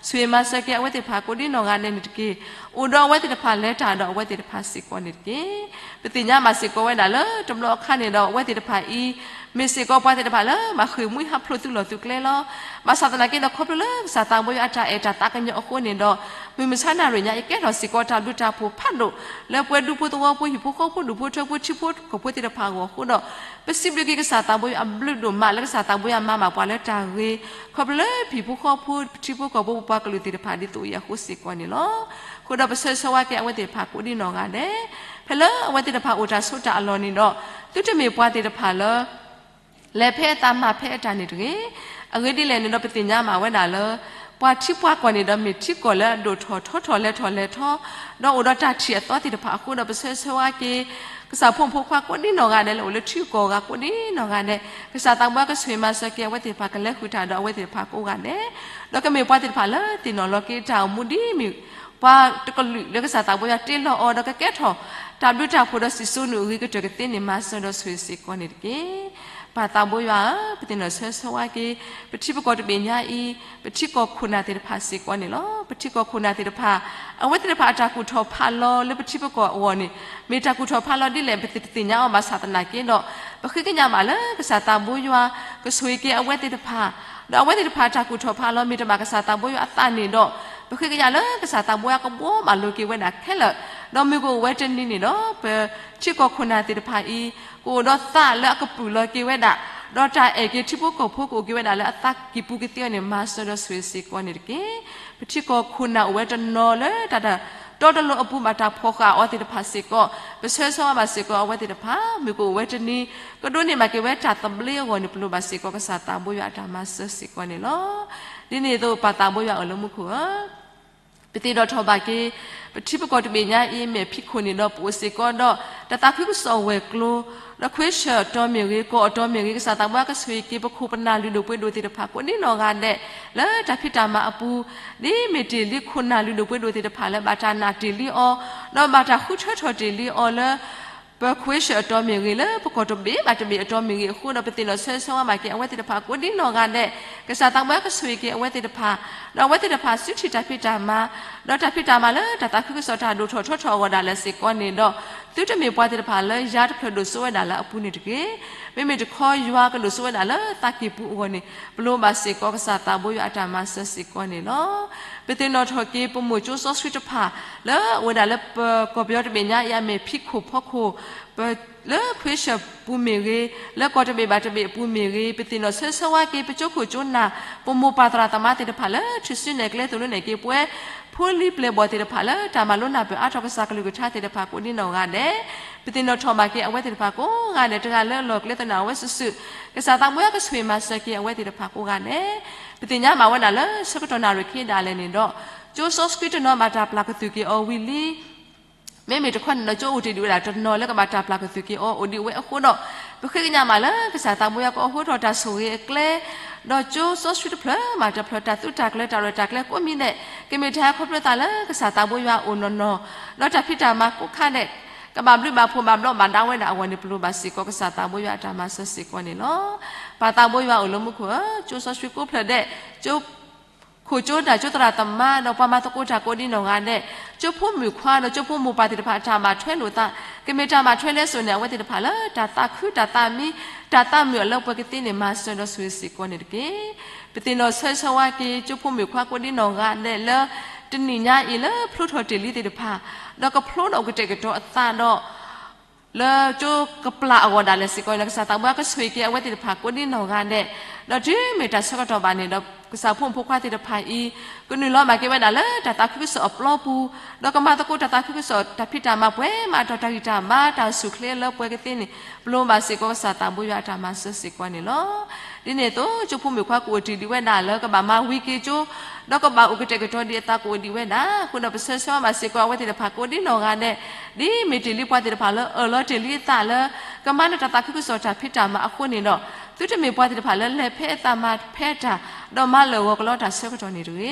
ဆိၣ်ဂ့ၤမၤစၢၤက့ၤအဝဲသ့ၣ်တဖၣ်ကိးဒံနီၢ်ဂၤဒဲးန့ၣ်တက့ၢ်. အိၣ်ဒီးအဝဲသ့ၣ်တဖၣ် လဲၤတၢ်ဒီးအဝဲသ့ၣ်တဖၣ်စ့ၢ်ကီးန့ၣ်တက့ၢ်. ပသ့ၣ်ညါဘၣ်စ့ၢ်ကီးဝဲဒၣ်လၢတဘျီအခါန့ၣ်ဒီး အဝဲသ့ၣ်တဖၣ်အံၤ မ့ၢ်စ့ၢ်ကီးပှၤသ့ၣ်တဖၣ်လၢဘၣ်ဃ့ၢ်မှံဟးဖျိးသုးလီၢ်သုးကျဲလီၤ. ဘၣ်ဆၣ်သနာ်က့ဒီး ခီဖျိလၢကစၢ်သးဘိယွၤအတၢ်အဲၣ်တၢ်သးကညီၤအဃိန့ၣ်ဒီး မုၢ်မဆါနၣ်ရံၣ်ညါအံၤ ကဲထီၣ်စ့ၢ်ကီးတၢ်ဘျုးတၢ်ဖှိၣ်ဖးဒိၣ် လၢပဝဲဒူဖိသဝီဖိ ဟံၣ်ဖိဃီဖိ ဒူၣ်ဖိထၢဖိ ထံဖိကီၢ်ဖိသ့ၣ်တဖၣ်အဂီၢ်အဃိဒီး ပစံးဘျုးက့ၤကစၢ်သးဘိယွၤအဘျုးဒိၣ်မး လၢကစၢ်သးဘိယွၤမၤဘၣ်ပှၤလၢတၢ်ဂ့ၤ ခီဖျိလၢပဟံၣ်ဖိဃီဖိ ပထံဖိကီၢ်ဖိ ပပှၤကလုာ်သ့ၣ်တဖၣ်ဒ်သိးအံၤအဃိစ့ၢ်ကီးန့ၣ်လီၤ. အဃိဒီးပဆၢဂ့ၤဆၢဝါက့ၤအဝဲသ့ၣ်တဖၣ်ကိးဒံနီၢ်ဂၤဒဲး ဖဲလၢအဝဲသ့ၣ်တဖၣ်အိၣ်တၢ်ဆိးတၢ်အလီၢ်န့ၣ်ဒီး သုတမ့ၢ်ပှၤသ့ၣ်တဖၣ်လၢ လဲၤဖဲအသးမၤဖဲအတၢ်န့ၣ်တဂ့ၤ. အဂ့ၢ်ဒ်လဲၣ်န့ၣ်ဒီး ပသ့ၣ်ညါမးဝဲဒၣ်လၢ ပှၤထံပှၤကီၢ်န့ၣ်ဒီး မ့ၢ်ထံကီၢ်လၢအဒိၣ်ထီၣ်ထီထီၣ်လဲၤထီၣ်လဲၤထီ ဒီးအိၣ်ဒီးတၢ်ထံၣ်အသီသ့ၣ်တဖၣ်အဃိဒီး ပဆၢဂ့ၤဆၢဝါက့ၤ ကစၢ်ဖိမုၣ်ဖိခွါကိးဒံနီၢ်ဂၤဒဲး လၢအိၣ်လၢထံဂုၤကီၢ်ဂၤကိးဒံနီၢ်ဂၤဒဲး ကစၢ်သးဘိယွၤကဆိၣ်ဂ့ၤမၤစၢၤက့ၤ အဝဲသ့ၣ်တဖၣ်ကလဲၤဃုာ်တၢ်ဒီးအဝဲသ့ၣ်တဖၣ်ကိးဂၤဒဲး ဒီးကမ့ၢ်ပှၤသ့ၣ်တဖၣ်လၢသ့ၣ်နီၣ်လီၤက့ၤတၢ်အိၣ်မူဒ်မ့ၢ် ပှၤတကလုာ်လၢကစၢ်သးဘိယွၤတ့လီၤအီၤ ဒီးကကဲထီၣ် တၢ်ဘျုးတၢ်ဖှိၣ်ဒီးစံၣ်စိၤနုာ်အဂ့ၤကတၢၢ်ကသ့န့ၣ် မၤစၢၤဒီးဆိၣ်ဂ့ၤစ့ၢ်ကီးန့ၣ်တက့ၢ်. ပၢ်သးဘိယွၤဧၢ, ပသ့ၣ်နီၣ်ဆၢဂ့ၤဆၢဝါက့ၤ ပထံပကီၢ်တဘ့ၣ်ညါအံၤ ပထံကီၢ်ခိၣ်နၢ်သ့ၣ်တဖၣ်စ့ၢ်ကီးန့ၣ်လီၤ. ပထံကီၢ်ခိၣ်နၢ်သ့ၣ်တဖၣ် အဝဲသ့ၣ်တဖၣ်အတၢ်ကူၣ်ထီၣ်ဖးလီၤလၢပထံပကီၢ်အဂီၢ်န့ၣ် မ့ၢ်တၢ်ကူၣ်ထီၣ်ဖးလီၤဒ်လဲၣ် ပတသ့ၣ်ညါအီၤဘၣ်ဆၣ်သနာ်က့ဒီး ပဃ့ကညးဘၣ်လၢကစၢ်သးဘိယွၤ ကဆိၣ်ဂ့ၤက့ၤအဝဲသ့ၣ်တဖၣ် ဒီးအဝဲသ့ၣ်တဖၣ်အတၢ်ကူၣ်ထီၣ်ဖးလီၤ မ့ၢ်တဘၣ်ကစၢ်သးဘိယွၤအသးန့ၣ်ဒီး ပဃ့ကညးလၢကစၢ်သးဘိယွၤကဘှီမးလိာ်က့ၤဝဲဒၣ်ခဲလၢာ်, ဒီးမုၢ်ကအိၣ်ဝဲတနံၤန့ၣ်ဒီး ပထံကီၢ်ခိၣ်နၢ်သ့ၣ်တဖၣ်အံၤ ကအိၣ်ဒီးသးလၢအကပုာ်လီၤက့ၤဝဲဒၣ် ဒီးတၢ်အဲၣ်က့ၤထံဖိကီၢ်ဖိကအိၣ်က့ၤဝဲဒၣ်လၢအသးကံၢ်ပူၤကသ့အီၤန့ၣ် မၤစၢၤဒီးဆိၣ်ဂ့ၤစ့ၢ်ကီးန့ၣ်တက့ၢ်. ပထံကီၢ်ခိၣ်နၢ်အိၣ်ဝဲတနီၤလၢတၢ် တီတလိၤအပူၤ ဘၣ်တၢ်ဖီၣ်ဃာ်အီၤသ့ၣ်တဖၣ်စ့ၢ်ကီး, ပဆၢဂ့ၤဆၢဝါဘၣ်စ့ၢ်ကီးအဝဲသ့ၣ်တဖၣ် မုၢ်ကအိၣ်ဝဲတနံၤ ကဒိးန့ၢ်ဘၣ်က့ၤဝဲတၢ်သဘျ့အဂီၢ်န့ၣ် ပလိၣ်ဘၣ်စ့ၢ်ကီးကစၢ်သးဘိယွၤအတၢ်မၤစၢၤစ့ၢ်ကီးန့ၣ်လီၤ. ဒ်န့ၣ်အသိး ပၢ်သးဘိယွၤအၢၣ်လီၤမူခိၣ်ဧၢ, ပသ့ၣ်နီၣ်ထီၣ်ဘၣ်က့ၤ ပထံပကီၢ်တဘ့ၣ်ညါအံၤ မဲာ်ဖံးခိၣ်န့ၣ်ဒီး ပအိၣ်စ့ၢ်ကီးဒီး တၢ်သးခုကစီၣ်ဝဲၤကျိၤ, ဒီးခွ့ဆၢၣ်အတီၤမ့ၢ်ဂ့ၤ, ကီၢ်အတီၤမ့ၢ်ဂ့ၤ, ကစၢ်သးဘိယွၤကဆိၣ်ဂ့ၤက့ၤ ပခိၣ်ပနၢ်လုၢ်ဒိၣ်ပှ့ၤဒိၣ်သ့ၣ်တဖၣ် ကိးဒံနီၢ်ဂၤဒဲး လၢတၢ်ဖံးတၢ်မၤအပူၤ, ဒ်မ့ၢ်တ့ၢ်လံခိၣ်နၢ်လုၢ်ဒိၣ်ပှ့ၤဒိၣ်သ့ၣ်တဖၣ်လၢ ဘၣ်တၢ်နာ်တ့ၢ်လံအီၤ, ဒီးဘၣ်တၢ်ဃုထၢထီၣ်တ့ၢ်လံအီၤလၢ ပခွ့ဆၢၣ်အတီၤမ့ၢ်ဂ့ၤ, လၢပကီၢ်တဘ့ၣ်ဘၣ်တဘ့ၣ်အတီၤမ့ၢ်ဂ့ၤအဃိဒီး ပသ့ၣ်နီၣ်ဆၢဂ့ၤဆၢဝါဘၣ်က့ၤအဝဲသ့ၣ်တဖၣ် ကိးဒံနီၢ်ဂၤဒဲး, ကစၢ်သးဘိယွၤကဆိၣ်ဂ့ၤက့ၤအဝဲသ့ၣ်တဖၣ်, ဒီးအဝဲသ့ၣ်တဖၣ်စုထံၣ်တၢ်ဖံးတၢ်မၤ, ဒီးတၢ်ဖံးတၢ်မၤလၢတၢ်သးခုကစီၣ်တၢ်ဒိၣ်ထီၣ်ထီထီၣ်အဂီၢ်ဒၣ်လဲာ်စ့ၢ်ကီးန့ၣ်ဒီး, သုတမ့ၢ်ပှၤသ့ၣ်တဖၣ်လၢယၤတဖျၢၣ်ဒိၣ်စိဝဲဒၣ်လၢအပူၤန့ၣ်တဂ့ၤ. မ့မ့ၢ်တခီယွၤကဒိၣ်စိဝဲဒၣ်လၢသးကံၢ်ပူၤအဂီၢ်န့ၣ် ပလိၣ်ဘၣ်စ့ၢ်ကီးကစၢ်သးဘိယွၤအတၢ်မၤစၢၤစ့ၢ်ကီးန့ၣ်လီၤ. ပသ့ၣ်နီၣ်ထီၣ်က့ၤ ပမိၢ်ကၠိစီဆှံတဖၣ် လၢအအိၣ်ဝဲဒၣ်လၢပကီၢ်ပယီၤတဘ့ၣ်ညါအံၤ အမဲာ်ဖံးခိၣ်ဖီခိၣ် လၢခွ့ဆၢၣ်ပူၤမ့ၢ်ဂ့ၤ, လၢကီၢ်တဘ့ၣ်ဘၣ်တဘ့ၣ်အပူၤမ့ၢ်ဂ့ၤ, ပသ့ၣ်နီၣ်ဆၢဂ့ၤဆၢဝါက့ၤ ပကၠိခိၣ်ကၠိနၢ်, ပမိၢ်ပၢ်သရၣ်သမါသ့ၣ်တဖၣ်လၢ ထူၣ်စုနဲၣ်ကျဲသိၣ်လိနဲၣ်က့ၤပှၤ ဖိလံၤပျဲၢ်ဘီၣ်သ့ၣ်တဖၣ်လၢ တၢ်မၤလိနၢ်ပၢၢ်အါထီၣ်ကစၢ်ကလုၢ်ကထါသ့ၣ်တဖၣ် ကိးဒံနီၢ်ဂၤဒဲး, ပသ့ၣ်နီၣ်ထီၣ်ဘၣ်က့ၤအဝဲသ့ၣ်တဖၣ်ကိးဂၤဒဲး တဂၤလၢအလီၢ်ကျဲသနာ်ဝဲစုာ်စုာ်, ကစၢ်သးဘိယွၤကဆိၣ်ဂ့ၤမၤစၢၤက့ၤအဝဲသ့ၣ်တဖၣ်ကိးဂၤဒဲး, ပသ့ၣ်ညါဘၣ်ဝဲဒၣ်လၢဆၢကတီၢ်နၣ်ရံၣ်ခံဒၣ်လဲာ်န့ၣ်ဒီး, ကၠိစီဆှံတနီၤဘၣ်တၢ်ပျၢ်ကသူၣ်က့ၤအီၤဝံၤလံ မ့မ့ၢ်တခီန့ၣ်ဒီး ကၠိအိၣ်တ့ၢ်ဒံးဝဲဒၣ်တနီၤလၢကဘၣ်တၢ်ပျၢ်ကသူၣ်က့ၤအီၤအိၣ်ဒံးဝဲအဃိဒီး, ပဃ့ကညးမးလၢကစၢ်သးဘိယွၤကအိးထီၣ်တၢ်ဆိၣ်ဂ့ၤအကျဲ, ဒီးကၠိစီဆှံတဖျၢၣ်မးတဖျၢၣ် တၢ်သုးတၢ်ကျဲၤတၢ်ရဲၣ်တၢ်ကျဲၤကိးမံၤဒဲး, ကမ့ၢ်တၢ်ဟဲခီဖျိသးလၢကစၢ်သးဘိယွၤအအိၣ်နီၢ်နီၢ်, ဒီးတၢ်ဖံးတၢ်မၤကိးခါဒဲး ကဘၣ်ဘျုးဘၣ်ဖှိၣ်ဘၣ်ဘျီးဘၣ်ဒါဝဲဒၣ်အဂီၢ်န့ၣ် ပလိၣ်ဘၣ်စ့ၢ်ကီးကစၢ်သးဘိယွၤအတၢ်မၤစၢၤစ့ၢ်ကီးန့ၣ်လီၤ. ပၢ်သးဘိယွၤအိၣ်လၢမူခိၣ်ဧၢ, ကၠိစီဆှံကိးဖျၢၣ်ဒဲး, ကၠိ ခိၣ်ကၠိတၢ်ကၠိသရၣ်သမါ ဒီးပှၤမၤသကိးတၢ်ကိးဒံနီၢ်ဂၤဒဲး, ကၠိဖိမုၣ်ခွါ ဒီးကၠိဖိမိၢ်ပၢ်သ့ၣ်တဖၣ်အတၢ်ဘၣ်ထွဲလိာ်သး, ကမ့ၢ်တၢ်ဘၣ်ထွဲလဲစိာ်န့ၣ် အဝဲသ့ၣ်တဖၣ်လၢတၢ်သးခုတၢ်သးမံ, တၢ်သးမုာ်အလၢပှဲၤကသ့န့ၣ် မၤစၢၤဒီးဆိၣ်ဂ့ၤစ့ၢ်ကီးန့ၣ်တက့ၢ်. ပသ့ၣ်နီၣ်ဆၢဂ့ၤဆၢဝါက့ၤ ကၠိဖိမုၣ်ခွါကိးဒံနီၢ်ဂၤဒဲးလၢ တနံၣ်ညါအံၤလၢဖျိထီၣ်တ့ၢ်လံသ့ၣ်တဖၣ်, ဒီးကဖျိဒီးအိၣ်ကတဲာ်ကတီၤအသးဒီး လၢကၠိကပျၢ်အဂီၢ်ဒၣ်လဲာ်စ့ၢ်ကီးန့ၣ် ကစၢ်သးဘိယွၤကဆိၣ်ဂ့ၤက့ၤအဝဲသ့ၣ်တဖၣ်ကိးဒံနီၢ်ဂၤဒဲး, ဒီးတုၤမ့ၢ်တၢ်ဆၢကတီၢ်ဘၣ်န့ၣ်ဒီး ကစၢ်ဖိမုၣ်ဖိခွါသ့ၣ်တဖၣ်အံၤ ကနုာ်လီၤဘၣ်က့ၤဝဲဒၣ်လၢတၢ်သးခုကစီၣ်အပျီပူၤ, ဒီးကမၤသကိးတၢ်သးခုကစီၣ်တၢ်ဖံးတၢ်မၤပှဲၤမးဒီးတၢ်ဂံၢ်တၢ်ဘါတၢ်အိၣ်ဆူၣ်အိၣ်ချ့လၢပှဲၤကသ့န့ၣ် ပလိၣ်ဘၣ်စ့ၢ်ကီးကစၢ်သးဘိယွၤအတၢ်မၤစၢၤစ့ၢ်ကီးန့ၣ်လီၤ. ဒ်န့ၣ်အသိး ကၠိဖိမုၣ်ခွါကအိၣ်တ့ၢ်ဒံးဝဲဒၣ်လၢကဘၣ်မၤဝံၤက့ၤကၠိ, ဒီးကဘၣ်အိၣ်ကတဲာ်ကတီၤဒံးအသးကအိၣ်ဒံးဝဲဒၣ်အဃိဒီး ပဆၢဂ့ၤဆၢဝါဘၣ်စ့ၢ်ကီးအဝဲသ့ၣ်တဖၣ်ကိးဒံနီၢ်ဂၤဒဲး, ဒ်မ့ၢ်တ့ၢ်လံပှၤသ့ၣ်တဖၣ်လၢအၢၣ်လီၤတ့ၢ်လံအသးလၢ ကမၤနၢၤတၢ်သးခုကစီၣ်တၢ်ဖံးတၢ်မၤအဃိန့ၣ်ဒီး သုတမ့ၢ်ပှၤသ့ၣ်တဖၣ်လၢလဲၤဖဲအသးမၤဖဲတၢ်, ဒီးမၤလၢာ်ဂီၤကလီတၢ်ဆၢကတီၢ်န့ၣ်တဂ့ၤ.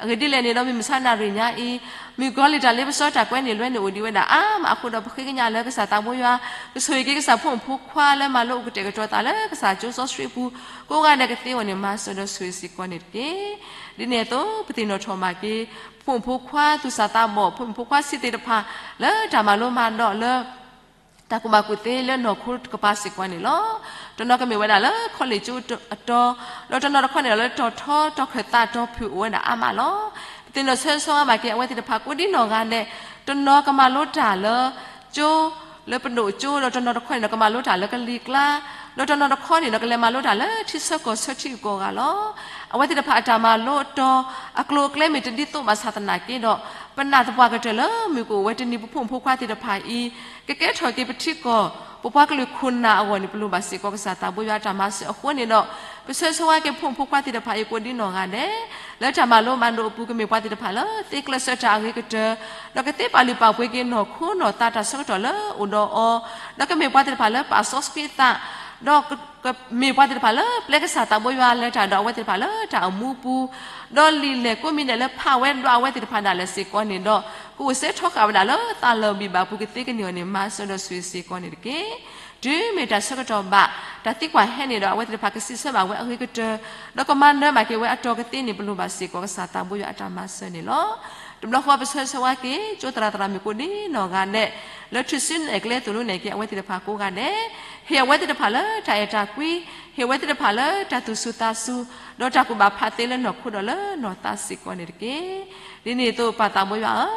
အဂ့ၢ်ဒ်လဲၣ်န့ၣ်ဒီး မုၢ်မဆါနၣ်ရံၣ်ညါအံၤ, မုၢ်ကီၤလံၢ်တၢ်လ့ပစီတၢ်ကွဲးန့ၣ်လွဲန့ၣ်အိၣ်ဒံးဝဲဒၣ်အါမးအဃိဒီး ပဃ့ကညးလၢကစၢ်သးဘိယွၤ ကဆိၣ်ဂ့ၤက့ၤကစၢ်ဖိမုၣ်ဖိခွါလၢမၤလိအိၣ်ကတဲာ်ကတီၤသးလၢကစၢ်ကၠိစီဆှံအပူၤ ကိးဂၤဒဲးကသ့အဂီၢ်န့ၣ် မၤစၢၤဒီးဆိၣ်ဂ့ၤစ့ၢ်ကီးန့ၣ်တက့ၢ်. ဒ်န့ၣ်အသိး ပသ့ၣ်နီၣ်ထီၣ်ဘၣ်က့ၤ ဖိမုၣ်ဖိခွါသူၣ်စၢ်သးဘီၣ် ဖိမုၣ်ဖိခွါဆံးသ့ၣ်တဖၣ် လၢတၢ်မၤလိမၤဒိးလၢ တၢ်ကူၣ်ဘၣ်ကူၣ်သ့လၢနီၢ်ခိတကပၤစ့ၢ်ကီးန့ၣ်လီၤ. တနီၤကမ့ၢ်ဝဲဒၣ်လၢ college ကၠိအတီၤ, ဒီးတနီၤတခီန့ၣ်ဒီးလၢတီၤထီတီၤခၢၣ်သးတီၤဖုၣ်အိၣ်ဝဲဒၣ်အါမးလီၤ. ပသ့ၣ်နီၣ်ဆၢဂ့ၤဆၢဝါဘၣ်က့ၤအဝဲသ့ၣ်တဖၣ်ကိးဒံနီၢ်ဂၤဒဲး, တနီၤကမၤလိတၢ်လၢကၠိ လၢပဒိၣ်ကၠိ, ဒီးတနီၤတခီန့ၣ်ဒီးကမၤလိတၢ်လၢကလံၤကျါ, ဒီးတနီၤတခီန့ၣ်ဒီးကလဲၤမၤလိတၢ်လၢထံဆၢကီၢ်ဆၢထံဂုၤကီၢ်ဂၤလီၤ. အဝဲသ့ၣ်တဖၣ်အတၢ်မၤလိအတီၤ အကျိၤအကျဲမ့ၢ်တဒ်သိးဘၣ်ဆၣ်သနာ်က့ဒီး, ပနာ်သပှၢ်ကတၢၢ်လၢမုၢ်ကအိၣ်ဝဲတနံၤပဖိမုၣ်ဖိခွါသ့ၣ်တဖၣ်အံၤ ကကဲထီၣ်က့ၤပထံကီၢ် ပပှၤကလုာ်ခိၣ်နၢ်အဂီၢ်န့ၣ် ပလိၣ်ဘၣ်စ့ၢ်ကီးကစၢ်သးဘိယွၤအတၢ်မၤစၢၤအဃိန့ၣ်ဒီး, ပဆၢဂ့ၤဆၢဝါက့ၤဖိမုၣ်ဖိခွါသ့ၣ်တဖၣ်အံၤကိးဒံနီၢ်ဂၤဒဲး, လၢတၢ်မၤလိမၤဒိးအပူၤ ကမ့ၢ်ပှၤသ့ၣ်တဖၣ်လၢသ့ကျၢၢ်စၢၤတၢ်အဂ့ၤကတၢၢ်, ဒီးကသ့ပာ်လုၢ်ပာ်ပှ့ၤက့ၤနီၢ်ခိနီၢ်သးတၢ်ဆၢကတီၢ်လၢအိၣ်ဒီးအီၤ, ဒီးကမ့ၢ်ပှၤသ့ၣ်တဖၣ်လၢပာ်စီဆှံအသး, ဒီး ကမ့ၢ်ပှၤသ့ၣ်တဖၣ်လၢပျဲကစၢ်သးဘိယွၤလဲၤတၢ်ဒီးအဝဲသ့ၣ်တဖၣ်လၢတၢ်အိၣ်မူအပူၤ, ဒီးလံာ်လဲၢ်ကိးမံၤဒဲးလၢဖးဝဲဒီးအဝဲသ့ၣ်တဖၣ်ဒၣ်လဲာ်စ့ၢ်ကီးန့ၣ်ဒီး, ကအိၣ်စဲထီဃာ်ဝဲဒၣ်လၢသးလီၢ်ဘံၣ်ဘၣ်ပူၤကသ့ကန့ၢ်အီၤန့ၣ် မၤစၢၤဒီးဆိၣ်ဂ့ၤစ့ၢ်ကီးန့ၣ်တက့ၢ်. တုၤမ့ၢ်တၢ်ဆၢကတီၢ်ဘၣ် တၢ်သံကွၢ်ဟဲန့ၣ်ဒီး အဝဲသ့ၣ်တဖၣ်ကစံးဆၢဘၣ်ဝဲအဂ့ၤကတၢၢ်, ဒီးကမၤနၢၤဘၣ်က့ၤဝဲအတီၤကသ့န့ၣ် ပလိၣ်ဘၣ်စ့ၢ်ကီးကစၢ်သးဘိယွၤအတၢ်မၤစၢၤန့ၣ်လီၤ. တဘျီဃီပဆၢဂ့ၤဆၢဝါက့ၤ ကၠိသရၣ်သရၣ်မုၣ်ကိးဒံနီၢ်ဂၤဒဲး, လၢထူၣ်စုနဲၣ်ကျဲသိၣ်လိနဲၣ်က့ၤအဝဲသ့ၣ်တဖၣ်ကိးဂၤဒဲး, ဟ့ၣ်အဝဲသ့ၣ်တဖၣ်လၢတၢ်အဲၣ်တၢ်ကွံ, ဟ့ၣ်အဝဲသ့ၣ်တဖၣ်လၢတၢ်သူၣ်စူၤသးစူၤ, ဒီးတၢ်ကူၣ်ဘၣ်ဖးသ့လၢနီၢ်ခိဒီးလၢနီၢ်သးစ့ၢ်ကီးန့ၣ်တက့ၢ်. ဒ်န့ၣ်အသိးပၢ်သးဘိယွၤဧၢ,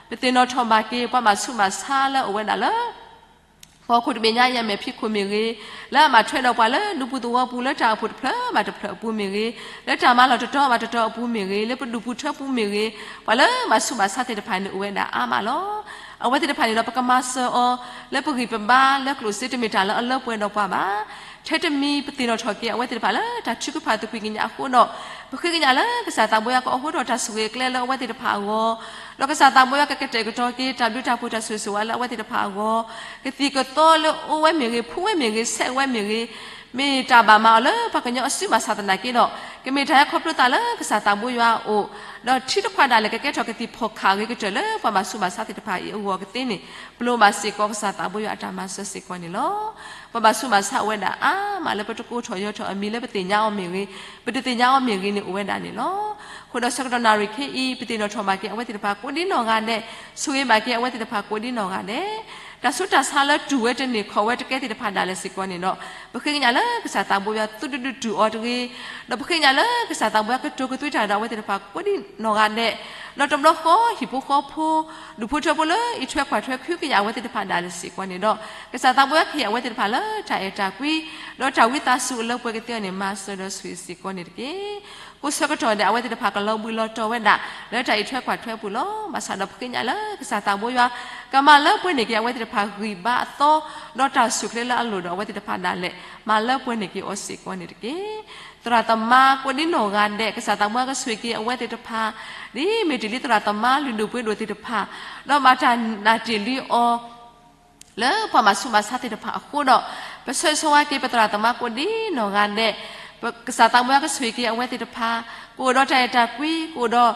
ပသ့ၣ်နီၣ်ထီၣ်ဘၣ်က့ၤ ပှၤဘၣ်ဆူးဘၣ်ဆါလၢအိၣ်ဝဲဒၣ်လၢ ဟီၣ်ခိၣ်တဘ့ၣ်ညါအံၤအမဲာ်ဖံးခိၣ်မ့ၢ်ဂ့ၤ, လၢအမၤထွဲဒီးပှၤလၢဒူပူၤသဝီပူၤ လၢတၢ်အိၣ်ဖှိၣ်တဖျၢၣ်ဘၣ်တဖျၢၣ်အပူၤမ့ၢ်ဂ့ၤ, လၢတၢ်မၤလီၢ်တတီၤဘၣ်တတီၤအပူၤမ့ၢ်ဂ့ၤ, လၢပဒူၣ်ပူၤထၢပူၤမ့ၢ်ဂ့ၤ, ပှၤလၢမၤဆူးမၤဆါသ့ၣ်တဖၣ်န့ၣ်အိၣ်ဝဲဒၣ်အါမးလီၤ. အဝဲသ့ၣ်တဖၣ်န့ၣ်ဒီး ပကမၤစၢၤအီၤ လၢပဂံၢ်ပဘါလၢကျိၣ်စ့ တမ့ၢ်တၢ်လၢအလၢပှဲၤဒီးပှၤဘၣ်. ထဲတမံၤပသ့ၣ်နီၣ်ထီၣ်က့ၤ အဝဲသ့ၣ်တဖၣ်လၢတၢ်ထုကဖၣ်သကွံာ်ကညးအဃိဒီး, ပဃ့ကညးလၢကစၢ်သးဘိယွၤကအီၣ်ဃိထီၣ်တၢ်ဆိၣ်ဂ့ၤအကျဲလၢအဝဲသ့ၣ်တဖၣ်အဂီၢ်, ဒီးကစၢ်သးဘိယွၤကကတဲာ်ကတီၤက့ၤ တၢ်ဘျုးတၢ်ဖှိၣ်တၢ်ဆိၣ်ဂ့ၤဆိၣ်ဝါလၢအဝဲသ့ၣ်တဖၣ်အဂီၢ်, ကသံၣ်ကသီလၢအိၣ်ဝဲမ့ၢ်ဂ့ၤ, ဖှူဝဲမ့ၢ်ဂ့ၤ, ဆဲးဝဲမ့ၢ်ဂ့ၤ, မ့ၢ်တၢ်ဘၣ်မၤအီၤလၢပှၤကညီအစုမၤဆါသနာ်က့ဒီး, ကမ့ၢ်တၢ်ဟဲခီဖျိသးလၢကစၢ်သးဘိယွၤအအိၣ်, ဒီးထံတခွါဒၣ်လဲာ်ကကဲထီၣ်ကသံၣ်ဖီၣ်ခးအဂ့ၤကတၢၢ်လၢပှၤမၤဆူးမၤဆါသ့ၣ်တဖၣ်အံၤအဂီၢ်ကသ့န့ၣ်, ပလိၣ်ဘၣ်စ့ၢ်ကီးကစၢ်သးဘိယွၤအတၢ်မၤစၢၤစ့ၢ်ကီးန့ၣ်လီၤ. ပှၤမၤဆူးမၤဆါအိၣ်ဝဲဒၣ်အါမးလၢပတကိးထီၣ်ယီၤထီၣ်အမံၤ လၢပသ့ၣ်ညါအီၤမ့ၢ်ဂ့ၤ, ပတသ့ၣ်ညါအီၤမ့ၢ်ဂ့ၤန့ၣ်အိၣ်ဝဲဒၣ်န့ၣ်လီၤ. အဃိဒီးဆၢကတီၢ်နၣ်ရံၣ်ခဲအံၤ ပသ့ၣ်နီၣ်ထီၣ်ဘၣ်က့ၤအဝဲသ့ၣ်တဖၣ်ကိးဒံနီၢ်ဂၤဒဲး, ဆိၣ်ဂ့ၤဘၣ်က့ၤအဝဲသ့ၣ်တဖၣ်ကိးဒံနီၢ်ဂၤဒဲး, တၢ်ဆူးတၢ်ဆါလၢတူၢ်ဝဲတန့ၢ်ခီၣ်ဝဲတကဲသ့ၣ်တဖၣ်ဒၣ်လဲာ်စ့ၢ်ကီးန့ၣ်ဒီး, ပဃ့ကညးလၢကစၢ်သးဘိယွၤသုတဒုးတူၢ်အီၤတဂ့ၤ, ဒီးပဃ့ကညးလၢကစၢ်သးဘိယွၤကတိၤကသွံတၢ်ဒီးအဝဲသ့ၣ်တဖၣ်ကိးဒံနီၢ်ဂၤဒဲး, ဒီးတဘျီဃီဟံၣ်ဖိဃီဖိ, ဒူၣ်ဖိထၢဖိလၢအံးထွဲကွၢ်ထွဲ ခုကယာ်အဝဲသ့ၣ်တဖၣ်ဒၣ်လဲာ်စ့ၢ်ကီးန့ၣ်ဒီး, ကစၢ်သးဘိယွၤကဟ့ၣ်အဝဲသ့ၣ်တဖၣ်လၢတၢ်အဲၣ်တၢ်ကွံ, ဒီးတၢ်ဝံသးစူၤအလၢပှဲၤကသ့အီၤန့ၣ် မၤစၢၤဒီးဆိၣ်ဂ့ၤစ့ၢ်ကီးန့ၣ်တက့ၢ်. ကိးဆၢကတီၢ်ဒဲး အဝဲသ့ၣ်တဖၣ်ကလီၤဘှံးလီၤတီၤဝဲဒၣ် လၢတၢ်အံးထွဲကွၢ်ထွဲပူၤလီၤ. ဘၣ်ဆၣ်ဒီးပဃ့ကညးလၢကစၢ်သးဘိယွၤ ကမၤလၢပှဲၤန့ၢ်က့ၤအဝဲသ့ၣ်တဖၣ်ဂံၢ်ဘါအသီ, ဒီးတၢ်ဆူၣ်ချ့လၢအလိၣ်ဒီးအဝဲသ့ၣ်တဖၣ်ဒၣ်လဲာ်, မၤလၢပှဲၤန့ၢ်က့ၤအီၤစ့ၢ်ကီးန့ၣ်တက့ၢ်. သရၣ်သမါကိးဒံနီၢ်ဂၤဒဲး ကစၢ်သးဘိယွၤကဆိၣ်ဂ့ၤက့ၤအဝဲသ့ၣ်တဖၣ်, ဒ်မ့ၢ်တ့ၢ်လံသရၣ်သမါလုၢ်ဒိၣ်ပှ့ၤဒိၣ်သ့ၣ်တဖၣ်, ဒီးဘၣ်တၢ်နာ်တ့ၢ်လံအီၤ လၢပှၤမၤဆူးမၤဆါသ့ၣ်တဖၣ်အဃိဒီး, ပဆၢဂ့ၤဆၢဝါက့ၤပသရၣ်သမါကိးဒံနီၢ်ဂၤဒဲး, ကစၢ်သးဘိယွၤကဆိၣ်ဂ့ၤက့ၤအဝဲသ့ၣ်တဖၣ်, ကအိၣ်ဒီးတၢ်အဲၣ်တၢ်ကွံ, ကအိၣ်ဒီး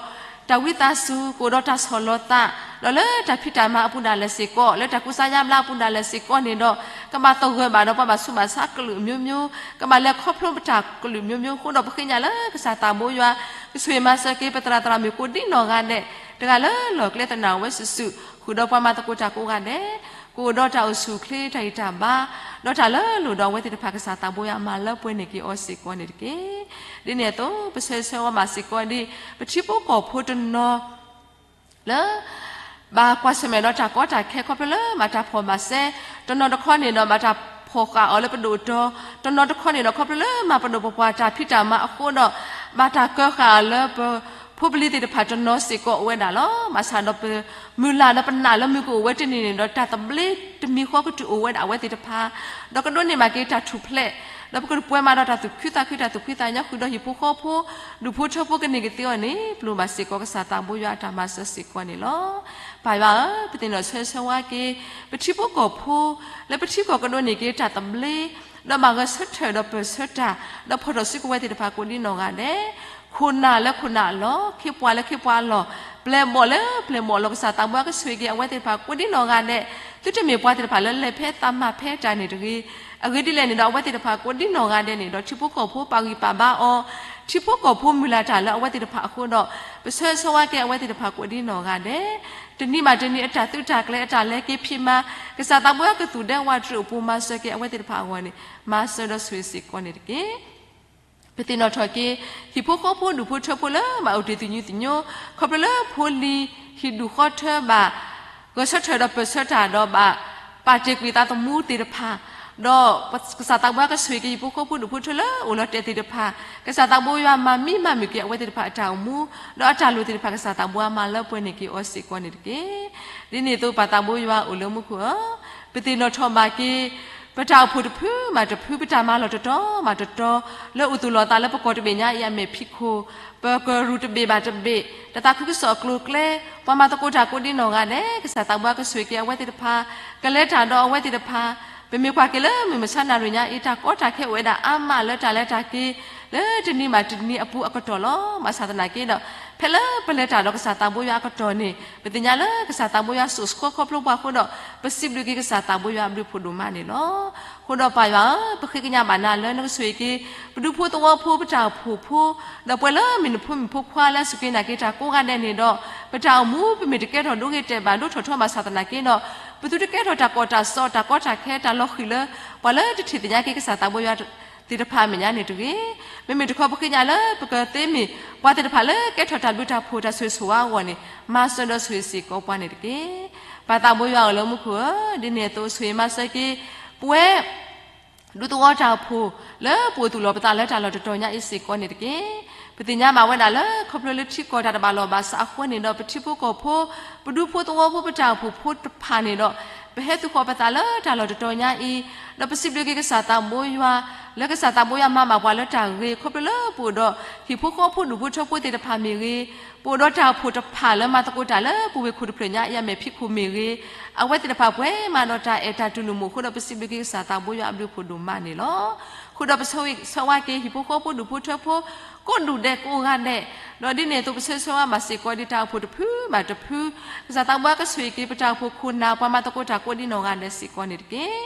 တၢ်ဝံသးစူၤ, ကအိၣ်ဒီးတၢ်ဆီၣ်လီၤသး, ဒီးလၢတၢ်ဖံးတၢ်မၤအပူၤဒၣ်လဲာ်စ့ၢ်ကီး, လၢတၢ်ကူစါညါဘျါအပူၤဒၣ်လဲာ်စ့ၢ်ကီးန့ၣ်ဒီး, ကဘၣ်သဂၢၢ်ဘၣ်ဒီးပှၤမၤဆူးမၤဆါကလုာ်မျိုးမျိုး, ကဘၣ်လဲၤခီဖျိပတၢ်ကလုာ်မျိုးမျိုးအဃိဒီး ပဃ့ကညးလၢကစၢ်သးဘိယွၤ ကဆိၣ်ဂ့ၤမၤစၢၤက့ၤပသရၣ်သရၣ်မုၣ်ကိးဒံနီၢ်ဂၤဒဲး, တဂၤလၢလီၢ်ကျဲသနာ်ဝဲစုာ်စုာ်, ဃုာ်ဒီးပှၤမၤသကိးတၢ်ကိးဂၤဒဲး, ကအိၣ်ဒီးတၢ်အိၣ်ဆူၣ်အိၣ်ချ့တၢ်ဂံၢ်တၢ်ဘါ, ဒီးတၢ်လၢလိၣ်ဒီးအဝဲသ့ၣ်တဖၣ် ကစၢ်သးဘိယွၤမၤလၢပှဲၤန့ၢ်က့ၤအီၤစ့ၢ်ကီးန့ၣ်တက့ၢ်. ဒ်န့ၣ်အသိး ပဆၢဂ့ၤဆၢဝါဘၣ်စ့ၢ်ကီးဒ် ပထံဖိကီၢ်ဖိတနီၤ လၢ ဘၣ်ကွၢ်ဆၢၣ်မဲာ်ဒီးတၢ်ကီတၢ်ခဲခီဖျိလၢဘၣ်တၢ်ဖီၣ်ဘၣ်စဲ, တနီၤတခီန့ၣ်ဒီးဘၣ်တၢ်ဖီၣ်ဃာ်အီၤလၢပဒိၣ်အတီၤ, တနီၤတခီန့ၣ်ဒီးခီဖျိလၢမၤပဒိၣ်ပပှၢ်တၢ်ဖံးတၢ်မၤအဃိဒီး, ဘၣ်တၢ်ကၢဃာ်အီၤလၢပဖိပလံၤသ့ၣ်တဖၣ်တနီၤစ့ၢ်ကီးအိၣ်ဝဲဒၣ်လီၤ. ဘၣ်ဆၣ်ဒီးပမုၢ်လၢ်ဒီးပနာ်လၢမုၢ်ကအိၣ်ဝဲတနံၤန့ၣ်ဒီး တၢ်သဘျ့တမံၤဃီကတုၤအိၣ်ဝဲဒၣ်အဝဲသ့ၣ်တဖၣ်, ဒီးကဒိးန့ၢ်ဘၣ်က့ၤတၢ်ထူၣ်ဖျဲး, ဒီးပကပှဲၤမးဒီးတၢ်သူၣ်ခုသးခု တၢ်သူၣ်ဖှံသးညီဃုာ်ဒီးဟံၣ်ဖိဃီဖိ, ဒူၣ်ဖိထၢဖိကန့ၢ်ကသ့အီၤန့ၣ် ပလိၣ်ဘၣ်စ့ၢ်ကီးကစၢ်သးဘိယွၤအတၢ်မၤစၢၤစ့ၢ်ကီးန့ၣ်လီၤ. ပၢ်ယွၤဧၢ, ပသ့ၣ်နီၣ်ဆၢဂ့ၤဆၢဝါက့ၤ ပထံဖိကီၢ်ဖိ, လၢပထံကီၢ်ကဒိးန့ၢ်က့ၤတၢ်သဘျ့, ဒီးဘၣ်ဂဲၤဆၢထၢၣ်ဒီးပၢၢ်ဆၢတၢ်, ဒီးဖီၣ်ထီၣ်စုကဝဲၤသ့ၣ်တဖၣ်ကိးဒံနီၢ်ဂၤဒဲး, ခိၣ်နၢ်လၢခိၣ်နၢ်အလီၢ်, ခ့ပှၤလၢခ့ပှၤအလီၢ်, ပျဲၢ်ဘီၣ်လၢပျဲၢ်ဘီၣ်အလီၢ် ကစၢ်သးဘိယွၤကဆိၣ်ဂ့ၤက့ၤအဝဲသ့ၣ်တဖၣ်ကိးဒံနီၢ်ဂၤဒဲး, သုတမ့ၢ်ပှၤသ့ၣ်တဖၣ်လၢလဲၤဖဲသးမၤဖဲတၢ်န့ၣ်တဂ့ၤ. အဂ့ၢ်ဒ်လဲၣ်န့ၣ်ဒီး အဝဲသ့ၣ်တဖၣ်ကိးဒံနီၢ်ဂၤဒဲးန့ၣ်ဒီး ထံဖိကီၢ်ဖိပာ်ဂံၢ်ပာ်ဘါအီၤ, ထံဖိကီၢ်ဖိမုၢ်လၢ်တၢ်လၢအဝဲသ့ၣ်တဖၣ်အဃိဒီး, ပဆၢဂ့ၤဆၢဝါက့ၤအဝဲသ့ၣ်တဖၣ်ကိးဒံနီၢ်ဂၤဒဲး, တနံၤဘၣ်တနံၤအတၢ်သုးတၢ်ကျဲၤအတၢ်လဲၤက့ၤဖံးမၤ, ကစၢ်သးဘိယွၤကသူၣ်ဒဲဝးတြူာ်အပူၤမၤစၢၤက့ၤအဝဲသ့ၣ်တဖၣ်အဂီၢ်န့ၣ်, မၤစၢၤဒီးဆိၣ်ဂ့ၤစ့ၢ်ကီးန့ၣ်တက့ၢ်. ပသ့ၣ်နီၣ်ထီၣ်က့ၤ ဟံၣ်ဖိဃီဖိဒူၣ်ဖိထၢဖိလၢဘၣ်အိၣ်တ့ၢ်သညူးသညိ, ခီဖျိလၢဖိလံၤဟံၣ်ဒူၣ်ဃီထၢဘၣ် ဂဲၤဆၢထၢၣ်ဒီးပၢၢ်ဆၢတၢ်ဒီးဘၣ်ပာ်တ့ၢ်ကွံာ်သးသမူသ့ၣ်တဖၣ်, ဒီးကစၢ်သးဘိယွၤကဆိၣ်ဂ့ၤက့ၤဟံၣ်ဖိဃီဖိဒူၣ်ဖိထၢလၢအိၣ်လီၤတဲာ်သ့ၣ်တဖၣ်, ကစၢ်သးဘိယွၤမၤမံမၤမုာ်က့ၤအဝဲသ့ၣ်တဖၣ်အတၢ်အိၣ်မူ, ဒီးအတၢ်လိၣ်သ့ၣ်တဖၣ် ကစၢ်သးဘိယွၤမၤလၢပှဲၤန့ၢ်က့ၤအီၤစ့ၢ်ကီးန့ၣ်တက့ၢ်. ဒ်န့ၣ်အသိးပၢ်သးဘိယွၤအိၣ်လၢမူခိၣ်ဧၢ, ပသ့ၣ်နီၣ်ထီၣ်ဘၣ်က့ၤ ပတၢ်အိၣ်ဖှိၣ်တဖုဘၣ်တဖု, ပတၢ်မၤလီၢ်တတီၤဘၣ်တတီၤ, လၢအိၣ်သူၣ်လီၤသးလၢပကီၢ်တဘ့ၣ်ညါအံၤအမဲာ်ဖံးခိၣ်, ပကရူၢ်တဘ့ၣ်ဘၣ်တဘ့ၣ်, တၢ်သးခုကစီၣ်အကျိၤအကျဲ, ပှၤမၤသကိးတၢ်ကိးဒံနီၢ်ဂၤဒဲး, ကစၢ်သးဘိယွၤကဆိၣ်ဂ့ၤက့ၤအဝဲသ့ၣ်တဖၣ်, ကလဲၤတၢ်ဒီးအဝဲသ့ၣ်တဖၣ်, ပမ့ၢ်ကွၢ်က့ၤလၢမုၢ်မဆါနၣ်ရံၣ်ညါအံၤ တၢ်ကီတၢ်ခဲအိၣ်ဝဲဒၣ်အါမးလၢတၢ်လဲၤတၢ်က့ၤ, လၢတနံၤဘၣ်တနံၤအပူၤအကတီၢ်လီၤ. ဘၣ်ဆၣ်သနာ်က့ဒီး, ဖဲလၢပလဲၤတၢ်ဒီးကစၢ်သးဘိယွၤအကတီၢ်န့ၣ်, ပသ့ၣ်ညါလၢကစၢ်သးဘိယွၤစိာ်ဆှီခီဖျိပှၤအဃိဒီး, ပစံးဘျုးက့ၤကစၢ်သးဘိယွၤအဘျုးဖးဒိၣ်မးန့ၣ်လီၤ. အဃိဒီးပၢ်ယွၤဧၢ, ပဃ့ကညးဘၣ်နၤလၢနကဆိၣ်ဂ့ၤက့ၤ ပဒူဖိသဝီဖိ ပတၢ်အိၣ်ဖှိၣ်ဖိ, ဒီးပှဲၤလၢမ့ၢ်နဖိမုၣ်ဖိခွါလၢအစူၢ်က့ၤနာ်က့ၤတၢ်ကိးဂၤဒဲးန့ၣ်ဒီး, ပတၢ်အိၣ်မူပမ့ၢ်တကဲထီၣ်ဒိဂ့ၤတဲာ်ဘၣ်ဒိထီၣ်ထီဘၣ်ဆၣ်သနာ်က့ဒီး, ပသုတကဲထီၣ်တၢ်ကီတၢ်စီ တၢ်ကီတၢ်ခဲ တၢ်လီၤဃံၤလၢ ပှၤလၢတထံၣ်သ့ၣ်ညါက့ၤကစၢ်သးဘိယွၤသ့ၣ်တဖၣ်အမဲာ်ညါန့ၣ်တဂ့ၤ. မ့မ့ၢ်တခီပဃ့ကညးလၢပကသ့မ့ၢ်ပှၤသ့ၣ်တဖၣ်လၢကဲထီၣ်တၢ်ဘျုးတၢ်ဖှိၣ်တၢ်ဆိၣ်ဂ့ၤဆိၣ်ဝါအဂီၢ်န့ၣ်, မၤစၢၤဒီးဆိၣ်ဂ့ၤစ့ၢ်ကီးပှၤန့ၣ်တက့ၢ်. ပၢ်သးဘိယွၤအိၣ်လၢမူခိၣ်ဧၢ, ဒ်န့ၣ်အသိးဆိၣ်ဂ့ၤမၤစၢၤက့ၤ ပဝဲ ဒူသဝီတၢ်အိၣ်ဖှိၣ် လၢပအိၣ်သူၣ်လီၤပသးလၢတၢ်လီၢ်တတီၤညါအံၤစ့ၢ်ကီးန့ၣ်တက့ၢ်. ပသ့ၣ်ညါဘၣ်ဝဲဒၣ်လၢ ခီဖျိလၢထံကီၢ်တၢ်တဘၣ်လီၢ်ဘၣ်စးအဃိန့ၣ်ဒီး ပထံဖိကီၢ်ဖိ ပဒူဖိသဝီဖိ ပတၢ်အိၣ်ဖှိၣ်ဖိတဖၣ်န့ၣ်ဒီး ပဟဲသူၣ်ဃီၤပသးလၢတၢ်လီၢ်တတီၤညါအံၤ, ဒီးပစံးဘျုးက့ၤကစၢ်သးဘိယွၤ လၢကစၢ်သးဘိယွၤမၤဘၣ်ပှၤလၢတၢ်ဂ့ၤ ခီဖျိလၢပအိၣ်ဒီး ဟံၣ်ဖိဃီဖိဒူၣ်ဖိထၢဖိသ့ၣ်တဖၣ်မ့ၢ်ဂ့ၤ, ပအိၣ်ဒီးတၢ်အိၣ်ဖှိၣ်တဖၣ်လၢပူၤဝ့ၢ်ခိၣ်တဖျၢၣ်ညါအံၤအမဲာ်ဖံးခိၣ်မ့ၢ်ဂ့ၤ, အဝဲသ့ၣ်တဖၣ်ပှဲၤမးဒီးတၢ်အဲၣ်တၢ်တူၢ်လိာ်မူအဃိဒီး ပစံးဘျုးက့ၤကစၢ်သးဘိယွၤအဘျုးဖှိၣ်ဒိၣ်မးန့ၣ်လီၤ. ဃုာ်ဒီးပဆိၣ်ဂ့ၤဆိၣ်ဝါက့ၤ ဟံၣ်ဖိဃီဖိဒူၣ်ဖိထၢဖိ ကိးဒူၣ်ဒဲးကိးဂၤဒဲး, ဒီးဒ်န့ၣ်အသိး ပဆိၣ်ဂ့ၤဆိၣ်ဝါဘၣ်စ့ၢ်ကီးဒ်တၢ်အိၣ်ဖှိၣ်တဖုဘၣ်တဖု, ကစၢ်သးဘိယွၤကဆိၣ်ဂ့ၤက့ၤ ပတၢ်အိၣ်ဖှိၣ်ခိၣ်နၢ်ပှၤမၤသကိးတၢ်ကိးဒ်နီၢ်ဂၤဒဲးစ့ၢ်ကီးန့ၣ်တက့ၢ်.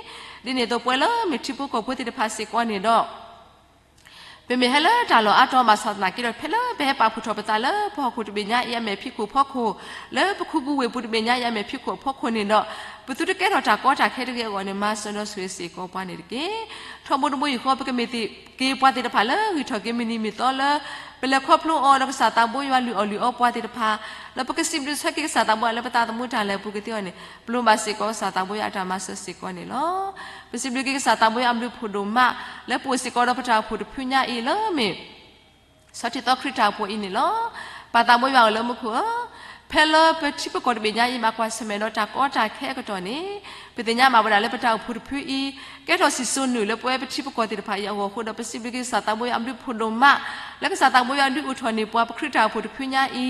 ဒ်န့ၣ်အသိးပဝဲလၢမ့ၢ်ထံဖိကီၢ်ဖိသ့ၣ်တဖၣ်စ့ၢ်ကီးန့ၣ်ဒီး ပမ့ၢ်ဟဲလၢတၢ်လီၢ်အါတီၤဘၣ်ဆၣ်သနာ်က့ဒီး ဖဲလၢပဟဲပာ်ဖှိၣ်ထီၣ်ပသးလၢပဟီၣ်ခိၣ်တဘ့ၣ်ညါအံၤအမဲာ်ဖံးခိၣ်ဖီခိၣ်, လၢပခူပူၤဝ့ၢ်ပူၤတဘ့ၣ်ညါအံၤအမဲာ်ဖံးခိၣ်ဖီခိၣ်န့ၣ်ဒီး, ပသုတကဲထီၣ်တၢ်ကီတၢ်ခဲတဂ့ၤအဂီၢ်န့ၣ် မၤစၢၤဒီးဆိၣ်ဂ့ၤစ့ၢ်ကီးပှၤန့ၣ်တက့ၢ်. ထီဘိတဘိယူၢ်ဃီ ပကမ့ၢ်က့ၤပှၤသ့ၣ်တဖၣ်လၢဂံၢ်ထီၣ်က့ၤမုၢ်နံၤမုၢ်သီလၢ ပလဲၤခီဖျိအီၤဒီးကစၢ်သးဘိယွၤလုၢ်အီၣ်လုၢ်အီပှၤသ့ၣ်တဖၣ်, ဒီးပကစံးဘျုးဆၢက့ၤကစၢ်သးဘိယွၤလၢပသးသမူတၢ်လဲၤအပူၤကသ့အီၤန့ၣ် ပလိၣ်ဘၣ်စ့ၢ်ကီးကစၢ်သးဘိယွၤအတၢ်မၤစၢၤစ့ၢ်ကီးန့ၣ်လီၤ. ပစံးဘျုးက့ၤကစၢ်သးဘိယွၤအဘျုးဖှိၣ်ဒိၣ်မး လၢပအိၣ်စ့ၢ်ကီးဒီးပတၢ်အိၣ်ဖှိၣ်တဖုညါအံၤလၢမ့ၢ် ဆီၣ်ထွဲသီခရံာ်တၢ်အိၣ်ဖှိၣ်အံၤန့ၣ်လီၤ. ပၢ်သးဘိယွၤအိၣ်လၢမူခိၣ်ဧၢ, ဖဲလၢပထံပကီၢ်တဘ့ၣ်ညါအံၤ ဘၣ်ကွၢ်ဆၢၣ်မဲာ်ဒီးတၢ်ကီတၢ်ခဲအကတီၢ်န့ၣ်, ပသ့ၣ်ညါဘၣ်ဝဲဒၣ်လၢပတၢ်အိၣ်ဖှိၣ်တဖုအံၤ ကဲထီၣ်စံၣ်စိၤနုာ်လၢပဝဲပထံပကီၢ်သ့ၣ်တဖၣ်အံၤအဂီၢ်အဃိဒီး ပစံးဘျုးက့ၤကစၢ်သးဘိယွၤအဘျုးဖှိၣ်ဒိၣ်မး လၢကစၢ်သးဘိယွၤဒုးအိၣ်ထီၣ်န့ၢ်ပှၤပခရံာ်တၢ်အိၣ်ဖှိၣ်တဖုညါအံ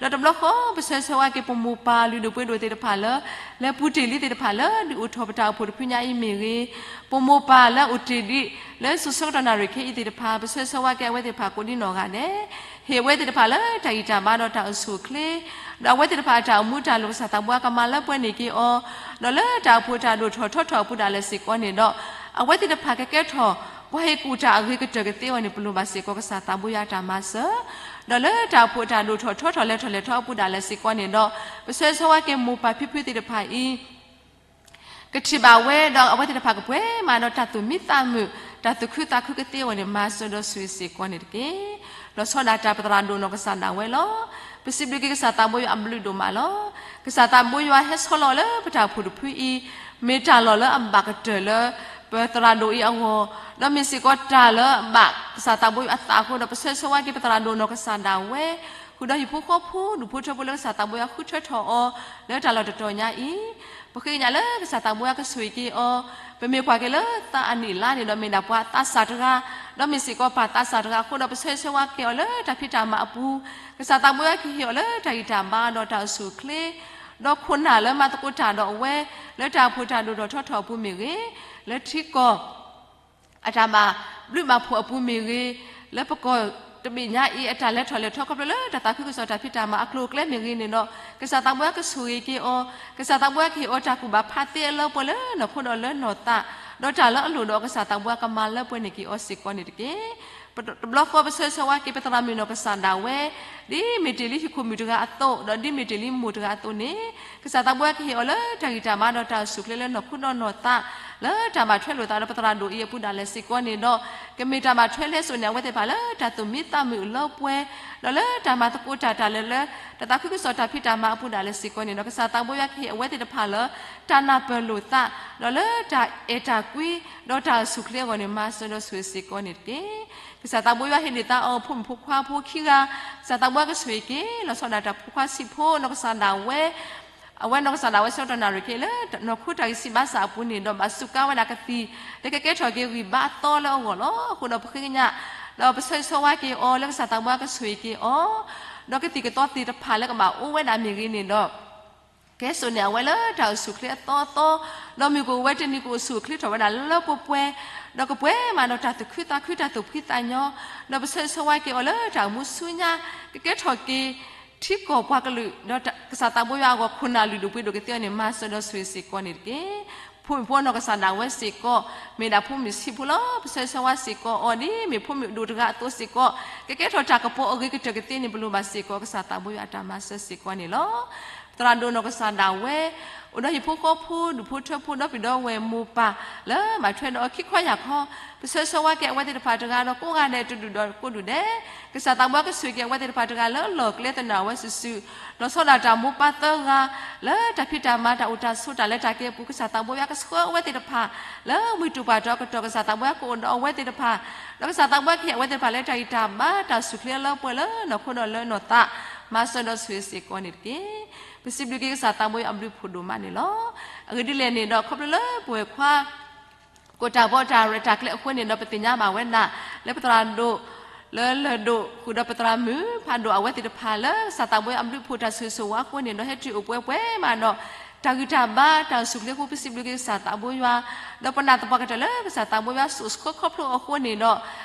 ၤ, ဒီးတဘျီဃီပဆိၣ်ဂ့ၤဆိၣ်ဝါက့ၤ ပမိၢ်ပၢ်လုၢ်ဒိၣ်ပှ့ၤဒိၣ်သ့ၣ်တဖၣ်လၢ လဲၤပူၤတ့ၢ်လံသ့ၣ်တဖၣ်လၢဒုးအိၣ်ထီၣ်ပတၢ်အိၣ်ဖှိၣ်တဖုညါအံၤမ့ၢ်ဂ့ၤ, ပမိၢ်ပၢ်လၢအအိၣ်တ့ၢ်ဒံး လၢစိၤဆၢကတီၢ်နၣ်ရံၣ်ခဲအံၤသ့ၣ်တဖၣ် ပဆိၣ်ဂ့ၤဆိၣ်ဝါက့ၤအဝဲသ့ၣ်တဖၣ်ကိးဒ်နီၢ်ဂၤဒဲး, ဟ့ၣ်အဝဲသ့ၣ်တဖၣ်လၢတၢ်ဂံၢ်တၢ်ဘါဒီးတၢ်အိၣ်ဆူၣ်အိၣ်ချ့, ဒီးအဝဲသ့ၣ်တဖၣ်အတၢ်အိၣ်မူတၢ်လိာ်ကစၢ်သးဘိယွၤကမၤလၢပှဲၤန့ၢ်က့ၤအီၤ, ဒီးလၢတၢ်အိၣ်ဖှိၣ်တၢ်ဒိၣ်ထီၣ်ထီထီၣ်အပူၤဒၣ်လဲာ်စ့ၢ်ကီးန့ၣ်ဒီး, အဝဲသ့ၣ်တဖၣ်ကကဲထီၣ် ပှၤဟ့ၣ်ကူၣ်တၢ်အဂ့ၤကတၢၢ်ကသ့အဂီၢ်န့ၣ် ပလိၣ်ဘၣ်စ့ၢ်ကီးကစၢ်သးဘိယွၤအတၢ်မၤစၢၤ, ဒီးလၢတၢ်အိၣ်ဖှိၣ်တၢ်ဒိၣ်ထီၣ်ထီထီၣ်လဲၤထီၣ်လဲၤထီအပူၤဒၣ်လဲာ်စ့ၢ်ကီးန့ၣ်ဒီး, ပဆိၣ်ဂ့ၤဆိၣ်ဝါက့ၤမိၢ်ပၢ်ဖံဖုသ့ၣ်တဖၣ်အံၤ ကထံၣ်ဘၣ်ဝဲဒီး အဝဲသ့ၣ်တဖၣ်ကပှဲၤမးဒီးတၢ်သူၣ်မံသးမုာ် တၢ်သူၣ်ခုသးခုကသ့အဂီၢ်န့ၣ် မၤစၢၤဒီးဆိၣ်ဂ့ၤစ့ၢ်ကီးန့ၣ်တက့ၢ်. လီၤဆီဒၣ်တၢ်ပသရၣ်ဒိၣ်နီၢ်ကစၢ်ဒၣ်ဝဲလီၤ. ပစံးဘျုးက့ၤကစၢ်သးဘိယွၤအဘျုးဒိၣ်မးလီၤ. ကစၢ်သးဘိယွၤဟဲဆီလီၤလၢပတၢ်အိၣ်ဖှိၣ်တဖုအံၤ, မ့ၢ်တၢ်လီၢ်လၢအဘၣ်ကတၢၢ်လၢ ပသရၣ်ဒိၣ်အံၤအဂီၢ်, ဒီးမ့ၢ်စ့ၢ်ကီးတၢ်လၢအဘၣ်ကစၢ်သးဘိယွၤအသးအဃိဒီး ပဆိၣ်ဂ့ၤဆိၣ်ဝါက့ၤပသရၣ်ဒိၣ်နီၢ်ကစၢ်ဒၣ်ဝဲ ဃုာ်ဒီးဟံၣ်ဖိဃီဖိဒူၣ်ဖိထၢဖိလၢကစၢ်သးဘိယွၤဃုထၢထီၣ်အီၤ လၢတၢ်လီၢ်တတီၤညါအံၤ, ပဃ့ကညးလၢကစၢ်သးဘိယွၤကဆိၣ်ဂ့ၤက့ၤအီၤ, ပမ့ၢ်ကွၢ်က့ၤလၢသးအနံၣ်အလါန့ၣ်ဒီး မ့ၢ်ဒၣ်ပှၤသးစၢ်တဂၤ, ဒီးမ့ၢ်စ့ၢ်ကီးပၢ်သးစၢ်တဂၤအဃိဒီး ပဆိၣ်ဂ့ၤဆိၣ်ဝါက့ၤအီၤလၢတၢ်ဖံးတၢ်မၤအပူၤ, ကစၢ်သးဘိယွၤကဟ့ၣ်အီၤလၢတၢ်ဂံၢ်တၢ်ဘါဒီးတၢ်အိၣ်ဆူၣ်အိၣ်ချ့, ဒီးခိၣ်နၢ်လၢမၤသကိးတၢ်ဒီးအဝဲ လၢတၢ်အိၣ်ဖှိၣ်တၢ်ဒိၣ်ထီၣ်ထီထီၣ်အပူၤမ့ၢ်ဂ့ၤ, လၢထံကီၢ် အတၢ်ဘၣ်ဘျုးဘၣ်ဖှိၣ်အပူၤမ့ၢ်ဂ့ၤ, လၢပကီၢ်တဘ့ၣ်ညါအံၤအတၢ်လဲၤထီၣ်လဲၤထီ ခီဖျိလၢတၢ်သးခုကစီၣ်တၢ်ဖံးတၢ်မၤအကျိၤအကျဲမ့ၢ်ဂ့ၤန့ၣ်ဒီး, ကစၢ်သးဘိယွၤကဆိၣ်ဂ့ၤက့ၤအီၤ, ကစၢ်သးဘိယွၤကဟ့ၣ်အီၤတၢ်ကူၣ်ဘၣ်ဖးသ့အလၢပှဲၤလၢနီၢ်ခိဒီးလၢနီၢ်သး, ဒီးတၢ်လၢအလိၣ်ဒီးကစၢ်သးဘိယွၤကမၤလၢပှဲၤန့ၢ်က့ၤအီၤစ့ၢ်ကီးန့ၣ်တက့ၢ်. တဘျီဃီပဆိၣ်ဂ့ၤဆိၣ်ဝါက့ၤပသရၣ်မုၣ်နီၢ်ကစၢ်ဒၣ်ဝဲ, ဒ်မ့ၢ်တ့ၢ်လံဟံၣ်ခိၣ်မုၣ်တဂၤအသိး, ဒီးဒ်မ့ၢ်တ့ၢ်လံမိၢ်တဂၤအသိးန့ၣ်, ကစၢ်သးဘိယွၤကဟ့ၣ်အီၤလၢတၢ်ဂံၢ်တၢ်ဘါဒီးတၢ်အိၣ်ဆူၣ်အိၣ်ချ့လၢနီၢ်ခိဒီးနီၢ်သး, လၢတၢ်ဘၣ်ထွဲလိာ်သးဒီးပသရၣ်ဒိၣ်အံၤအပူၤဒၣ်လဲာ်စ့ၢ်ကီးန့ၣ်ဒီး, ကမ့ၢ်တၢ်ဘၣ်ထွဲလဲစိာ်န့ၢ်အဝဲသ့ၣ်တဖၣ်လၢတၢ်သူၣ်မံသးမုာ်အလၢပှဲၤ, ဒီးလၢတၢ်မၤသကိးတၢ်တၢ်လၢာ်လၢ တၢ်သးခုကစီၣ်တၢ်ဖံးတၢ်မၤအပူၤဒၣ်လဲာ်စ့ၢ်ကီးန့ၣ်ဒီး, ကစၢ်သးဘိယွၤကဟ့ၣ်အဝဲသ့ၣ်တဖၣ်လၢ တၢ်နၢ်ပၢၢ်လိာ်သး, ဒီးလၢတၢ်အဲၣ်တၢ်ကွံ ဒီးတၢ်အိၣ်ဆူၣ်အိၣ်ချ့အဂီၢ်န့ၣ် မၤစၢၤဒီးဆိၣ်ဂ့ၤစ့ၢ်ကီးန့ၣ်တက့ၢ်. ကစၢ်သးဘိယွၤဟ့ၣ်န့ၢ်သးအီၤဖိမုၣ်ဖိခွါဖိခံဂၤ, ကစၢ်သးဘိယွၤကဆိၣ်ဂ့ၤက့ၤ လီၤဆီဒၣ်တၢ်ဖိခွါဆံးဖိနီၢ်ကစၢ်ဒၣ်ဝဲ, အဝဲနီၢ်ကစၢ်ဒၣ်ဝဲဆၢကတီၢ်နၣ်ရံၣ်ခဲအံၤလၢ နီၢ်ခိတၢ်ဂံၢ်စၢ်ဘါစၢ်အပူၤန့ၣ်ဒီး ဘၣ်စူးကါဝဲဒၣ်ကသံၣ် လၢကကဲထီၣ်က့ၤဂံၢ်ဘါအသီလၢအဂီၢ်လီၤ. အဃိဒီးပဃ့ကညး ဒီးပဆိၣ်ဂ့ၤဆိၣ်ဝါက့ၤအီၤလၢကစၢ်သးဘိယွၤကဆိၣ်ဂ့ၤက့ၤအီၤ, ဒီးကသံၣ်ကသီသ့ၣ်တဖၣ်လၢကဘၣ်အိၣ်ဝဲဒၣ်မ့ၢ်ဂ့ၤန့ၣ်ဒီး ကဲစိာ်န့ၢ်အဝဲလၢတၢ်အိၣ်ဆူၣ်အိၣ်ချ့အသီအသီ, ဒီးမုၢ်ကအိၣ်ဝဲတနံၤကအိၣ်ဆူၣ်အိၣ်ချ့ထီၣ်ဝဲဒၣ်လၢပှဲၤပှဲၤ, ဒီးကပှဲၤမးဒီးတၢ်သူၣ်ခုသးခုတၢ်သူၣ်ဖှံသးညီ, ဒီးပဆိၣ်ဂ့ၤဆိၣ်ဝါက့ၤအီၤလၢတၢ်အိၣ်မူဆူညါ, ကကဲထီၣ်က့ၤ ထံကီၢ်ပှၤကလုာ် ဒီးကစၢ်သးဘိယွၤအဂီၢ်ခိၣ်နၢ်လုၢ်ဒိၣ်ပှ့ၤဒိၣ်ကသ့အီၤန့ၣ် မၤစၢၤဒီးဆိၣ်ဂ့ၤစ့ၢ်ကီးန့ၣ်တက့ၢ်. ဖိမုၣ်ဖိနီၢ်ကစၢ်ဒၣ်ဝဲစ့ၢ်ကီး မ့ၢ်ဒၣ်ဖိမုၣ်ဆံးဖိလီၤ. ပဆိၣ်ဂ့ၤဆိၣ်ဝါစ့ၢ်ကီးအီၤဒ်မ့ၢ်ဖိမုၣ်ဒိၣ်တဂၤအသိးစ့ၢ်ကီး, ကကဲထီၣ်တၢ်ကပီၤအဂ့ၤကတၢၢ်ကသ့န့ၣ် ပလိၣ်ဘၣ်စ့ၢ်ကီး ကစၢ်သးဘိယွၤအတၢ်မၤစၢၤစ့ၢ်ကီးန့ၣ်လီၤ. သရၣ်ဒိၣ်နီၢ်ကစၢ်ဒၣ်ဝဲ အိၣ်ဒီးဟံၣ်ဖိဃီဖိ ဒူၣ်ဖိထၢဖိ ဒီပုၢ်ဝဲၢ်မိၢ်ပၢ် လၢဘၣ်ထွဲဒီးအီၤခံခီယၢ်ခီ, ပဆၢဂ့ၤဆၢဝါက့ၤအဝဲသ့ၣ်တဖၣ်တဂၤဒီးကိးဂၤဒဲး တဒူၣ်ဒီးကိးဒူၣ်ဒဲး, ကစၢ်သးဘိယွၤကဆိၣ်ဂ့ၤက့ၤအဝဲသ့ၣ်တဖၣ်တဂၤလၢလီၢ်ကျဲသနၢၣ်ဝဲစုာ်စုာ်, ဒီးဆီဒၣ်တၢ်မိၢ်ပၢ်သၢဂၤ လၢတၢ်ဖံးတၢ်မၤ တၢ်အိၣ်တၢ်ဆိး တၢ်လဲၤတၢ်က့ၤအပူၤ ကစၢ်သးဘိယွၤကဆှၢအဝဲသ့ၣ်တဖၣ် လၢဝံတူၢ်ပာ်တီၤအကတီၢ် ကစၢ်သးဘိယွၤကအိၣ်ဒီးအဝဲသ့ၣ်တဖၣ်, ဒီးကစၢ်သးဘိယွၤကဟ့ၣ်အဝဲသ့ၣ်တဖၣ်လၢတၢ်ဂံၢ်တၢ်ဘါ တၢ်ဆူၣ်ချ့လၢပှဲၤလၢနီၢ်ခိဒီးလၢနီၢ်သး, မၤစၢၤဒီးဆိၣ်ဂ့ၤစ့ၢ်ကီးန့ၣ်တက့ၢ်. ပစံးဘျုးက့ၤကစၢ်သးဘိယွၤအဘျုးဖးဒိၣ်မးန့ၣ်လီၤ. အဂ့ၢ်ဒ်လဲၣ်န့ၣ်ဒီး ခီဖျိလၢပဝဲၢ်ခွါ ကိၣ်တၢ်ဘီတၢ်ရဲၣ်တၢ်ကျဲၤအဃိန့ၣ်ဒီး ပသ့ၣ်ညါဘၣ်ဝဲဒၣ် လၢပသရၣ်ဒိၣ် လၢလၢၢ်ဒိၣ် ဃုာ်ဒီးပသရၣ်မုၣ်ဖးဒိၣ်အဝဲသ့ၣ်တဖၣ်လၢ ကစၢ်သးဘိယွၤအဘျုးဖးဒိၣ်တၢ်ဆိၣ်ဂ့ၤဆိၣ်ဝါအဃိန့ၣ်ဒီး ဟဲတုၤအိၣ်ပှဲၤပှဲၤမးဒီး တၢ်ဂံၢ်တၢ်ဘါတၢ်အိၣ်ဆူၣ်ချ့အဃိ ပစံးဘျုးက့ၤကစၢ်သးဘိယွၤ, ဒီးပနာ်သပှၢ်ကတၢၢ်လၢကစၢ်သးဘိယွၤဆိၣ်ဆှၢခီဖျိအဃိန့ၣ်ဒီး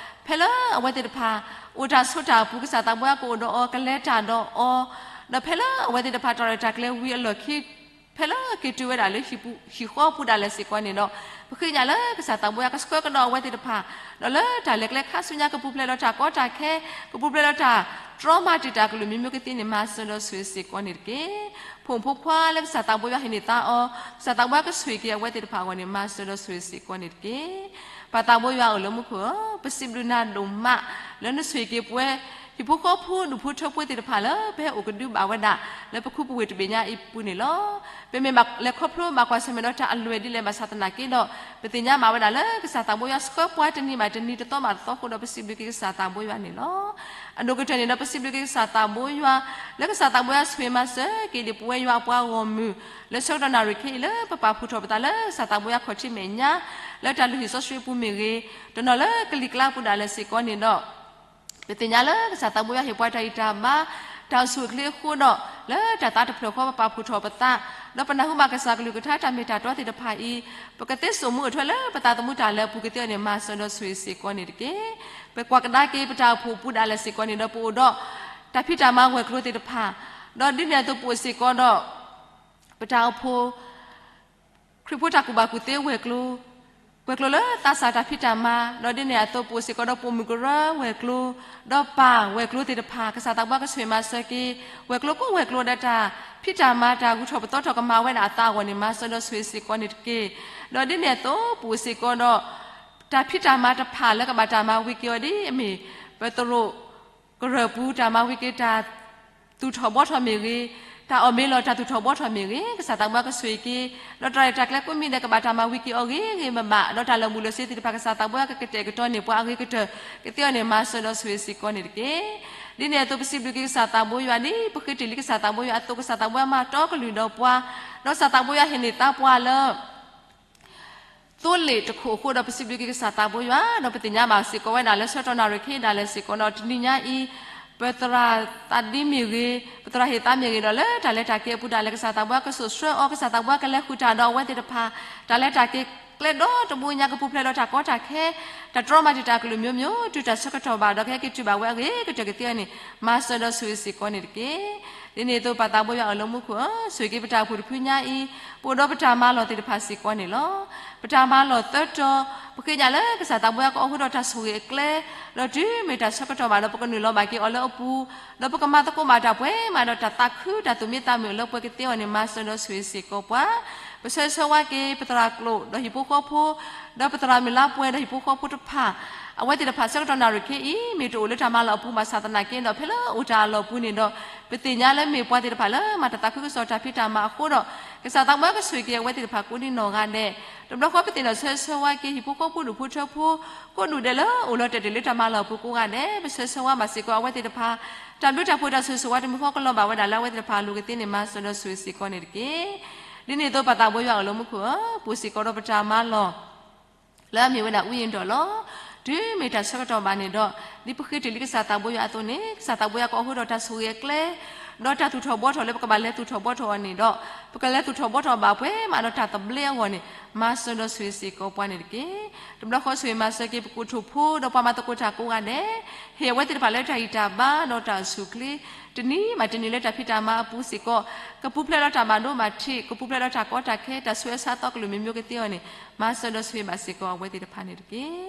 ဖဲလၢအဝဲသ့ၣ်တဖၣ် အိၣ်တၢ်ဆိးတၢ်အပူၤ ကစၢ်သးဘိယွၤကအိၣ်ဒီးအီၤ ကလဲၤတၢ်ဒီးအီၤ, ဒီးဖဲလၢအဝဲသ့ၣ်တဖၣ်တၢ်ရဲၣ်တၢ်ကျဲၤဝံၤအလီၢ်ခံ ဖဲလၢက့ၤတုၤဝဲဒၣ်လၢဟံၣ်ဃီအပူၤဒၣ်လဲာ်စ့ၢ်ကီးန့ၣ်ဒီး ပဃ့ကညးလၢကစၢ်သးဘိယွၤကဆှၢကဒီးအဝဲသ့ၣ်တဖၣ်, ဒီးလၢတၢ်လဲၤကျဲခါဆူညါ ကပူၤဖျဲးဒီးတၢ်ကီတၢ်ခဲ, ကပူၤဖျဲးဒီးတၢ်တြီမၤတံာ်တာ်ကလုာ်မံၤမံၤကသ့န့ၣ် မၤစၢၤဒီးဆိၣ်ဂ့ၤစ့ၢ်ကီးန့ၣ်တက့ၢ်. ဖိမုၣ်ဖိခွါလၢကစၢ်သးဘိယွၤဟ့ၣ်န့ၢ်သါအီၤ, ကစၢ်သးဘိယွၤကဆိၣ်ဂ့ၤက့ၤအဝဲသ့ၣ်တဖၣ်အဂီၢ်န့ၣ် မၤစၢၤဒီးဆိၣ်ဂ့ၤစ့ၢ်ကီးန့ၣ်တက့ၢ်. ပၢ်သးဘိယွၤအိၣ်လၢမူခိၣ်ဧၢ, ပစံးဘျုးနၤဒိၣ်မး လၢနဆိၣ်ဂ့ၤက့ၤပဝဲ ဟံၣ်ဖိဃီဖိဒူၣ်ဖိထၢဖိသ့ၣ်တဖၣ်လၢ ပဟဲအိၣ်ကဒုဘၣ်ဝဲဒၣ် လၢပခူပူၤဝ့ၢ်တဘ့ၣ်ညါအံၤအပူၤန့ၣ်လီၤ. ပမ့ၢ်ဘၣ်လဲၤခီဖျိဘၣ်ကွၢ်ဆၢၣ်မဲာ်ဒီးတၢ်အလွဲၢ်ဒ်လဲၣ်ဘၣ်ဆၣ်သနာ်က့ဒီး ပသ့ၣ်ညါဘၣ်ဝဲဒၣ်လၢကစၢ်သးဘိယွၤဆှၢပှၤတနံၤဘၣ်တနံၤ တသီဘၣ်တသီအဃိဒီး ပစံးဘျုးက့ၤကစၢ်သးဘိယွၤန့ၣ်လီၤ. အဒိၣ်ကတၢၢ်န့ၣ်ဒီး ပစံးဘျုးက့ၤကစၢ်သးဘိယွၤ လၢကစၢ်သးဘိယွၤဆိၣ်ဂ့ၤမၤစၢၤက့ၤဒံးပဝဲယွၤအပှၤဂီၢ်မုၢ် လၢဆၢကတီၢ်နၣ်ရံၣ်ခဲအံၤလၢပပာ်ဖှိၣ်ထီၣ်ပသးလၢ ကစၢ်သးဘိယွၤခီၣ်ထံးမဲာ်ညါ လၢတၢ်လုၢ်ဟံၣ်စီဆှံပူၤမ့ၢ်ဂ့ၤ, တနီၤလၢကလံၤကျါပူၤဒၣ်လဲာ်စ့ၢ်ကီးန့ၣ်ဒီး ပသ့ၣ်ညါလၢကစၢ်သးဘိယွၤဟ့ၣ်ပှၤတၢ်ဂံၢ်တၢ်ဘါ တၢ်အိၣ်ဆူၣ်အိၣ်ချ့အဃိဒီး လၢတၢ်သးတဖျၢၣ်ဃီပပာ်ဖှိၣ်ထီၣ်ပသး, ဒီးပနၢ်ဟူဘၣ်ကစၢ်ကလုၢ်ကထါတၢ်မ့ၢ်တၢ်တီသ့ၣ်တဖၣ်အံၤ, ပကသ့စိာ်မူအိၣ်ထွဲလၢပသးသမူတၢ်လၢအပူၤကသ့အီၤန့ၣ် မၤစၢၤဒီးဆိၣ်ဂ့ၤစ့ၢ်ကီးန့ၣ်တက့ၢ်. ပကွၢ်ကဒါက့ၤပတၢ်အိၣ်ဖှိၣ်အပူၤဒၣ်လဲာ်စ့ၢ်ကီးန့ၣ်ဒီး ပအိၣ်ဒီး တၢ်ဖံးတၢ်မၤဝဲၤကျိၤသ့ၣ်တဖၣ်, ဒီးဒ်န့ၣ်အသိးပအိၣ်စ့ၢ်ကီးဒီး ပတၢ်အိၣ်ဖှိၣ် ခရံာ်ဖိတၢ်ကူၣ်ဘၣ်ကူၣ်သ့ဝဲၤကျိၤ, ဝဲၤကျိၤလၢသးစၢ်တၢ်ဖံးတၢ်မၤ, ဒီးဒ်န့ၣ်အသိးပအိၣ်စ့ၢ်ကီးဒီးပိာ်မုၣ်ကရၢဝဲၤကျိၤ, ဒီးပၢ်ဝဲၤကျိၤသ့ၣ်တဖၣ် ကစၢ်သးဘိယွၤကဆိၣ်ဂ့ၤမၤစၢၤက့ၤ ဝဲၤကျိၤကိးဝဲၤကျိၤဒီးတၢ်ဖံးတၢ်မၤတၢ်ဂုၤထီၣ်ပသီထီၣ်ကမၤဝဲဒၣ်အသးအဂီၢ်န့ၣ် မၤစၢၤဒီးဆိၣ်ဂ့ၤစ့ၢ်ကီးန့ၣ်တက့ၢ်. ဒီးဒ်န့ၣ်အသိးပအိၣ်စ့ၢ်ကီးဒီး တၢ်ဖံးတၢ်မၤတဖၣ်လၢကဘၣ်တၢ်မၤဝံၤက့ၤအီၤဒ်အမ့ၢ် ပသရိာ် ကရၢၢ်ပူၤ တၢ်မၤဝံၤက့ၤတၢ်သူၣ်ထီၣ်ဘှီထီၣ်မ့ၢ်ဂ့ၤ, တၢ်အီၣ်မ့ၤလီၤတၢ်သူၣ်ထီၣ်ဘှီထီၣ်မ့ၢ်ဂ့ၤ, ကစၢ်သးဘိယွၤကဆိၣ်ဂ့ၤက့ၤ, ဒီးတၢ်ရဲၣ်တၢ်ကျဲၤကိးမံၤဒဲးကဘၣ်တၢ်မၤဝံၤက့ၤအီၤဂ့ၤဂ့ၤဘၣ်ဘၣ်, ဒီးတၢ်လၢာ်ဘူၣ်လၢာ်စ့ၤသ့ၣ်တဖၣ် ကစၢ်သးဘိယွၤကကတဲာ်ကတီၤန့ၢ်ပှၤအဂ့ၤကတၢၢ်ကသ့အီၤန့ၣ် မၤစၢၤဒီးဆိၣ်ဂ့ၤစ့ၢ်ကီးန့ၣ်တက့ၢ်. ဒ်န့ၣ်အသိးပစံးဘျုးက့ၤကစၢ်သးဘိယွၤဒ်ပဃ့တ့ၢ်လံကစၢ်သးဘိယွၤအသိး ကစၢ်သးဘိယွၤမၤတီကလုၢ်ဒီးပှၤ, ဒီးကစၢ်သးဘိယွၤဟ့ၣ်န့ၢ်သါပှၤလၢ သိလ့ၣ်တခိၣ်အဃိဒီး ပစံးဘျုးက့ၤကစၢ်သးဘိယွၤ, ဒီးပသ့ၣ်ညါဘၣ်စ့ၢ်ကီးဝဲဒၣ်လၢဆၢကတီၢ်နၣ်ရံၣ်ခဲအံၤဒၣ်လဲာ်စ့ၢ်ကီး ဒီးတနံၤညါအံၤ ပသရၣ်သးဒ့မ့ၢ်ဂ့ၤ, ပသရၣ်ဟ့ၣ်သါမ့ၢ်ဂ့ၤဒီး လၢတၢ်လဲၤတၢ်က့ၤအပူၤဒၣ်လဲာ် ကစၢ်သးဘိယွၤကဆိၣ်ဆှၢအီၤ, ကစၢ်သးဘိယွၤကလဲၤဃုာ်တၢ်ဒီးအဝဲသ့ၣ်တဖၣ်, တၢ်လဲၤတၢ်က့ၤကျဲဒီတဘိညါ ကပူၤဖျဲးဒီးတၢ်ကီတၢ်ခဲ, တၢ်တြီမၤတံာ်တာ်ကလုာ်မျိုးမျိုး တုၤတၢ်ဆၢကတီၢ်ဘၣ်ဒီး ကဟဲက့ၤတုၤဘၣ်ဝဲအဂ့ၤကတၢၢ်ကသ့အီၤန့ၣ် မၤစၢၤဒီးဆိၣ်ဂ့ၤစ့ၢ်ကီးန့ၣ်တက့ၢ်. ဒ်န့ၣ်အသိးပၢ်သးဘိယွၤ အၢၣ်လီၤမူခိၣ်ဧၢ, ဆိၣ်ဂ့ၤက့ၤပတၢ်အိၣ်ဖှိၣ်တဖုညါအံၤ, ပအိၣ်ဒီးပတၢ်မၤလီၢ်သ့ၣ်တဖၣ်စ့ၢ်ကီးန့ၣ်လီၤ. ပတၢ်မၤလီၢ်သၢတီၤ, ပဃ့ကညးလၢကစၢ်သးဘိယွၤကအိးထီၣ်ဒီးတၢ်ဆိၣ်ဂ့ၤအကျဲ, ဒီးတုၤမ့ၢ်တၢ်ဆၢကတီၢ်ဘၣ်ဒီး ပကနုာ်လီၤဘၣ်က့ၤအီၤလၢအပူၤ, ဒီးပကမၤသကိးဘၣ်တၢ်ပှဲၤမးဒီး တၢ်သးခုတၢ်သူၣ်မံသးမုာ်လၢပှဲၤကသ့အီၤန့ၣ် မၤစၢၤဒီးဆိၣ်ဂ့ၤစ့ၢ်ကီးပှၤ. ပဆၢဂ့ၤဆၢဝါက့ၤ ပသရၣ်ကျိာ် ဒီးဟံၣ်ဖိဃီဖိ, ဒီးပသရၣ်မုၢ်လါပှဲၤ ဒီးဟံၣ်ဖိဃီဖိတဖၣ် အဝဲသ့ၣ်တဖၣ်ဆၢကတီၢ်နၣ်ရံၣ်ခဲအံၤ မ့ၢ်တအိၣ်လၢတၢ်မၤလီၢ်အပူၤဘၣ်ဆၣ်သနာ်က့ဒီး ဖဲလၢအိၣ်တၢ်အလီၢ်အပူၤန့ၣ်ဒီး ပသ့ၣ်ညါလၢမ့ၢ်ပှၤသ့ၣ်တဖၣ်လၢမၤတၢ်သးခုကစီၣ်တၢ်ဖံးတၢ်မၤအဃိဒီး ကစၢ်သးဘိယွၤကဆိၣ်ဂ့ၤက့ၤအဝဲသ့ၣ်တဖၣ်ကိးဒံနီၢ်ဂၤဒဲး, တဘျီဃီပသ့ၣ်နီၣ်ဆၢဂ့ၤဆၢဝါက့ၤ ဟံၣ်ဖိဃီဖိဒူၣ်ဖိထၢဖိ ကိးဒူၣ်ဒဲးလၢအိၣ်လီၤတဲာ်တ့ၢ်လၢတၢ်မၤလီၢ်အပူၤကိးဂၤဒဲး, ပဆၢဂ့ၤဆၢဝါဘၣ်စ့ၢ်ကီးအဝဲသ့ၣ်တဖၣ်, တၢ်ဘျုးတၢ်ဖှိၣ်တၢ်ဆိၣ်ဂ့ၤဆိၣ်ဝါတမံၤဃီကလီၤဘၣ်ဝဲဒၣ်လၢအဝဲသ့ၣ်တဖၣ်အလိၤကသ့န့ၣ် မၤစၢၤဒီးဆိၣ်ဂ့ၤစ့ၢ်ကီးန့ၣ်တက့ၢ်. ဒ်န့ၣ်အသိးပၢ်သးဘိယွၤ အၢၣ်လီၤမူခိၣ်ဧၢ, ပအိၣ်စ့ၢ်ကီးဒီးပတၢ်မၤလီၢ် လၢအမ့ၢ်ဝဲဒၣ် ဝိညာဉ်တော် လီၤ. တုၤမ့ၢ်တၢ်ဆၢကတီၢ်ဘၣ်န့ၣ်ဒီး ဒ်ပဃ့တ့ၢ်လံကစၢ်သးဘိယွၤအသိးန့ၣ် ကစၢ်သးဘိယွၤကအိးထီၣ်ဒီးတၢ်ဆိၣ်ဂ့ၤအကျဲ, ဒီးတၢ်သူၣ်ထီၣ်ဘှီထီၣ်လၢပကဘၣ်လဲၤသူၣ်ထီၣ်ဘှီထီၣ်အီၤန့ၣ်ဒီး ပကလဲၤသူၣ်ထီၣ်ဘှီထီၣ်ဘၣ်ပှဲၤမးဒီးတၢ်သဘျ့အဂီၢ်န့ၣ် မၤစၢၤဒီးဆိၣ်ဂ့ၤစ့ၢ်ကီးပှၤန့ၣ်တက့ၢ်. တဘျီဃီဆိၣ်ဂ့ၤမၤစၢၤက့ၤပကိတိာ်ဖိ ဒီးပှၤမၤသကိးတၢ်ကိးဂၤဒဲး, ဟ့ၣ်အဝဲသ့ၣ်တဖၣ်လၢတၢ်ဂံၢ်တၢ်ဘါ ဒီးတၢ်အိၣ်ဆူၣ်အိၣ်ချ့ တနံၤဘၣ်တနံၤလၢတၢ်ဖံးတၢ်မၤအပူၤစ့ၢ်ကီး, ကပူၤဖျဲးဒီးတၢ်ဘၣ်ဒိဘၣ်ထံး, ကပူၤဖျဲးဒီးတၢ်ကီတၢ်ခဲ တၢ်ဆူးတၢ်ဆါအသီကလုာ်မံၤမံၤကသ့အီၤန့ၣ် မၤစၢၤဒီးဆိၣ်ဂ့ၤဘၣ်စ့ၢ်ကီးအဝဲသ့ၣ်တဖၣ်န့ၣ်တက့ၢ်.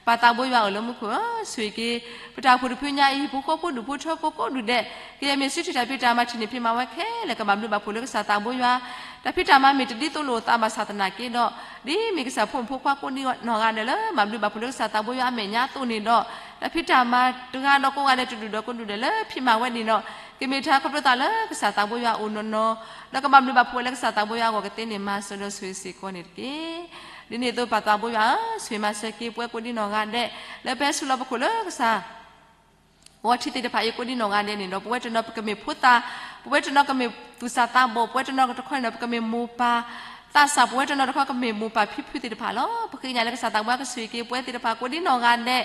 ပၢ်သးဘိယွၤအိၣ်လၢမူခိၣ်ဧၢ, ဆိၣ်ဂ့ၤက့ၤ ပတၢ်အိၣ်ဖှိၣ်တဖုညါအံၤ ဟံၣ်ဖိဃီဖိဒူၣ်ဖိထၢဖိကိးဒူၣ်ဒဲး, ကယဲၢ်မ့ၢ်စုထံၣ်တၢ်ဖံးတၢ်မၤထံၣ်န့ၢ်ဖံးမၤဝဲခဲလၢာ် ကဘၣ်ဘျုးဘၣ်ဖှိၣ်လၢကစၢ်သးဘိယွၤ, တၢ်ဖံးတၢ်မၤမ့ၢ်တဒ်သိးလိာ်အသးဘၣ်ဆၣ်သနာ်က့ဒီး, ဒ်မ့ၢ်ကစၢ်ဖိမုၣ်ဖိခွါကိးဒံနီၢ်ဂၤဒဲးလၢ ဘၣ်ဘျုးဘၣ်ဖှိၣ်လၢကစၢ်သးဘိယွၤအမဲာ်ညါအသိးန့ၣ်ဒီး, တၢ်ဖံးတၢ်မၤတဂၤဒီးကိးဂၤဒဲးတဒူၣ်ဒီးကိးဒူၣ်ဒဲးလၢဖံးမၤဝဲန့ၣ်ဒီး, ကမ့ၢ်တၢ်ခီဖျိသးလၢကစၢ်သးဘိယွၤအအိၣ်နီၢ်နီၢ်, ဒီးကဘၣ်ဘျုးဘၣ်ဖှိၣ်ဝဲလၢကစၢ်သးဘိယွၤအဂီၢ်ကသ့န့ၣ် မၤစၢၤဒီးဆိၣ်ဂ့ၤစ့ၢ်ကီးန့ၣ်တက့ၢ်. ဒ်န့ၣ်အသိးပၢ်သးဘိယွၤဧၢ, ဆိၣ်ဂ့ၤမၤစၢၤက့ၤပဝဲကိးဒံနီၢ်ဂၤဒဲး, လၢပဟဲဆူၣ်လီၤပခိၣ်လၢကစၢ် ဂီၤထံးသ့ၣ်တဖၣ်အံၤကိးဒံနီၢ်ဂၤဒဲးန့ၣ်ဒီး ပဝဲတနီၤပကမ့ၢ်ဖိသၣ်, ပဝဲတနီၤကမ့ၢ်သူၣ်စၢ်သးဘီၣ်, ပဝဲတနီၤတခီန့ၣ်ဒီး ပကမ့ၢ်မိၢ်ပၢ်သးစၢ်, ပဝဲတနီၤတခီကမ့ၢ်မိၢ်ပၢ်ဖံဖုသ့ၣ်တဖၣ်လီၤ. ပဃ့ကညးလၢကစၢ်သးဘိယွၤကဆိၣ်ဂ့ၤက့ၤပဝဲသ့ၣ်တဖၣ်ကိးဒံနီၢ်ဂၤဒဲး,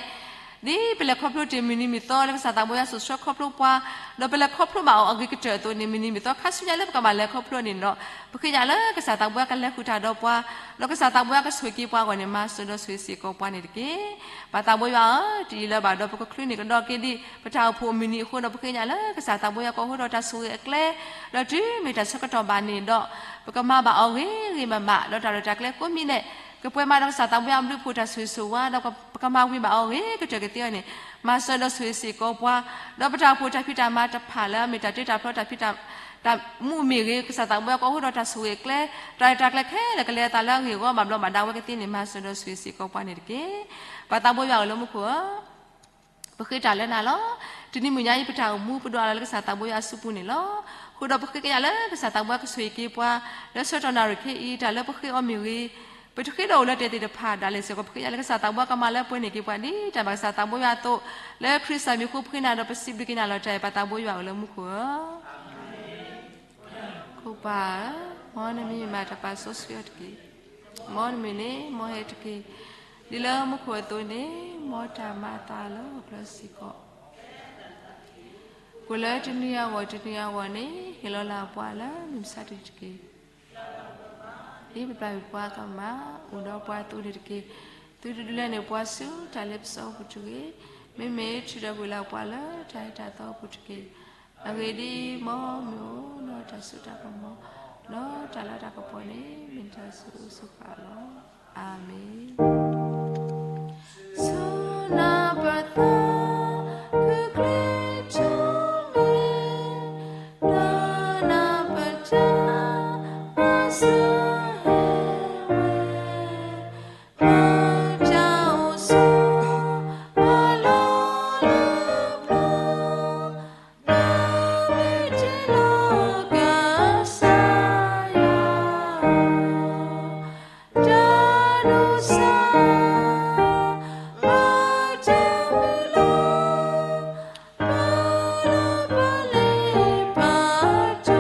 ဒ်ပလဲၤခီဖျိတ့ၢ်မုၢ်နံၤမုၢ်သီလၢကစၢ်သးဘိယွၤစိာ်ဆှၢခီဖျိပှၤ, ဒီးပလဲၤခီဖျိဘၣ်အီၤအဂ့ၤကတၢၢ်အသိးန့ၣ် မုၢ်နံၤမုၢ်သီခါဆူညါလၢပကဘၣ်လဲၤခီဖျိန့ၣ်ဒီး, ပဃ့ကညးလၢကစၢ်သးဘိယွၤကလဲၤဃုာ်တၢ်ဒီးပှၤ, ဒီးကစၢ်သးဘိယွၤကဆိၣ်ဂ့ၤက့ၤပှၤအဂီၢ်န့ၣ် မၤစၢၤဒီးဆိၣ်ဂ့ၤစ့ၢ်ကီးပှၤန့ၣ်တက့ၢ်. ပၢ်သးဘိယွၤဧၢ, တယံာ်လၢၤဘၣ်ဒီးပကချုးန့ၢ်ကဒီးက့ၤဒံး ပတၢ်အိၣ်ဖှိၣ်မုၢ်နံၤအဃိဒီး ပဃ့ကညးလၢကစၢ်သးဘိယွၤကအိးထီၣ်တၢ်ဆိၣ်ဂ့ၤအကျဲ, ဒီးတုၤမ့ၢ်တၢ်ဆၢကတီၢ်ဘၣ်န့ၣ်ဒီး, ပကမၤဘၣ်အီၤဂ့ၤဂ့ၤဘၣ်ဘၣ်, ဒီးတၢ်ရဲၣ်တၢ်ကျဲၤကိးမံၤဒဲး, ကပှဲၤမးဒီးကစၢ်သးဘိယွၤအဘျုးအဖှိၣ်တၢ်ဆိၣ်ဂ့ၤဆိၣ်ဝါ, ဒီးပကမၤဝံၤဘၣ်အီၤဂ့ၤကတၢၢ်ကသ့အီၤန့ၣ်, မၤစၢၤဒီးဆိၣ်ဂ့ၤစ့ၢ်ကီးပှၤ, ဒီးပတၢ်အိၣ်ဖှိၣ်တၢ်ဖံးတၢ်မၤတဖၣ်လၢအမ့ၢ်တၢ်တ့တၢ်ဖျီတၢ်ဖံးတၢ် တၢ်မူမ့ၢ်ဂ့ၤ, ကစၢ်သးဘိယွၤကအိးထီၣ်တၢ်ဆိၣ်ဂ့ၤအကျဲ, တၢ်ရဲၣ်တၢ်ကျဲၤခဲလၢာ်ကလဲၤအသးလၢအဂ့ၢ်အဂီၢ်ဘၣ်ဘျီးဘၣ်ဒါဝဲကသ့န့ၣ် မၤစၢၤဒီးဆိၣ်ဂ့ၤစ့ၢ်ကီးပှၤန့ၣ်တက့ၢ်. ပၢ်သးဘိယွၤအိၣ်လၢမူခိၣ်ဧၢ, ပဃ့တၢ်လၢနၤလီၤ. တနံၤမုၢ်ညါအံၤ ပတၢ်အိၣ်မူပဒိးအါလီၤလၢကစၢ်သးဘိယွၤအစုပူၤန့ၣ်လီၤ. အဃိဒီးပဃ့ကညးလၢကစၢ်သးဘိယွၤကဆိၣ်ဂ့ၤက့ၤပှၤ, လၢဆၢကတီၢ်နၣ်ရံၣ်ခဲအံၤ တၢ်လၢပဃ့အီၤမ့ၢ်ဂ့ၤ, ပတဃ့ဒီးအိၣ်လၢတဲာ်သ့ၣ်တဖၣ်ဒၣ်လဲာ်စ့ၢ်ကီး ပဃ့ကညးလၢကစၢ်သးဘိယွၤကမၤလၢပှဲၤန့ၢ်က့ၤပှၤဒ်တၢ်ဘၣ်ကစၢ်သးဘိယွၤအသိး, လၢခရံာ်စၢ်မံၤအဃိပဃ့နၤဒီးပစံးဘျုးက့ၤနၤလီၤတၢ်အံၤ ပၢ်သးဘိယွၤအိၣ်လၢမူခိၣ်ဧၢ. ခိၣ်ပၢ်ဧၢ, မ်နမံၤမၤတၢ်ပာ်စီဆှံအီၤတက့ၢ်. မ်နမုၢ်န့ၣ်မ်ဟဲတက့ၢ်. ဒ်လၢမူခိၣ်အသိးန့ၣ်, မ်တၢ်မၤအသးလၢဟီၣ်ခိၣ်ချၢစ့ၢ်ကီး, ကိၣ်လၢတနံၤအဂီၢ်တနံၤအဂီၢ်န့ၣ် ဟ့ၣ်လီၤလၢပှၤလၢမုၢ်မဆါတနံၤတက့ၢ်. ဒ်ပပျၢ်ကွံာ်ပှၤကမၣ်, အိၣ်ဒီးပှၤအသိးန့ၣ်တက့ၢ်. သုတဒုးလဲန့ၢ်ပှၤဆူတၢ်လ့ပစီအပူၤတဂ့ၤ. မ့မ့ၢ်ထုးထီၣ်ကွံာ်လၢပှၤလၢတၢ်အၢတၢ်သီအပူၤတက့ၢ်. အဂ့ၢ်ဒ်အံၤ, မ်မ့ၢ်အိၣ်ဒီးတၢ်စိတၢ်ကမီၤ, ဒီးတၢ်လၤတၢ်ကပီၤန့ၣ် မ့ၢ်တၢ်ဆိၣ်ဂ့ၤဆိၣ်ဝါလီၤ. အၤမ့ၣ်. ဆိၣ်နၢ်ပၢၢ်သးခုချ့ထီၣ်မ့ၢ်, ဒီးနၢ်ပၢၢ်တၢ်ဘၣ်ဆိၣ်ဟဲဝဲ, မၤတၢ်အိၣ်ဆိးအလီၢ်လၢပျၢၤ, မၤဝဲတ့ၢ်လီၤကစၢ်ယွၤ တၢ်ဒိးစၢ်, မၤတၢ်မုၢ်လၢ်, မၤလၢပှၤလၢပာ်တီၢ်မ့ၢ်န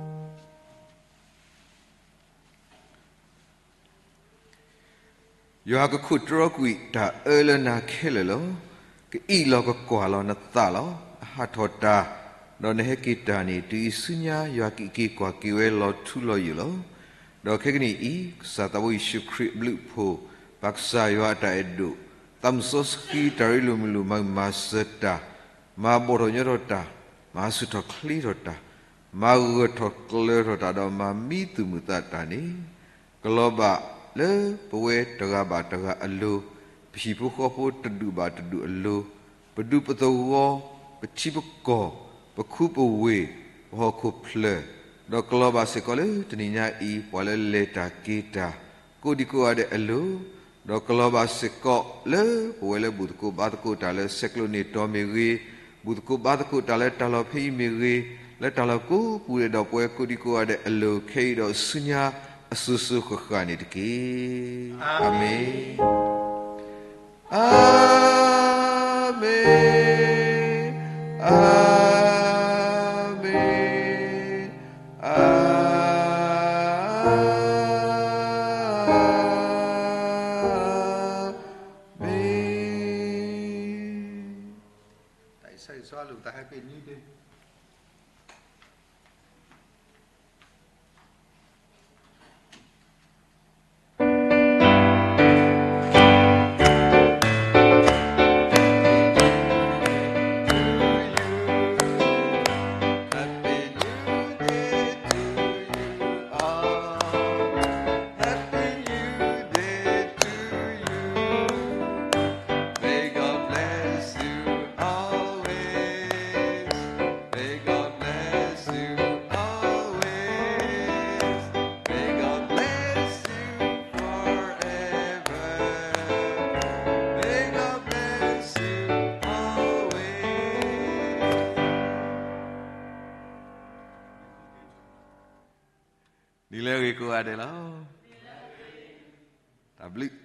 ၤ. ယွၤကခိးတြီကွံာ်တၢ်အၢလၢနၤခဲလၢာ်လီၤ. ကအံၣ်လီၤကကွၢ်လီၤနသးလီၤ. အဟးထီၣ်တၢ်, ဒီးနဟဲက့ၤတၢ်န့ၣ် တုၤအံၤဆူညါ ယွၤကအံးက့ၤကွၢ်က့ၤဝဲလီၤထူလီၤယိာ်လီၤ. ဒီးခဲကနံၣ်အံၤ ကစၢ်သးဘိယ့ၣ်ၡူးခရံာ်အဘျုးအဖှိၣ်, ပၢ်ကစၢ်ယွၤအတၢ်အဲၣ်ဒိၣ်, သးစီဆှံတၢ်ရ့လိာ်မုာ်လိာ်မၤမၤစၢၤတၢ်, မၤဘီၣ်ထီၣ်ညီထီၣ်တၢ်, မၤဆူၣ်ထီၣ်ချ့ထီၣ်တၢ်, မၤဂၢၢ်ထီၣ်ကျၢၤထီၣ်တၢ် ဒီးမၤမံသူၣ်မုာ်သးတၢ်န့ၣ်, ကလီၤဘၣ်လၢပဝဲတဂၤဘၣ်တဂၤအလိၤ, ပဟံၣ်ဖိဃီဖိတဒူၣ်ဘၣ်တဒူၣ်အလိၤ, ပဒူပသဝီ, ပထံပကီၢ်, ပခူပဝ့ၢ်, ပဟီၣ်ခိၣ်ဖျၢၣ်, ဒီးကလီၤဘၣ်စ့ၢ်ကီးလၢတနံၤညါအံၤ ပှၤလၢလဲၤတၢ်က့ၤတၢ်, ကိးဒံကိးဂၤဒဲးအလိၤ, ဒီးကလီၤဘၣ်စ့ၢ်ကီးလၢပဝဲလၢဘူၣ်သကိးဘါသကိးတၢ်လၢဆဲးကျိးန့ၢ်တီၤမ့ၢ်ဂ့ၤ, ဘူၣ်သကိးဘါသကိးတၢ်လၢတၢ်လီၢ်ဖဲအံၤမ့ၢ်ဂ့ၤ, လၢတၢ်လီၢ်ကိးပူၤဒဲးဒီးပဝဲကိးဒံကိးဂၤဒဲးအလိၤ ခဲအံၤဒီးဆူညါအစိၤစိၤဃၣ်ဃၣ်န့ၣ်တက့ၢ်. အၤမ့ၣ်. အၤမ့ၣ်, အၤမ့ၣ်, အၤမ့ၣ်. တၢ်အံၤဆၢဂ့ၤဆၢဝါလိာ်ပသး Happy New Day. ကိးဂၤဒဲးလီၤ. တၢ်ဘျုး